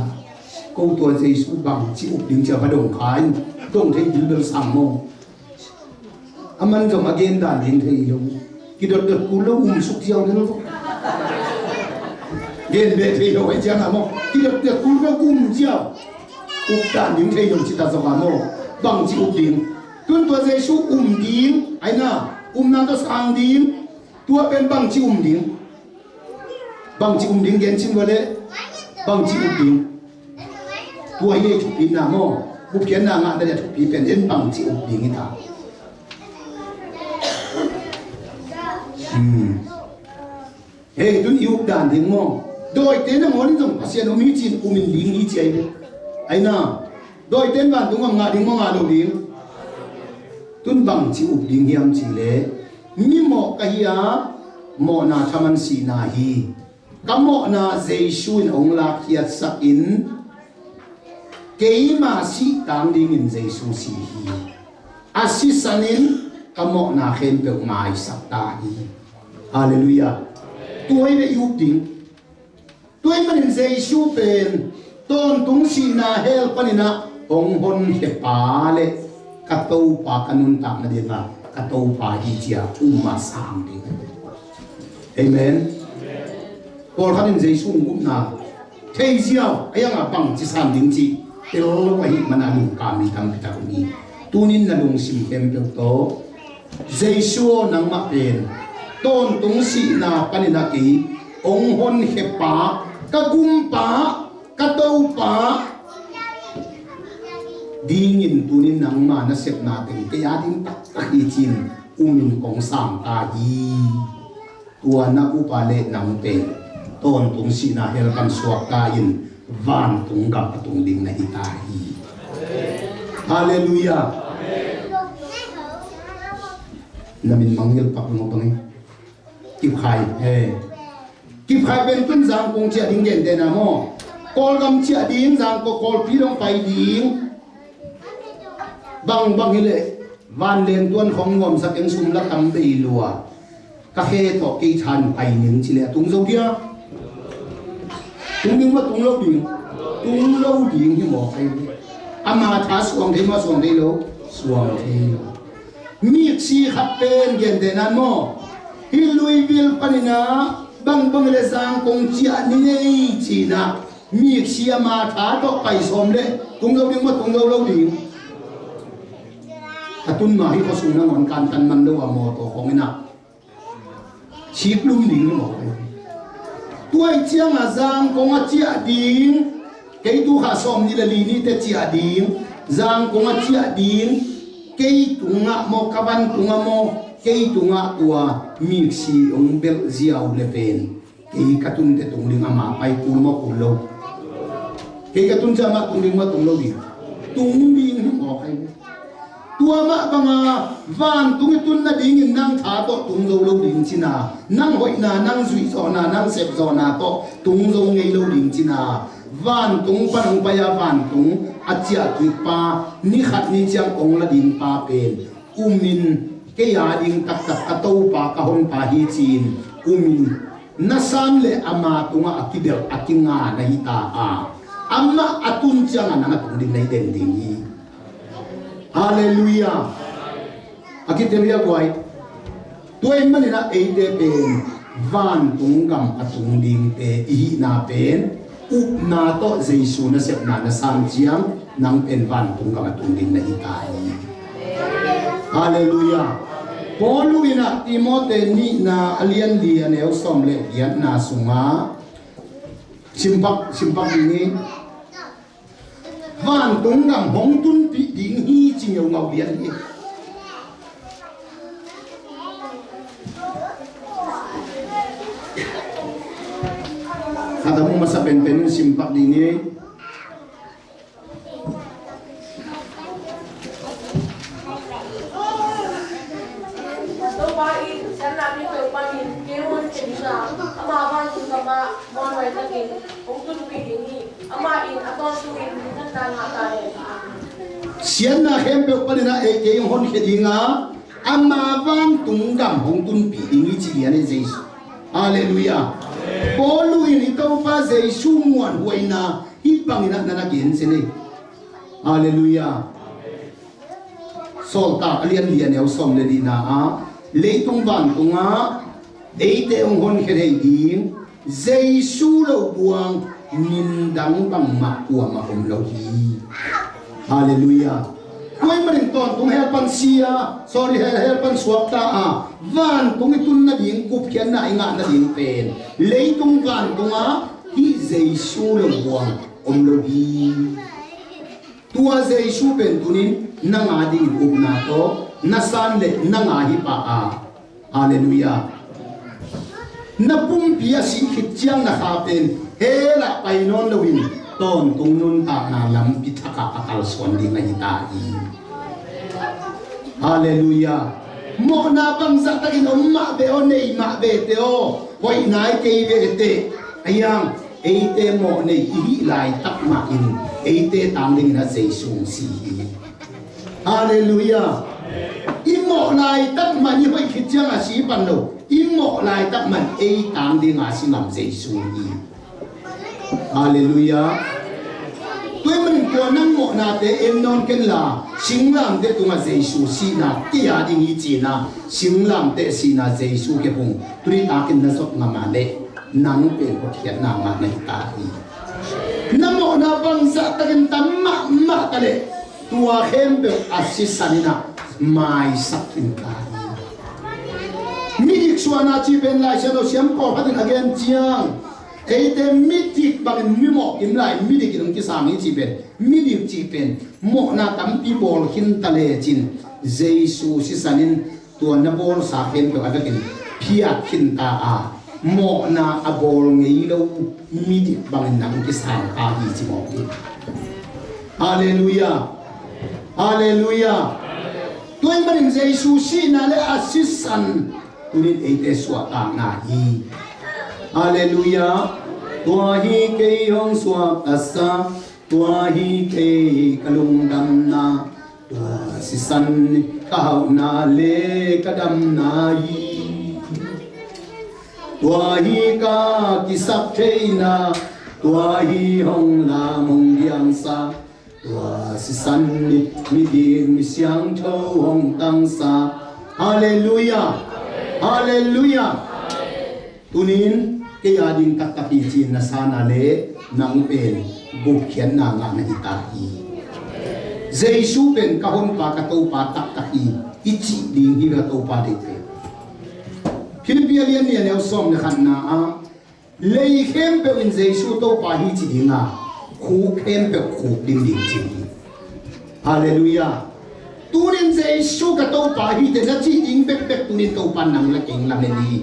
ko tua Jesu bangci up ding ci a va dong kha in, dong thei bilbel sang maw? A man zong a gen dan ding thei lo. Kidotdot kul lo, um suk ziau ni lo. Gen beh thei lo ai ciang a maw? Kidotdot kul lo, um ziau. Up dan ding thei lo ci ta zong a maw? Bangci up ding? Tun tua Jesu um ding aina, upna tawh sang ding. Tua pen bangci um ding? Bangci um ding gen cin vua leh, bangci up ding? Tua hi ei thupina maw? Gupkhiatna ngah nading a thupi pen en bangci up ding hi ta. Hmm. Hei, tun i up dan ding maw? Dawite nangawn in zong Pasian om hi ci-in um in ding hi ci ahi ve. Aina, dawite in vantung gam ngah ding maw, ngah lo ding? Tun bangci up ding hiam cih leh, mimawh ka hi a, mawhna thaman sihna hi. Ka mawhna Jesu in hong lakkhiatsak in, Keima sih tang dingin Jesu si hi. A sisan in ka mawhna khempeuh maisak ta hi. Halleluiah. Tua hi ve i up ding. Tua ahih manin Jesu pen tawntung sihna hell panin ah hong honkhia pa le ka Topa ka nuntakna dingah ka Topa hi ci-a um masa ding. Amen. Pawlkhat in Jesu hong upna thei ziau a, a iangah bangci san ding cih tel lo ahih manin a lungkam mi tampi tak om hi. Tunin na lungsim khempeuh tawh, Jesu aw, nangmah pen tawntung sihna panin ah kei hong honkhia pa, ka gumpa, ka Topa dingin tunin nangma nasepna teng kei a ding taktak hi ci-in umin kong sang ta hi. Tua na up a leh nang pen tawntung sihna hell pan suakta in vantung gam a tung ding na hi ta hi. Halleluiah. Na min mangngilh pak lo bang hi. Kipkhai, he. Kipkhai pen tun Zangkong ciah ding gentehna maw? Kawlgam ciah ding, Zangkong Kawlpi dong pai ding. Bangbang hileh vanleng tuan khong nuamsa keng, sum la tam bei lua. Ka khe tawh kei than pai ning cileh a tung zo dia? Tung ding maw tung lo ding? Tung lo ding hi mawk hi. Ama tha suang thei maw suang thei lo? Suang thei lo. Miksi khat pen gentehna maw? Hih Louisville panin ah bangbang hileh Zangkong ciah ni ngei ci-in ah miksi ama tha tawh pai sawm leh tung zo ding maw tung zo lo ding? A tun ma hih khuasung nangawn kantan man lo a mawtaw khawng in ah siklum ding hi mawk hi. Tua ahih ciangah Zangkong a ciah ding, kei tu kha sawm nih le li ni teh ciah ding, Zangkong a ciah ding, kei tungah maw, ka van tungah maw, kei tungah tua miksi hong belh ziau le pen kei ka tun teh tung ding, ama pai kul maw kul lo? Kei ka tun ciang amah tung ding maw tung lo ding? Tung ding hi mawk hi. Tua mah banga vantung i tun nadingin nang tha tawh tung zo lo ding cina, nang hoihna, nang zuihzawhna, nang sepzawhna tawh tung zo ngei lo ding cina, vantung pan hong pai-a vantung a ciahkikpa, ni khat ni ciang hong la dingpa pen umin, kei a ding taktak ka Topa ka honpa hi ci-in umin, na san le ama tungah a kibelh a kinga na hi ta a, amah a tun ciangah nang a tung ding na hi den ding hi. Halleluiah. A kitel hi a guai. Tua ahih manin ah eite pen vantung gam a tung dingte i hihna pen upna tawh Jesu nasepna na san ciang nang pen vantung gam a tung ding na hi ta hi. Halleluiah. Paul in ah Timote nihna a lian li a neu sawm le giatna sungah simpak, simpak ding hi. Vantung gam hong tunpih ding hi ci ngeungau lian hi. Khat a mu masa penpen in simpak ding hi. Topa in siatna khempeuh panin kei hong honkhia ding a, ama vantung gam ah muanhuai takin hong tunpih ding hi. Amah in a tawntung in minthanna ngah ta hen. Siatna khempeuh panin ah ei kei hong honkhia ding a, ama vantung gam hong tunpih ding hi ci lian hi Jesu. Halleluiah. Paul in i Topa Jesu muanhuaina hih bangin ah na na gen zen hi. Halleluiah. Sawltak a lian li a neu sawm le lina ah, leitung vantungah eite hong honkhia thei ding Jesu lo buang min dang bangmah kuamah om lo hi. Halleluiah. Tua ahih manin tawntung hell pan sia, sorry, hell, hell pan suakta a, vantung i tun nading gupkhiatna i ngah nading pen leitung vantungah hih Jesu lo buang om lo hi. Tua Jesu pen tunin nang a dingin upna tawh na san le nang a hi pah a. Halleluiah. Na pumpi a sih khit ciang na kha pen hell ah pai nawn loin tawntung nuntakna lampi thakah a kalsuan ding ahi ta hi. Halleluiah. Mawhna bangzah takin om mah ve aw, nei mah ve teh aw, hoih nai kei ve teh. A hiang Eite mawh nei i hih laitak mahin eite tang dingin a Jesu hong si hi. Halleluiah. I mawh laitak mah i hoih khit ciang a si pan lo. I mawh laitak mah ei tang dinga si ngam Jesu hi. Halleluiah. Tua ahih manin tua nang mawhnate en nawn kenla, singlamteh tungah Jesu sihna kei a ding hi ci-in a, singlamteh sihna Jesu kiang hong tuni takin na zot ngam a leh nang pen hotkhiatna ngah na hi ta hi. Na mawhna bangzah takin tam mahmah ta leh tua khempeuh a sisan in a maisak khin ta hi. Midik suahna cih pen Lai Siangtho siam pawlkhat in a gen ciang, eite midik bangin mimawh kim lai, midik in hong kisam hi cih pen, midik cih pen mawhna tampi bawl khin ta lecin Jesu sisan in tua na bawlsa khempeuh a vekin phiat khin ta a, mawhna a bawl ngei lo midik bangin nang kisam ta hi ci mawk hi. Halleluiah. Halleluiah. Tua ahih manin Jesu sihna le a sisan tunin eite suahtakna hi. Halleluiah. Tua hi kei hong suaktasak, tua hi kei ka lungdamna, tua sisan ka hauhna le ka damna hi. Tua hi ka kisap theihna, tua hi hong lam hong diangsa, tua sisan midik mi siangtho hong tangsa. Halleluiah. Halleluiah. Tunin kei a ding taktak hi ci-in na san a leh nang pen gupkhiatna ngah na hi ta hi. Jesu pen ka honpa ka Topa taktak hi i cih ding hi ve, Topa deih pen. Philippi a lian nih a neu sawm le khatna ah, lei khempeuh in Jesu Topa hi ci ding a, khuk khempeuh khuk ding ding ci hi. Halleluiah. Tunin Jesu ka Topa hi teh na cih ding bekbek tunin Topa nang le kei lamen hi.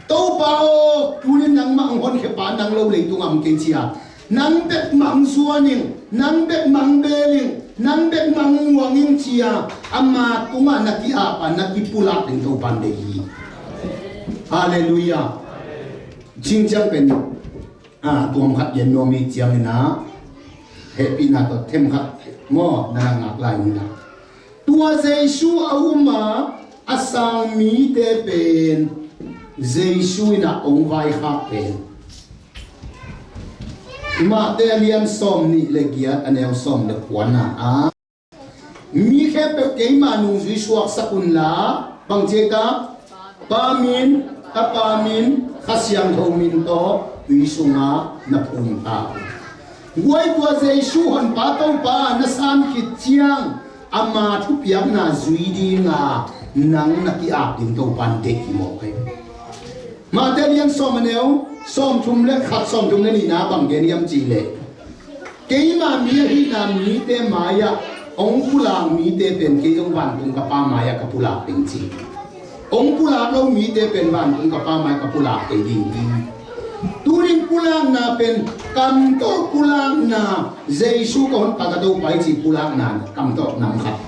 Topa aw, tunin nangmah hong honkhia pa nang lo leitungah om kei ci a, nang bek mah hong zuan ing, nang bek mah hong bel ing, nang bek mah hong muang ing ci a, ama tungah na ki-ap a, na kipulak ding Topa deih hi. Halleluiah. Cingciang pen a, tuam khat gen nuam hi ciangin a, hehpihna tawh them khat maw na ngak lai ung hi na. Tua Jesu a um a, a sang mite pen Jesu in a hong vaikhak pen Matthai a lian sawm nih le giat a neu sawm le kuana ah, mi khempeuh keima nungzui suaksak unla, bang ci ei ta? Pa min, Tapa min, Kha Siangtho min tawh tui sungah na phum ta. Guai tua Jesu honpa Topa na san khit ciang ama thupiakna zui dinga nang na ki-ap ding Topa in deih hi mawk hi. Matthai lian sawm a neu sawmthum le khat, sawmthum le nihna bang gen hiam cih leh, keima mi ahihna mite mai-ah hong pulak mite pen kei zong vantung ka Pa mai-ah ka pulak ding ci. Hong pulak lo mite pen vantung ka Pa mai ka pulak kei ding hi. Tunin pulakna pen kam tawh pulakna, Jesu ka honpa ka Topa hi ci pulakna kam tawh nam khat.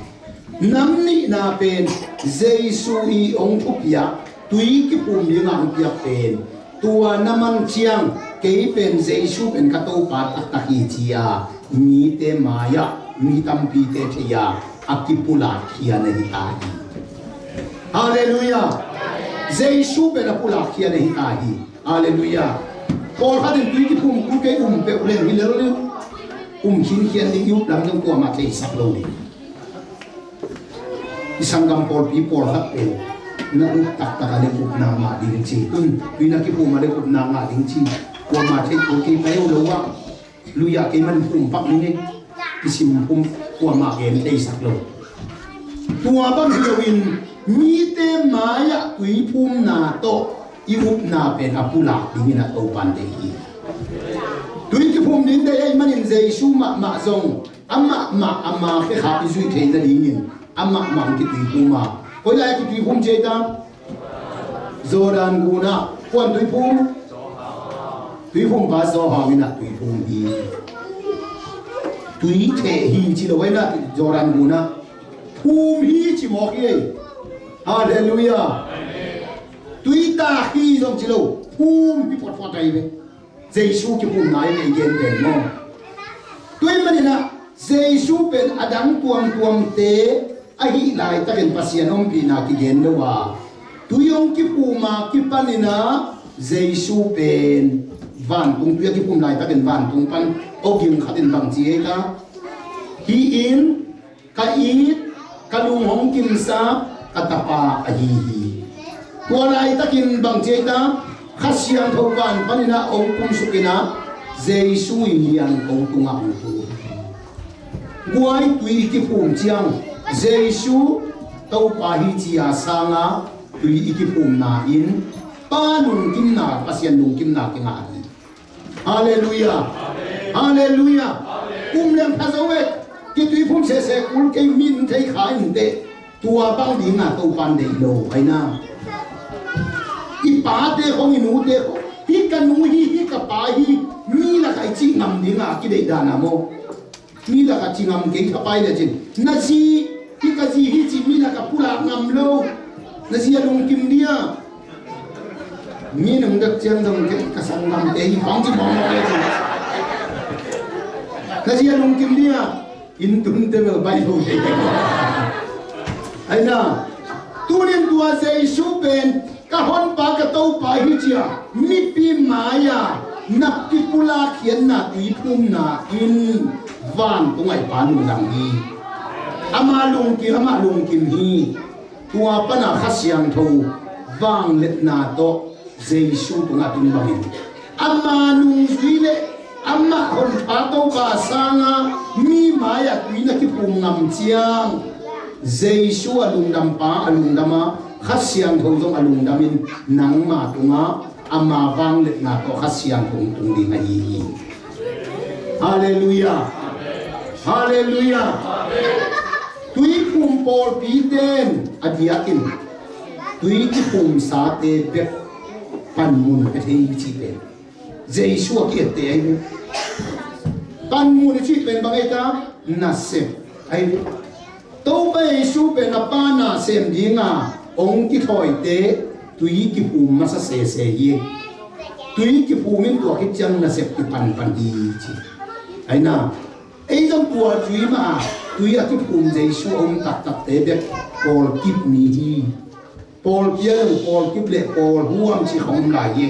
Nam nihna pen Jesu i hong thupiak, tui kiphum dingah hong piak pen, tua na mang ciang kei pen Jesu pen ka Topa taktak hi ci-a mite mai-ah mi tampite thei-a a kipulakkhia na hi ta hi. Halleluiah. Jesu pen a pulakkhia na hi ta hi. Halleluiah. Pawlkhat in tui kiphum kul kei um peuh leng hi lel ding, um khinkhian ding, i up lam ding kuamah theisak lo ding. I sanggam pawlpi pawlkhat pen na up taktak a le upna ngah ding ci. Tun tui na kiphum a le upna ngah ding ci. Kuamah theih kul kei pai uh lo ah, lui-ah kei man phum pak ning ei. I sim phum kuamah gen theisak lo. Tua bang hi loin mite mai-ah tui phumna tawh i upna pen a pulak dingin a Topa in deih hi. Tui kiphum ding deih ahih manin Jesu mahmah zong amah mah ama khekha i zuih theih nadingin amah mah hong kitui phum a. Koi lai a kitui phum ci ei ta? Jordan gun ah. Kuan tui phum? Tui phumpa Johan in a tui phum hi. Tui theh hi ci lo, ei na Jordan gun ah. Phum hi ci mawk hi ei. Halleluiah. Tui tak hi zong ci lo, phum hi photphot ahi ve. Jesu kiphumna i gen pen maw? Tua ahih manin ah Jesu pen a dang tuamtuamte ahih laitakin Pasian ompihna kigen lo a, tui hong kiphum a kipanin ah Jesu pen vantung tui a kiphum laitakin vantung pan awging khat in bang ci ei ta? Hih in ka it, ka lung hong kimsa ka tapa ahi hi. Tua laitakin bang ci ei ta? Kha Siangtho van panin ah hong kumsuk in ah Jesu in lianko tungah hong tu hi. Guai, tui i kiphum ciang Jesu Topa hi ci a sanga tui i kiphumna in Pa lungkimna, Pasian lungkimna kingah hi. Halleluiah. Halleluiah. Um leng pha zo e. Kituiphum sese kul kei, min thei kha in teh. Tua bang dinga Topan deih lo aina. I pate khong, i nute khong, hi ka nu hi, hi ka pa hi, mi lakah i cih ngam dinga kideih dana maw? Mi lakah ci ngam kei, ka pai le cin, na zi hi, ka zi hi ci mi lakah pulak ngam lo. Na zi a lungkim dia. Mi nang dak ciang dong kei ka sang ngam kei hi pang ci mawng mawng le cin. Na zi a lungkim dia. Inn tun te bel bai lo kei. Aina. Tunin tua Jesu pen ka honpa, ka Topa hi cia mipi mai-a na kipulak khiatna tuiphumna in vantung ah i Pa lungdam hi. Ama lungkim, ama lungkim hi. Tua pana Kha Siangtho vangliatna tawh Jesu tungah tun bangin ama nungzui le ama honpa Topa sanga mi mai-ah tui na kiphum ngam ciang Jesu a lungdam, Pa a lungdam a, Kha Siangtho zong a lungdamin nangma tungah ama vangliatna tawh Kha Siangtho hong tung ding ahi hi. Halleluiah. Halleluiah. Tuiphum pawlpi ten a diakin tui kiphumsate bek panmun a thei i cih pen Jesu a kiette ahi hi. Panmun i cih pen bang ei ta? Nasep ahi hi. Topa Jesu pen a Pa nasem dinga hong kithawite tui kiphum masa sese hi. Tui kiphum in tua khit ciang nasep kipanpan hi ci. Aina. Ei zong tua tui mah tui a kiphum Jesu a um taktakte bek pawlkip mi hi. Pawlpi a zong pawlkip le pawlhuam ci khong om lai hi.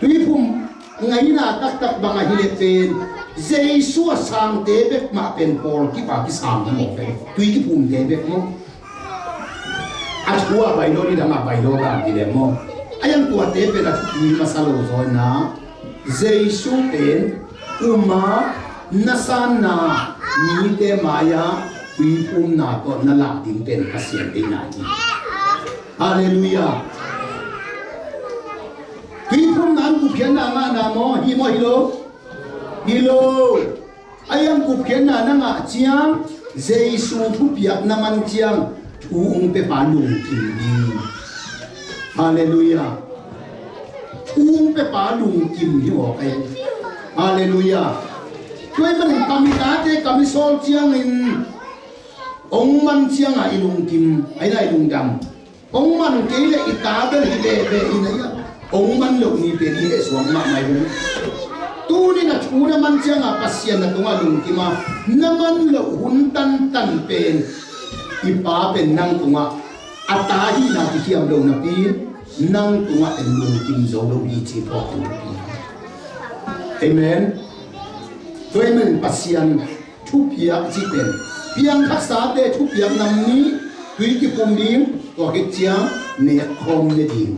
Tuiphum ngaina taktak bang ahi le pen Jesu a sangte bek mah pen pawlkip a kisang hi maw pen tui kiphumte bek maw? A thu a bai lo ni dang a bai lo dang hi le maw? A yang tuate pen a thupi masa lo zaw na. Jesu pen uma na sanna mite mai-ah tuiphumna tawh na lak ding pen Pasian deihna hi. Halleluiah. Tuiphumna in gupkhiatna ngahna maw? Hi maw hi lo? Hi lo. A yang gupkhiatna na ngah ciang Jesu thupiak na man ciang thu ung pepa lungkim hi. Halleluiah. Thu ung pepa lungkim hi aw kai. Halleluiah. Tua ahih manin ka mi tate ka mi sawl ciangin ong man cianga i lungkim aina i lungdam. Ong man kei le i ta bel hi veve in a ia ong man loh ni pen i lehsuak mahmah hi. Tunin a thu na man cianga Pasian na tungah lungkim a na man loh hun tantan pen i pa pen nang tungah a ta hihna kikhiam lo napi nang tungah pen lungkim zo lo hi ci phawk ding hi. Amen. Tua ahih manin Pasian thupiak cih pen piangthaksate thupiak nam nih tui kiphum ding tua khit ciang nek khawm ne ding.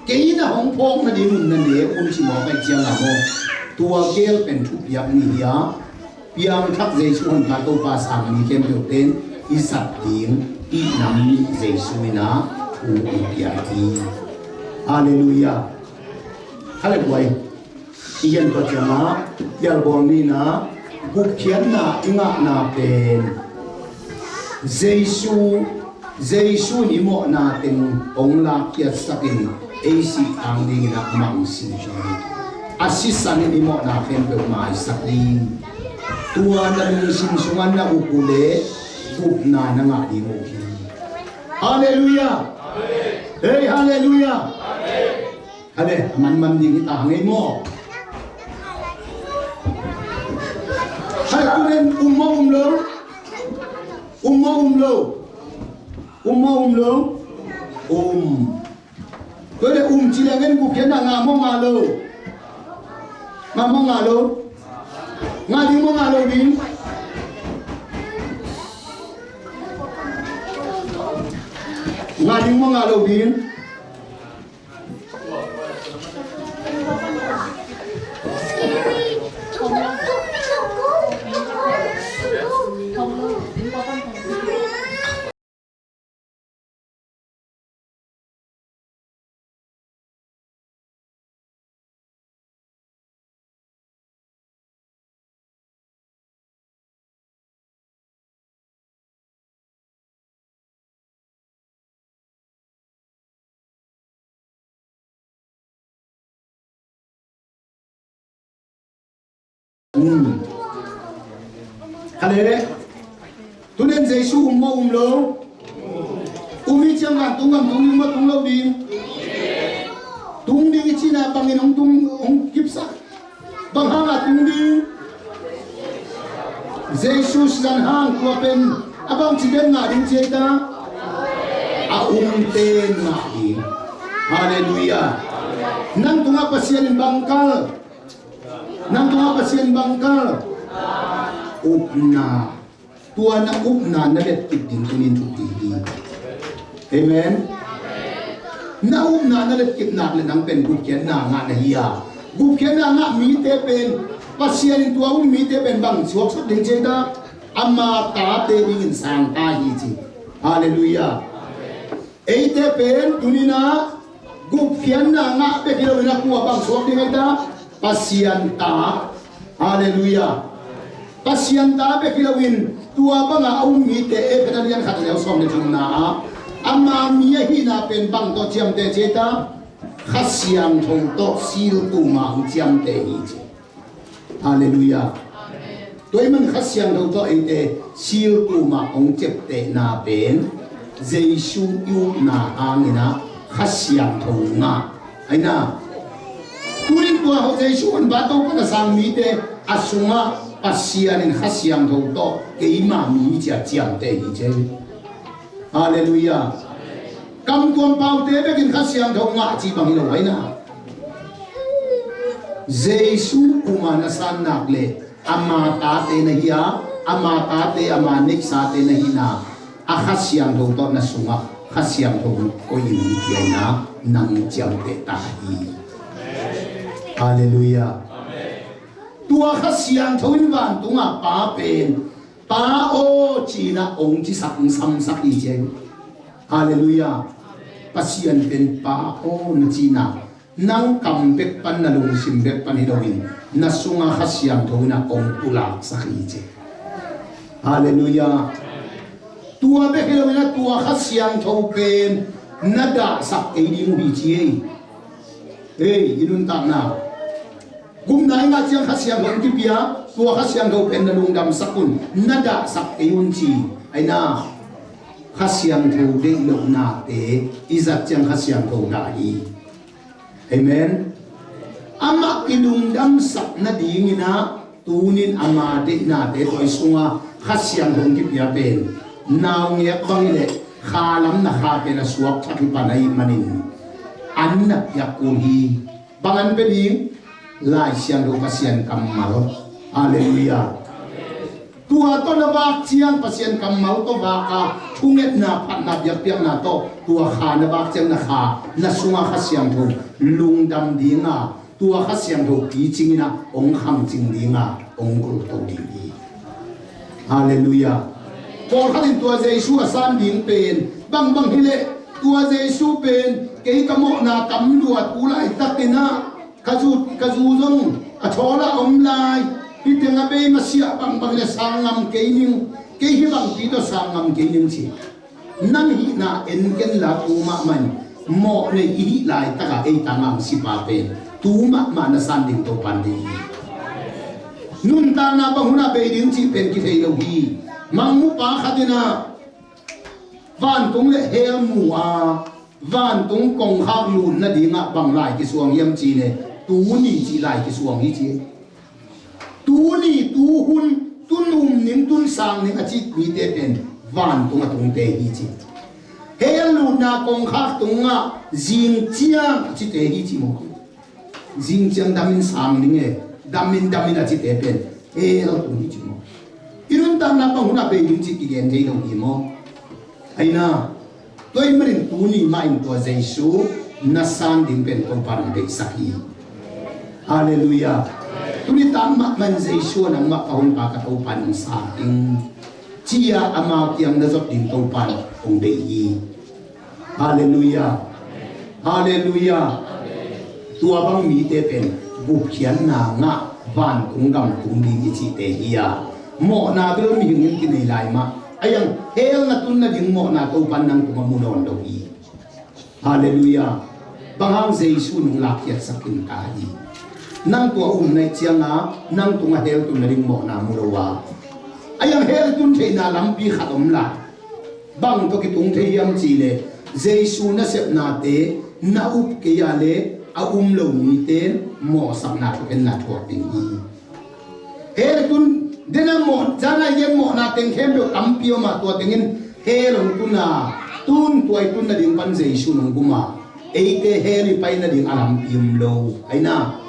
Kei na hong phawk nading un na nek un ci mawk ahih ciang a maw tua gel pen thupiak nih hi a piangthak Jesu honpa Topa sang mi khempeuh pen i zat ding i nam nih Jesu in a thu i piak hi. Halleluiah. Halleluiah. I hian tua ciangah pialbawl nihna gupkhiatna i ngahna pen Jesu, Jesu in i mawhna teng hong lakkhiatsakin ei sih tang dingin a mangsi hi. A sisan in i mawhna khempeuh maisak ding. Tua na lungsim sungah na up uh le gupna na ngah ding uh hi. Halleluiah. Hei, halleluiah. A le, a manman ding hi ta ngei maw? Hai, tu nen um maw um lo? Um maw um lo? Um maw um lo? Um. Tua le um ci leng en gupkhiatna ngah maw ngah lo? Ngah maw ngah lo? Ngah ding maw ngah lo ding? Ngah ding maw ngah lo ding? Hmm. Ka le, tu nen Jesu um maw um lo? Um hi ciang vantung gam tung ding maw tung lo ding? Tung ding i cihna bangin hong tung, hong kipsak? Bang hanga tung ding? Jesu sisan hang tua pen a bangci den ngah ding ci ei ta? A umte ngah ding. Halleluiah. Nang tungah Pasian in bang kal? Nang tungah Pasian bang kal? Upna. Tua na upna na letkip ding tuni in thupi hi. Amen. Na upna na letkip nak le nang pen gupkhiatna ngah na hi a, gupkhiatna ngah mite pen, Pasian in tua um mite pen bang suaksak ding ci ei ta? Ama tate dingin sangta hi ci. Halleluiah. Eite pen tuni in ah gupkhiatna ngah bek hi loin a kua bang suak ding ei ta? Pasian ta. Halleluiah. Pasian ta bek hi loin tua banga a um mite, Efesa lian khat a neu sawm le thumna ah ama mi ahihna pen bang tawh ciamteh ci ei ta? Kha Siangtho tawh silkuma hong ciamteh hi ci. Halleluiah. Tua ahih man Kha Siangtho tawh eite silkuma hong ciamtehna pen Jesu i upna hangin ah Kha Siangtho ngah. Ahi na, tuni in tua ho Jesu honpa Topa na sang mite a sungah Pasian in Kha Siangtho tawh keima mi ci a ciamteh hi ci. Halleluiah. Kamtuam paute bekin Kha Siangtho ngah cih bang hi lo ahi na. Jesu uma na san nak le ama tate na hi a, ama tate, ama neihsate na hihna a Kha Siangtho tawh na sungah Kha Siangtho koih in hong pia in ah nang ciamteh ta hi. Halleluiah. Tua Kha Siangtho in vantungah Pa pen Pa aw ci-in ah hong cisak, hong samsak hi ci. Halleluiah. Pasian pen Pa aw na cihna, nang kam bek pan, na lungsim bek pan hi loin na sungah Kha Siangtho in ah hong pulaksak hi ci. Halleluiah. Tua bek hi loin ah tua Kha Siangtho pen na dahsak kei ding uh hi ci ei. Ei, i nuntakna gupna i ngah ciang Kha Siangtho hong kipia, tua Kha Siangtho pen na lungdamsak un, na dahsak kei un ci. Ahi na, Kha Siangtho deih lohnate i zat ciang Kha Siangtho dah hi. Amen. Amah i lungdamsak nadingin ah tuni in ama deihnate tawh i sungah Kha Siangtho hong kipia pen naungek bang hi leh kha lam na kha pen a suakthak hi pan ahih manin an na piak kul hi. Bang an pia ding? Lai Siangtho, Pasian kammal. Halleluiah. Tua tawh na vak ciang, Pasian kammal tawh vak a, thungetna, phatna, biakpiakna tawh tua kha na vak ciang na kha, na sungah Kha Siangtho lungdam ding a, tua Kha Siangtho picing in ah hong khangcing ding a, hong gulto ding hi. Halleluiah. Pawlkhat in tua Jesu a san ding pen bangbang hi leh, tua Jesu pen kei ka mawhna kam luat uh laitakin ah ka zu, ka zu zong a thawl ah a om lai. Hih teng a bei masiah bangbang hi leh sang ngam kei ning, kei hih bangpi tawh sang ngam kei ning ci. Nang hihna en ken la, tu mahmah in mawh nei i hih laitakah ei tangah hong sipa pen tu mahmah na san ding Topa in deih hi. Nuntakna bang hunah bei ding cih pen kithei lo hi. Mangmupa khat in ah vantung le hell mu a, Vantung kongkhak lut nadingah bang lai kisuang hiam cih leh, tuni cih lai kisuang hi ci. Tuni, tuhun, tun um ning, tun sang ning a ci mite pen vantung a tungte hi ci. Hell lutna kongkhak tungah zing ciang a cite hi ci maw. Zing ciang damin sang ning e, damin damin a cite pen hell tung hi ci maw. I nuntakna pang hunah bei ding cih kigen thei lo hi maw. Aina, tua ahih manin tuni mah in tua Jesu na san ding pen Topa in deihsak hi. Halleluiah. Tuni tak mahmah in Jesu a nangmah ka Honpa ka Topa in hong sang ding ci-a amau kiang na zot ding Topa in hong deih hi. Halleluiah. Halleluiah. Tua bang mite pen gupkhiatna ngah, vantung gam tung ding i cihte hi a, mawhna bel mihing in kinei lai mah. A iang hell na tun nading mawhna Topa in nang tungah mu nawn lo hi. Halleluiah. Bang hang? Jesu in hong lakkhiatsak khin ta hi. Nang tua um na hih ciangin nang tungah hell tun nading mawhna mu lo a, a iang hell tun theihna lampi khat om lai. Bang tawh kitung thei hiam cih leh, Jesu nasepnate na up kei a leh a um lo mite in mawhsakna thukhenna thuak ding hi. Hell tun, dena mawh, zana i gen mawhna teng khempeuh tampi om a, tua tengin hell hong tun a, tun tua i tun nading pan Jesu in hong gum a, eite hell i pai nading a lampi om lo. Aina,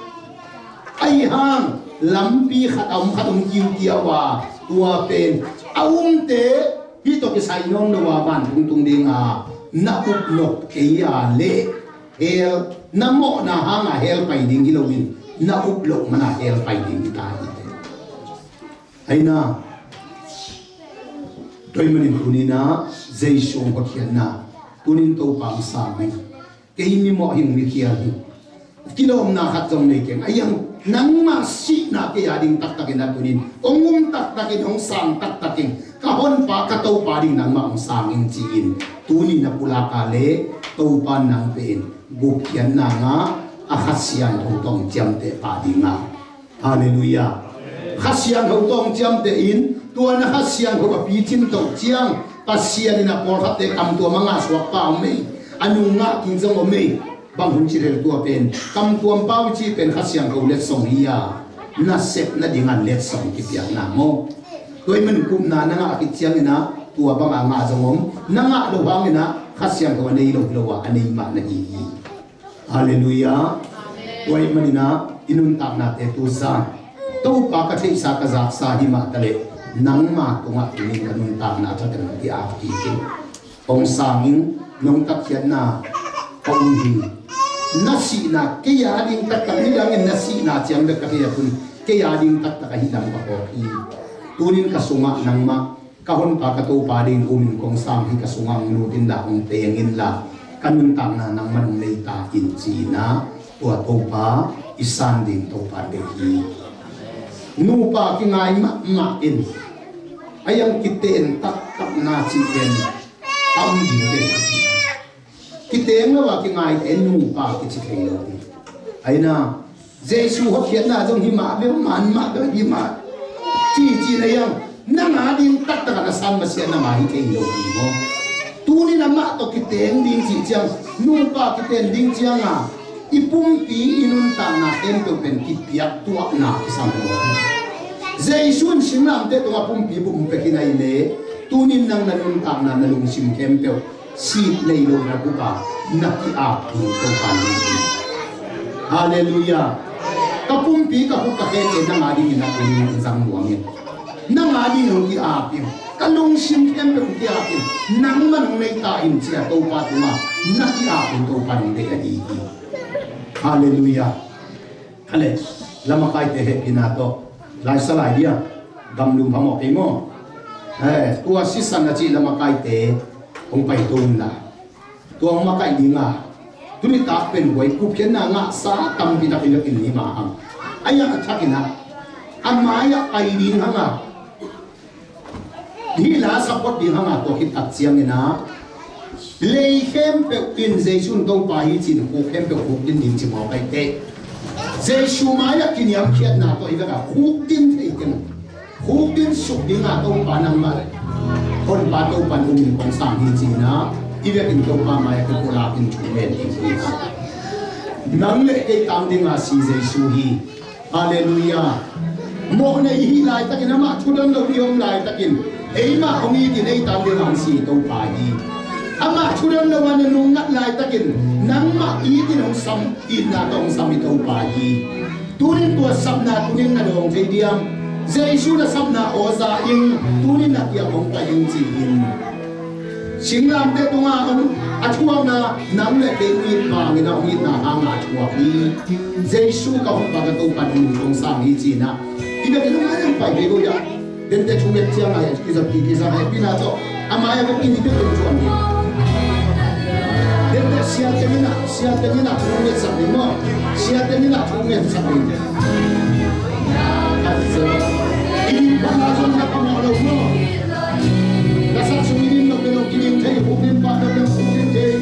ahi hang lampi khat a om, khat om kiukiau a, tua pen a umte hih tawh kisai nawn lo a vantung tung ding a, na up nop kei a leh hell, na mawhna hanga hell pai ding hi loin, na up loh mana hell pai ding hi ta hi. Aina, tua ahih manin tuni-in ah Jesu hong hotkhiatna, tuni-in Topa hong sang hi. Kei mimawh hi, mi khial hi. Kilawmna khat zong nei keng. A iang nangmah sihna kei a ding taktakin a tuni-in hong um taktakin, hong sang taktakin, ka Honpa ka Topa ding nangmah hong sang ing ci-in tuni-in na pulak a leh Topa in nang pen gupkhiatna ngah a, Kha Siangtho tawh hong ciamteh pah ding a. Halleluiah. Kha Siangtho tawh hong ciamteh in, tua na Kha Siangtho a picin toh ciang Pasian in a pawlkhatte kamtuam a ngahsuak pa om ei, a nung ngah kik zong om ei. Bang hun ci lel, tua pen kamtuam pa uh cih pen Kha Siangtho letsong hi a, nasep nading a letsong kipiakna maw. Tua ahih manin gupna na ngah khit ciangin ah tua bang a ngah zong om, na ngah loh hangin ah Kha Siangtho a nei lo hi lo a, a nei mah na hi hi. Halleluiah. Tua ahih manin ah i nuntaknate tu zan, Topa ka theihsa ka zaksa hi mah taleh, nangma tungah tuni-in ka nuntakna thaten hong ki-ap kik in. Hong sang ing, nong tatkhiatna ka um hi. Na sihna kei a ding taktak, nidangin na sihna ciang bek ka thei a, tun kei a ding taktak ahi lam ka phawk hi. Tuni-in ka sungah nangmah ka Honpa ka Topa dingin um in, kong sang hi, ka sungah hong lut inla, hong teng inla, ka nuntakna nangman hong nei ta in ci-in ah tua Topa i san ding Topa deih hi. Nupa kingai mahmah in, a iang kiten taktakna cih pen tam ding pen. Kiteng lo a kingaite nupa kici thei lo hi. Aina, Jesu hotkhiatna zong hi mah bel, man mah bel hi mah. Cici na iang, nang a ding taktak a na san masiah nang a hi thei lo hi maw. Tuni-in amah tawh kiteng ding cih ciang, nupa kiten ding ciang a, i pumpi i nuntakna khempeuh pen kipiak tuahna kisam lo hi. Jesu in singlamteh tungah pumpi bum pia khin ahih leh, tuni-in nang na nuntakna, na lungsim khempeuh sih nei lo na bup a, na ki-ap ding Topa in hong hi. Halleluiah. Ka pumpi, ka khut, ka khete nang a dingin na tung zang nuam in. Nang a dingin hong ki-ap in. Ka lungsim khempeuh hong ki-ap in. Nangman hong nei ta in ci-a Topa tungah na ki-ap in Topa in hong deih ahi hi. Halleluiah. Hale, lamakaite hehpihna tawh, laisa lai dia, gamlum phamawh kei maw. Eh, tua sisan a cih lamakaite hong pai to unla, tua hong makaih ding a, tuni tak pen huai gupkhiatna ngahsa tampi tak i vekin ni mah hang. A iang a thakin ah, a mai-ah pai ding hang a, hih la support ding hang a, tua khit tak ciangin ah, lei khempeuh in Jesu in Topa hi ci-in khuk khempeuh khukdin ding ci mawk ahih teh. Jesu mai-ah kiniamkhiatna tawh i vek a khukdin thei keng. Khukdin suk ding a Topa nangmah, Honpa Topa in um in kong sang hi ci-in ah, i Biakinn Topa mai-ah kipulak in thu ngen ding hi. Nang le kei tang dinga si Jesu hi. Halleluiah. Mawhna i hih laitakin, amah thudon lo i om laitakin, eimah hong itin ei tang dinga hong si Topa hi. Amah thudon lo a na nungngat laitakin, nangmah itin hong sam, itna tawh hong sam i Topa hi. Tunin tua sapna tunin na dawng thei diam? Jesu na sapna aw za in, tunin na kiang hong pai in ci-in. Singlamteh tungah om a thuakna nang le kei hong it bangin a hong itna hangah a thuak hi. Jesu ka hong pa ka Topa nong min kong sang hi ci-in ah. I biakinn ah mai-ah pai kei ko ia. Dente thu nget ciang a heh kizap ki kizap heh pina tawh. A mai-ah ka pini pia pen thuan hi. Dente siate mina, siate mina thu ngetsak ding maw? Siate mina thu ngetsak ding. Inin panga zong na pamawh lo maw? Ka sak sung inin nop le nop kining thei, huk din pah nop le huk din thei.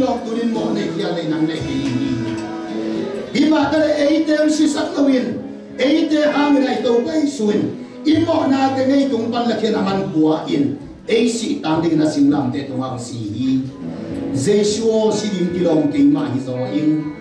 Lawm tunin mawh nei khial lei nang nei kei hi. Hi mah taleh eite hong sisak loin, eite hangin a i Topa Jesu in i mawhnate ngei tung pan lakhia a man pua in, ei sih tang dingin a singlamteh tungah hong si hi. Jesu aw, si ding kilawm keimah hi zaw ing.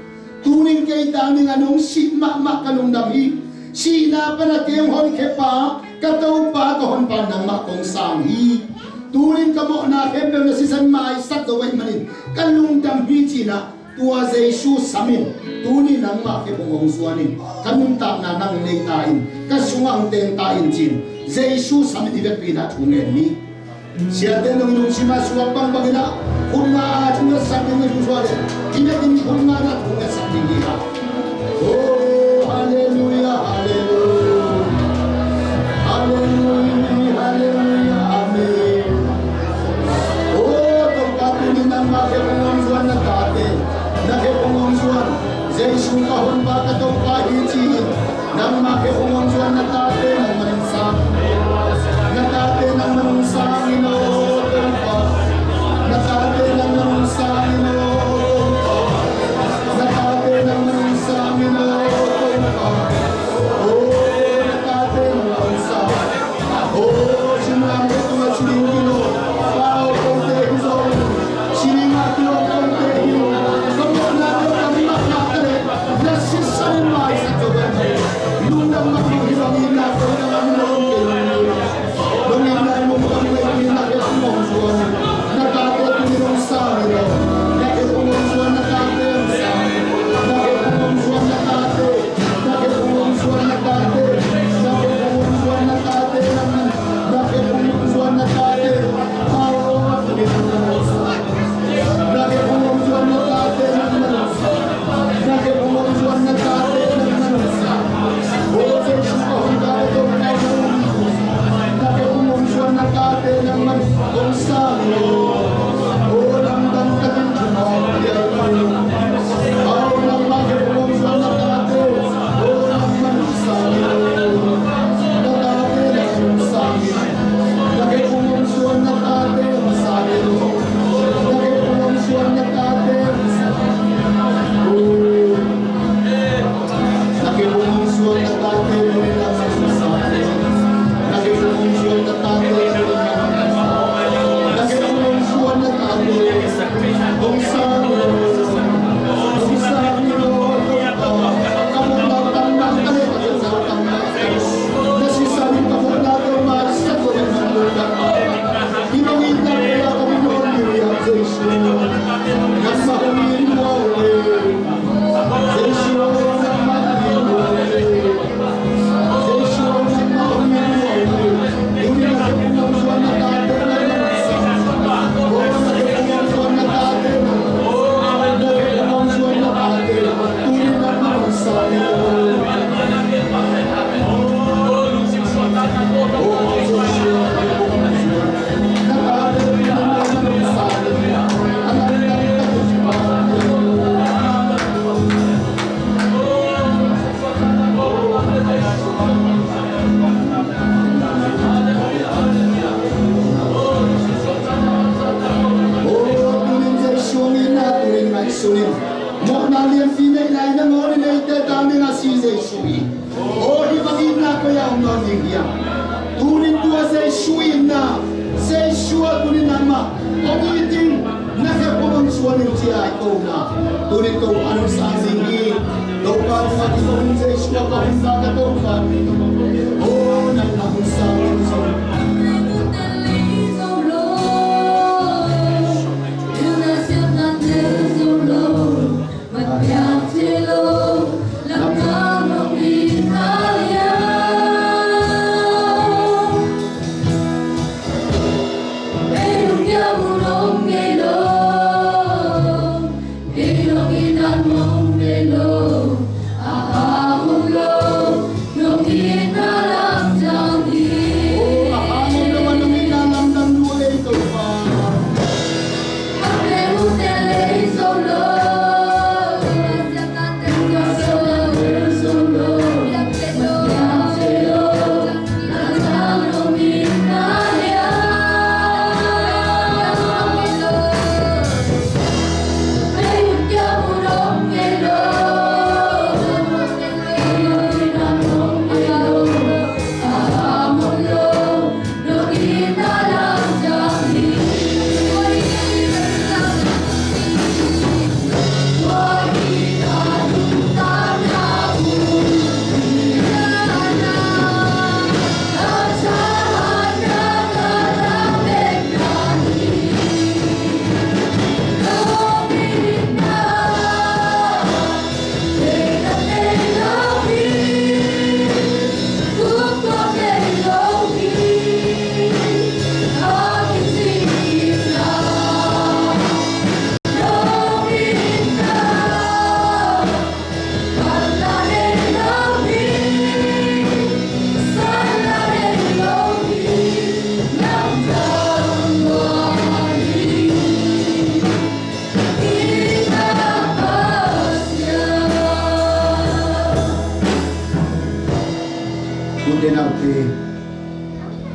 Tunin kei tang dingin hong sih mahmah ka lungdam hi. Sihna pan a kei hong honkhia pa, ka Topa, ka honpa nangmah kong sang hi. Tunin ka mawhna khempeuh na sisan maisak zo ahih manin ka lungdam hi, ci-in ah tua Jesu samin tuni nangmah khe phung hong zuan in, ka nuntakna nang nei ta in, ka sungah hong teng ta in, ci-in Jesu samin i vekpi-in ah thu ngen ni. Siate nong i lungsim a suak bangbang in ah khut nga a thu ngetsak ding i thu suak leh, i vek in khut nga in ah thu ngetsak ding hi a. Oh, halleluia, halleluia. Halleluia, halleluia, amen. Oh, Topa, tuni nangmah khe phung hong zuan na tate, na khe phung hong zuan, Jesu ka honpa ka Topa hi ci-in nangmah khe phung hong zuan na tate nangmah hong sang. Na tate nangmah hong sang in aw Topa. Na tate nangmah hong sang in aw Topa. Na tate nangmah hong sang in aw Topa. Oh, na tate nangmah hong sang. Oh, singlamteh tungah si ding kilawm pau kote hi zaw in, si ding a kilawm kote hi. Ka mawhna tawh ka mawhna taleh na sisan in maisak zo in, lungdam mahmah hi zaw in, na kote na lungdam kei in. Lungdam na lungdam kei in, na khe phung hong zuan na tate tuni hong sang in aw. Na khe phung hong zuan na tate hong sang. Na khe phung hong zuan na tate. Mawhna lianpi neih lai nangawn in eite tang ding a si Jesu hi. Aw, hih bang itna koi ah om nawn ding hiam? Tunin tua Jesu itna, Jesu ah tunin nangmah hong it in, na khe phung hong zuan in ci-a i kona. Tunin Topa nong sang ding hi. Topa nong a kiko in Jesu ah ka hun sa ka Topa. Aw, nangmah hong sang in ci.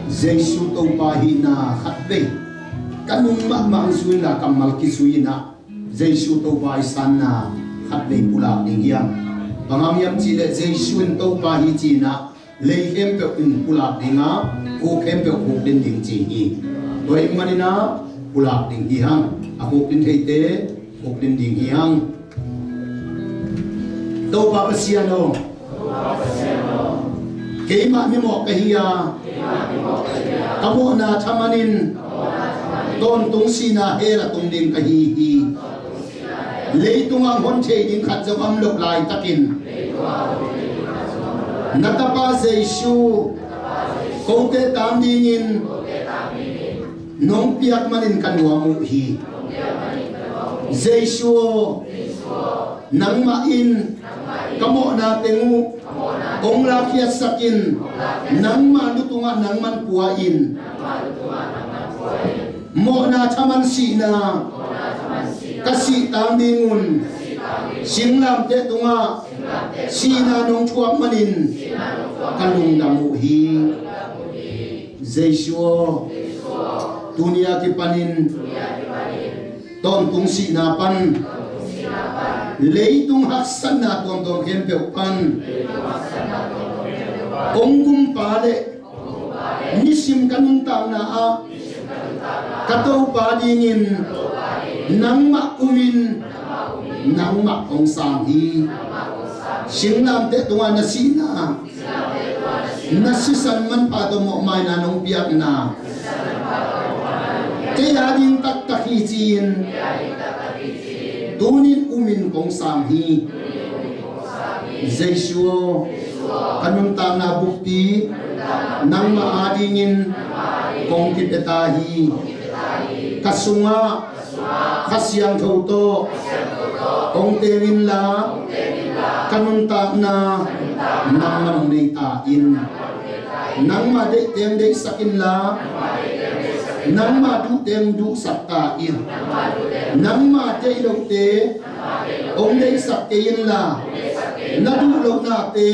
Jesu Topa hihna khatvei ka nung mahmah hong zui inla kammal kizui inah Jesu Topa i sanna khatvei pulak ding hi hang. Bang hang hiam cihleh Jesu in Topa hi ci inah lei khempeuh in pulak ding a, khuk khempeuh khukdin ding ci hi. Tua ahih maninah pulak ding hi hang. A khukdin theite khukdin ding hi hang. Topa Pasian aw, keimah mimawh ka hi a, ka mawhna thaman in tawntung sihna hell a tung ding ka hi hi. Leitungah hong hon thei ding khat zong om loh laitakin na Tapa Jesu kote tang dingin nong piak manin ka nuam uh hi. Jesu aw, nangmah in ka mawhna teng uh hong lakkhiatsak in, nangmah lu tungah nangman pua in. Mawhna thaman sihna ka sih tang dingun singlamteh tungah sihna nong thuak manin ka lungdam uh hi. Jesu aw, tuni a kipanin tawntung sihna pan, leitung haksatna tuamtuam khempeuh pan hong gumpa le nisim ka nuntakna ah ka Topa dingin nangmah umin nangmah hong sang hi. Singlamteh tungah na sihna, na sisan manpha tawh mawhmaina nong piakna kei a ding taktak hi ci-in tunin umin kong sang hi. Jesu aw, ka nuntakna bukpi nangmah a dingin kong kipia ta hi. Ka sungah Kha Siangtho tawh hong teng inla ka nuntakna nangmah hong nei ta in. Nangmah deih teng deihsak inla nangmah duh teng duhsak ta in. Nangmah deih lohte hong deihsak kei inla na duh lohnate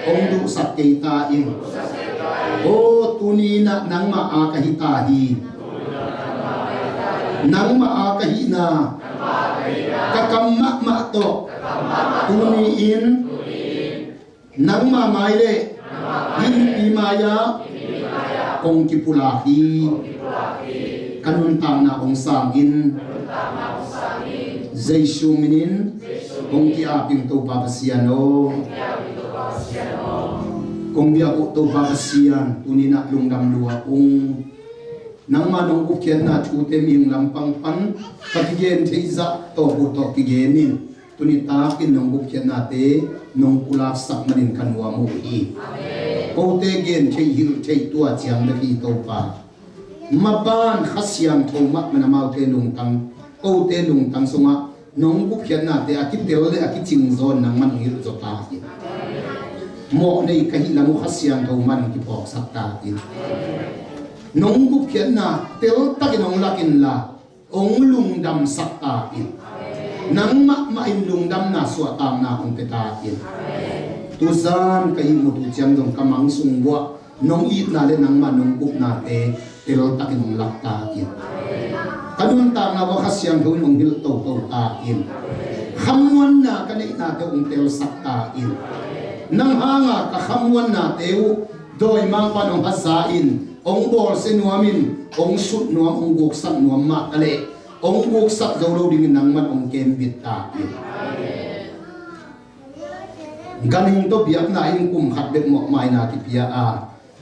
hong duhsak kei ta in. Aw, tuni inah nangmah a ka hi ta hi. Nangmah a ka hihna ka kam mahmah tawh tuni-in nangmah mai le hih mipi mai-ah kong kipulak hi. Ka nuntakna hong sang in. Jesu minin kong ki-ap ing Topa Pasian aw. Kong biak uh Topa Pasian, tuni inah lungdam lua ung. Nangmah nong gupkhiatna thute mihing lampang pan ka kigen theih zah tawh uh tawh kigen in. Tuni takin nong gupkhiatnate nong pulaksak manin ka nuam uh hi. Kote gen theih hilh theih tua ciang bek hi Topa. Maban Kha Siangtho mahmah in amaute lungtang, kote lungtang sungah nong gupkhiatnate a kitel le a kicing zaw in nangman hong hilh zaw ta in. Mawh nei ka hih lam uh Kha Siangtho man kiphawksak ta in. Nong gupkhiatna teltakin hong lak inla hong lungdamsak ta in. Nang mahmah in lungdamna suahtakna hong pia ta in. Tuzan ka ihmut uh ciang zong ka mang sung uah nong itna le nangmah nong gupnate teltakin hong lak ta in. Ka nuntakna uah Kha Siangtho in hong hilh toto ta in. Khamuanna ka neihnate hong telsak ta in. Nang hanga ka khamuannate uh dawimangpa'n hong haza in, hong bawlsia nuam in, hong sut nuam, hong guksak nuam mah ta leh hong guksak zo lo dingin nangman hong kembit ta in. Ganhing tawh biakna in kum khat bek mawhmaina kipia a,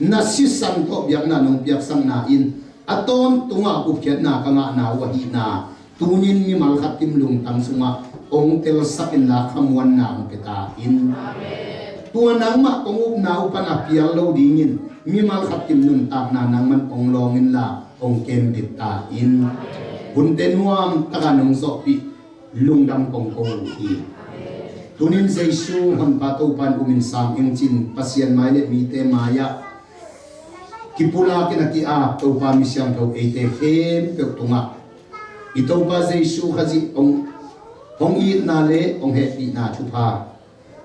na sisan tawh biakna nong piaksakna in a tawntungah gupkhiatna ka ngahna uh ahihna tunin mimal khat kim lungtang sungah hong telsak inla khamuanna hong pia ta in. Tua nangmah kong upna uh pan a pial lo dingin mimal khat kim nuntakna nangman hong lawng inla hong kembit ta in. Hunte nuamtaka nong zawhpih lungdam kong ko uh hi. Tunin Jesu Honpa Topa in umin sang ing cin Pasian mai le mite mai-ah kipulakin a ki-ap Topa mi siangtho eite khempeuh tungah i Topa Jesu Khazih hong, hong itna le hong hehpihna thupha,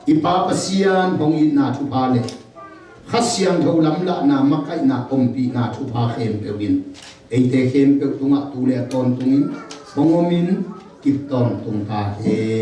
i Pa Pasian hong itna thupha le Kha Siangtho lamlahna, makaihna, ompihna thupha khempeuh in eite khempeuh tungah tu le a tawntungin hong omin kip tawntung ta hen.